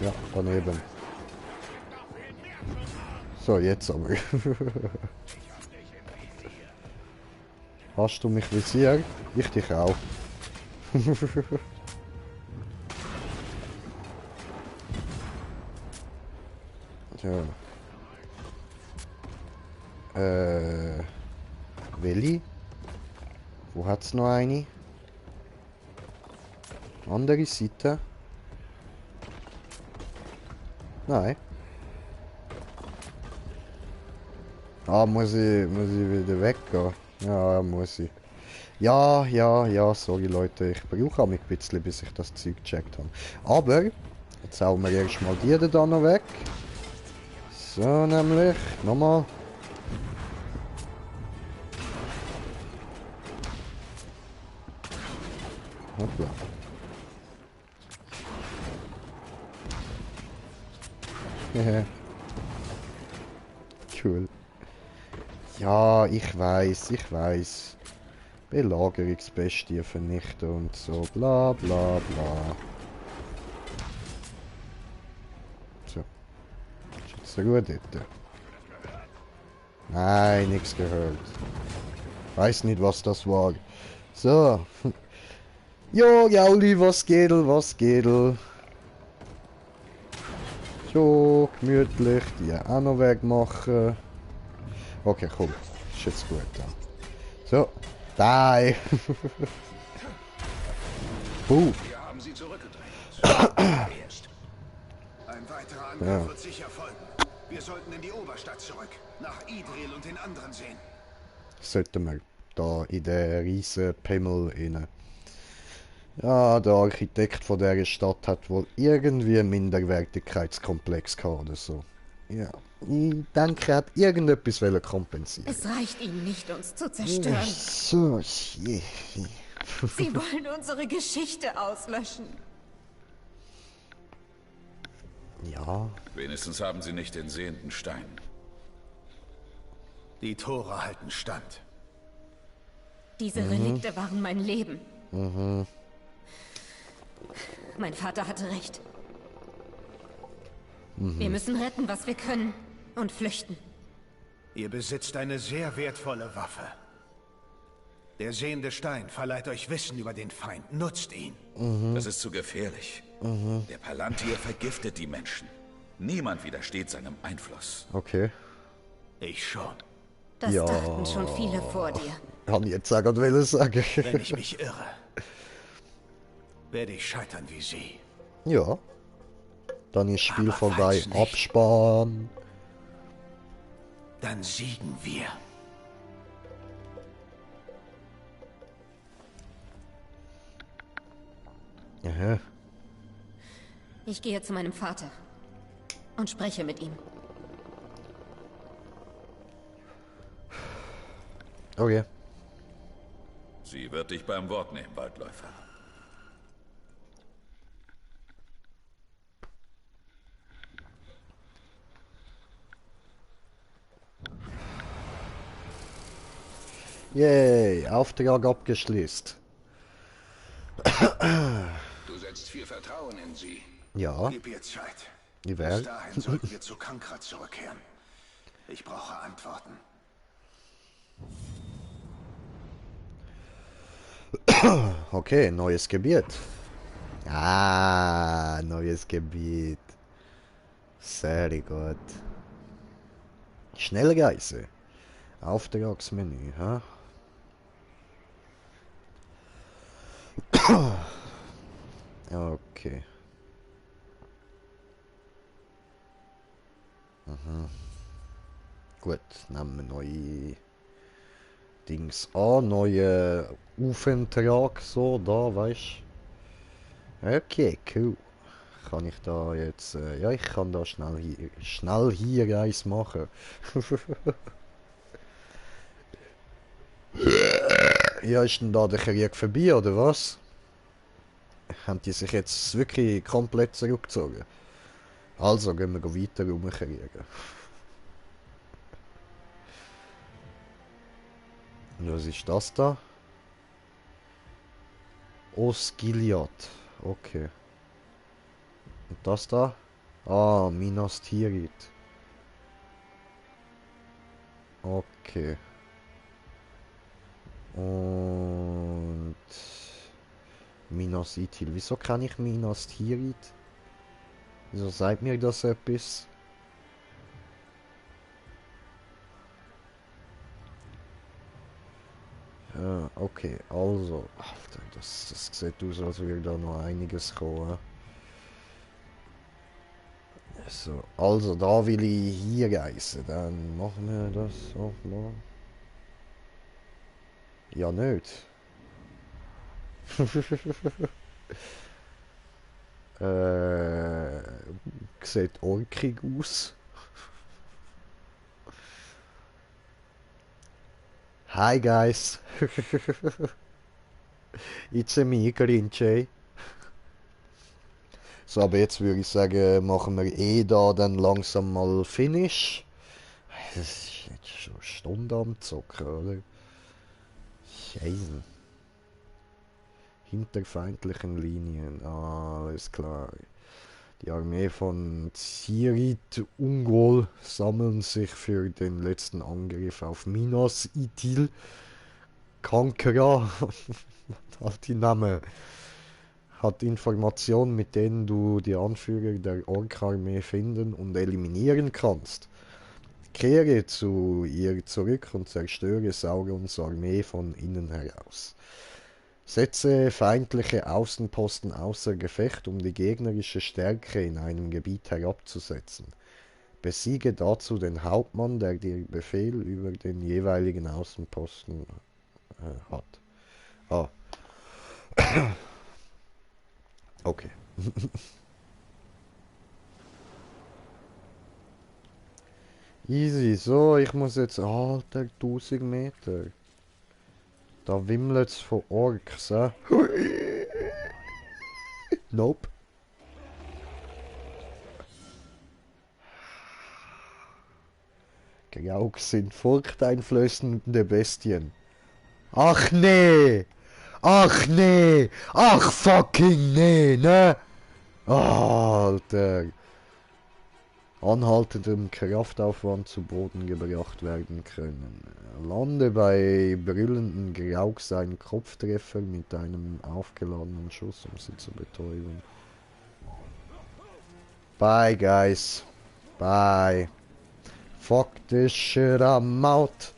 Ja, daneben. So, jetzt aber. Hast du mich visiert? Ich dich auch. Ja. Willi? Wo hat's noch eine? Andere Seite? Nein. Ah, muss ich wieder weggehen? Ja, muss ich. Ja, sorry Leute, ich brauche auch ein bisschen, bis ich das Zeug gecheckt habe. Aber, jetzt hauen wir erstmal die da noch weg. So, nämlich, nochmal. Hoppla. Cool. Ja, ich weiß. Belagerungsbestie vernichten und so, bla bla bla. So. Ist jetzt so gut dort? Nein, nichts gehört. Weiß nicht, was das war. So. Jo, Jauli, was geht? So, gemütlich, die auch noch wegmachen. Okay, komm. Ist jetzt gut dann. So. Die. Wir haben sie zurückgedrängt. Ein weiterer Angriff wird sicher folgen. Wir sollten in die Oberstadt zurück. Nach Idril und den anderen sehen. Sollten wir da in den riesen Pimmel rein. Ja, der Architekt von dieser Stadt hat wohl irgendwie einen Minderwertigkeitskomplex gehabt oder so. Ja, ich denke, er hat irgendetwas kompensieren. Es reicht ihnen nicht, uns zu zerstören. So, Sie wollen unsere Geschichte auslöschen. Ja. Wenigstens haben sie nicht den sehenden Stein. Die Tore halten stand. Diese Relikte waren mein Leben. Mein Vater hatte recht. Wir müssen retten, was wir können. Und flüchten. Ihr besitzt eine sehr wertvolle Waffe. Der sehende Stein verleiht euch Wissen über den Feind. Nutzt ihn. Das ist zu gefährlich. Der Palantir vergiftet die Menschen. Niemand widersteht seinem Einfluss. Okay. Ich schon. Das dachten schon viele vor dir. Kann ich jetzt sagen, will sagen. Wenn ich mich irre, werde ich scheitern wie sie. Ja. Dann ist Spiel Aber vorbei. falls nicht, Absparen. Dann siegen wir. Aha. Ich gehe zu meinem Vater. Und spreche mit ihm. Okay. Sie wird dich beim Wort nehmen, Waldläufer. Yay, Auftrag abgeschlossen. Du setzt viel Vertrauen in sie. Ja, Gib ihr Zeit. ich Bis werde. dahin sollten wir zu Kankra zurückkehren. Ich brauche Antworten. Okay, neues Gebiet. Ah, neues Gebiet. Sehr gut. Schnellreise. Auftragsmenü, ha? Okay. Gut, nehmen wir neue Dings an, neue Aufentrag, so, da, weißt du. Okay, cool. Kann ich da jetzt, ja, ich kann da schnell hier Reis machen. Ja, ist denn da der Krieg vorbei, oder was? Haben die sich jetzt wirklich komplett zurückgezogen? Also, gehen wir weiter rumkriegen. Und was ist das da? Osgiliath. Okay. Und das da? Ah, Minas Tirith. Okay. Und Minas Ithil. Wieso kenne ich Minas Tirith? Wieso sagt mir das etwas? Okay, also. Alter, das sieht aus, als würde da noch einiges kommen. So, also da will ich hier reisen. Dann machen wir das auch mal. Ja, nicht. Sieht orkig aus. Hi guys. It's me, Grinche. So, aber jetzt würde ich sagen, machen wir da dann langsam mal Finish. Das ist jetzt schon eine Stunde am Zocken, oder? Scheiße. Hinter feindlichen Linien. Alles klar. Die Armee von Cirith Ungol sammeln sich für den letzten Angriff auf Minas Ithil. Kankra, halt die Name, hat Informationen, mit denen du die Anführer der Ork-Armee finden und eliminieren kannst. Kehre zu ihr zurück und zerstöre Saurons Armee von innen heraus. Setze feindliche Außenposten außer Gefecht, um die gegnerische Stärke in einem Gebiet herabzusetzen. Besiege dazu den Hauptmann, der den Befehl über den jeweiligen Außenposten hat. Ah. Okay. Easy, so, ich muss jetzt... Alter, 1000 Meter. Da wimmelt's von Orks, Nope. Grauks sind furchteinflößende Bestien. Ach nee! Ach nee! Ach fucking nee, ne? Alter. Anhaltendem Kraftaufwand zu Boden gebracht werden können. Lande bei brüllenden Grauks einen Kopftreffer mit einem aufgeladenen Schuss, um sie zu betäuben. Bye, guys. Bye. Fuck this shit, I'm out.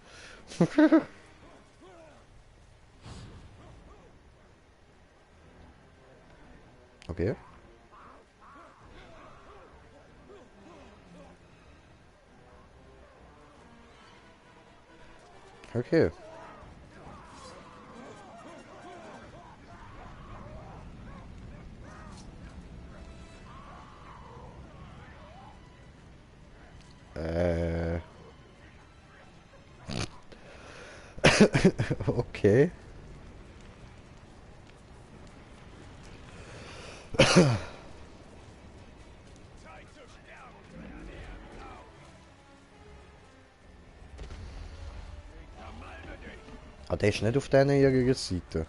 Okay. Okay. Okay. Ah, der ist nicht auf dieser ihrer Seite.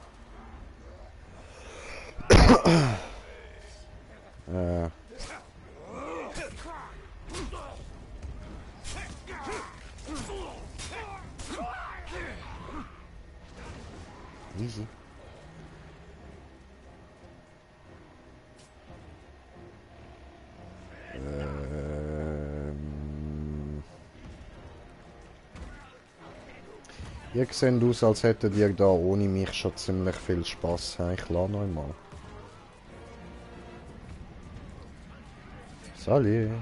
Easy. Ihr seht aus, als hättet ihr da ohne mich schon ziemlich viel Spaß. Ich lade euch mal. Salut.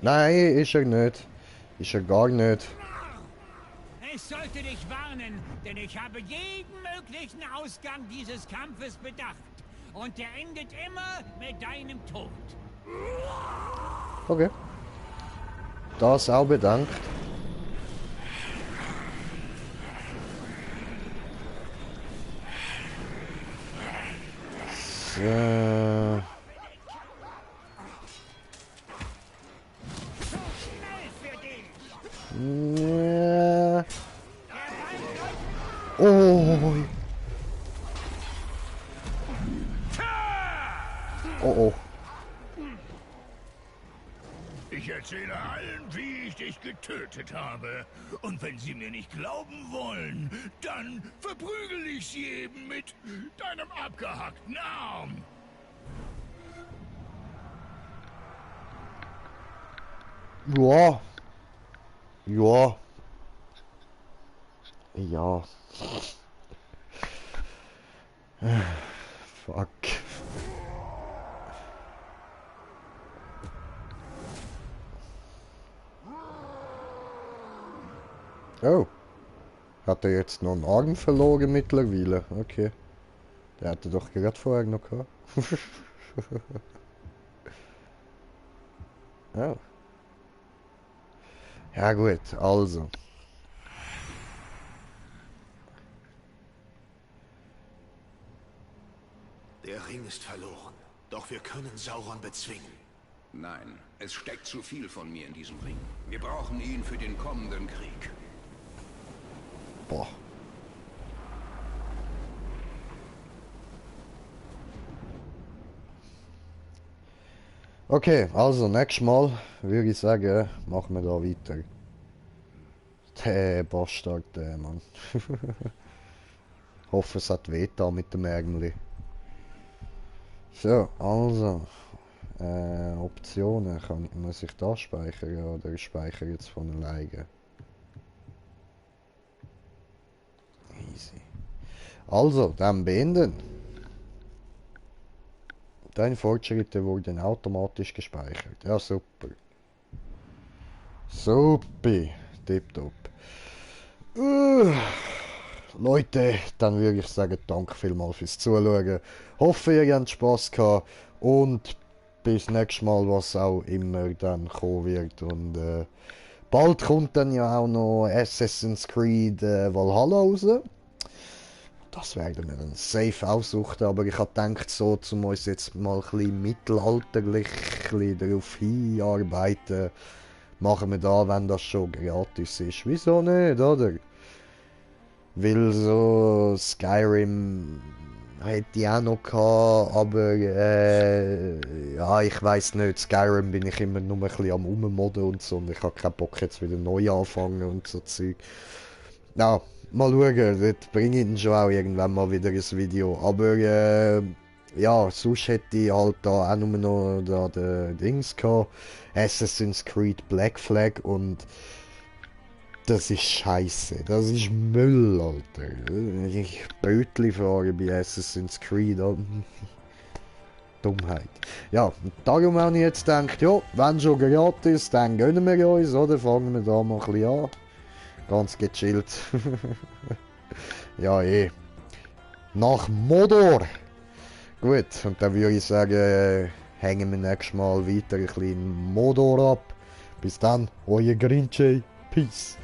Nein, ist er nicht. Ist er gar nicht. Ich sollte dich warnen, denn ich habe jeden möglichen Ausgang dieses Kampfes bedacht. Und der endet immer mit deinem Tod. Okay. Das auch bedankt. So. Ja. Oh. Oh oh. Ich erzähle allen, wie ich dich getötet habe. Und wenn Sie mir nicht glauben wollen, dann verprügel ich Sie eben mit deinem abgehackten Arm. Ja. Ja. Ja. Fuck. Oh. Hat er jetzt noch einen Arm verloren mittlerweile? Okay. Der hatte doch gerade vorher noch gehabt. Oh. Ja gut, also. Der Ring ist verloren. Doch wir können Sauron bezwingen. Nein, es steckt zu viel von mir in diesem Ring. Wir brauchen ihn für den kommenden Krieg. Boah. Okay, also nächstes Mal würde ich sagen, machen wir da weiter. Der Bastard, der Mann. Hoffe, es hat weh da mit dem Ärmeli. So, also. Optionen. Muss ich da speichern oder ich speichere jetzt von alleine? Easy. Also, dann beenden. Deine Fortschritte wurden automatisch gespeichert. Ja, super. Super. Tipptopp. Leute, dann würde ich sagen, danke vielmals fürs Zuschauen. Hoffe, ihr habt Spass gehabt und bis nächstes Mal, was auch immer dann kommen wird. Und bald kommt dann ja auch noch Assassin's Creed Valhalla raus. Das werden wir dann safe aussuchen, aber ich habe gedacht, so, um uns jetzt mal ein bisschen mittelalterlich darauf hinarbeiten, machen wir da, wenn das schon gratis ist. Wieso nicht, oder? Weil so Skyrim hätte ich auch noch gehabt, aber ja, ich weiß nicht, Skyrim bin ich immer nur ein bisschen am Ummodden und so und ich habe keinen Bock jetzt wieder neu anfangen und so Zeug. Ja, mal schauen, das bringe ich dann schon auch irgendwann mal wieder ein Video, aber ja, sonst hätte ich halt da auch nur noch da den Dings gehabt, Assassin's Creed Black Flag und das ist scheiße, das ist Müll, Alter. Ich Bötli fahre bei Assassin's Creed. Dummheit. Ja, und darum habe ich jetzt gedacht, ja, wenn schon gratis, dann gönnen wir uns, oder? Fangen wir da mal ein bisschen an. Ganz gechillt. Ja, nach Mordor. Gut, und dann würde ich sagen, hängen wir nächstes Mal weiter ein bisschen in Mordor ab. Bis dann, euer Grinche. Peace.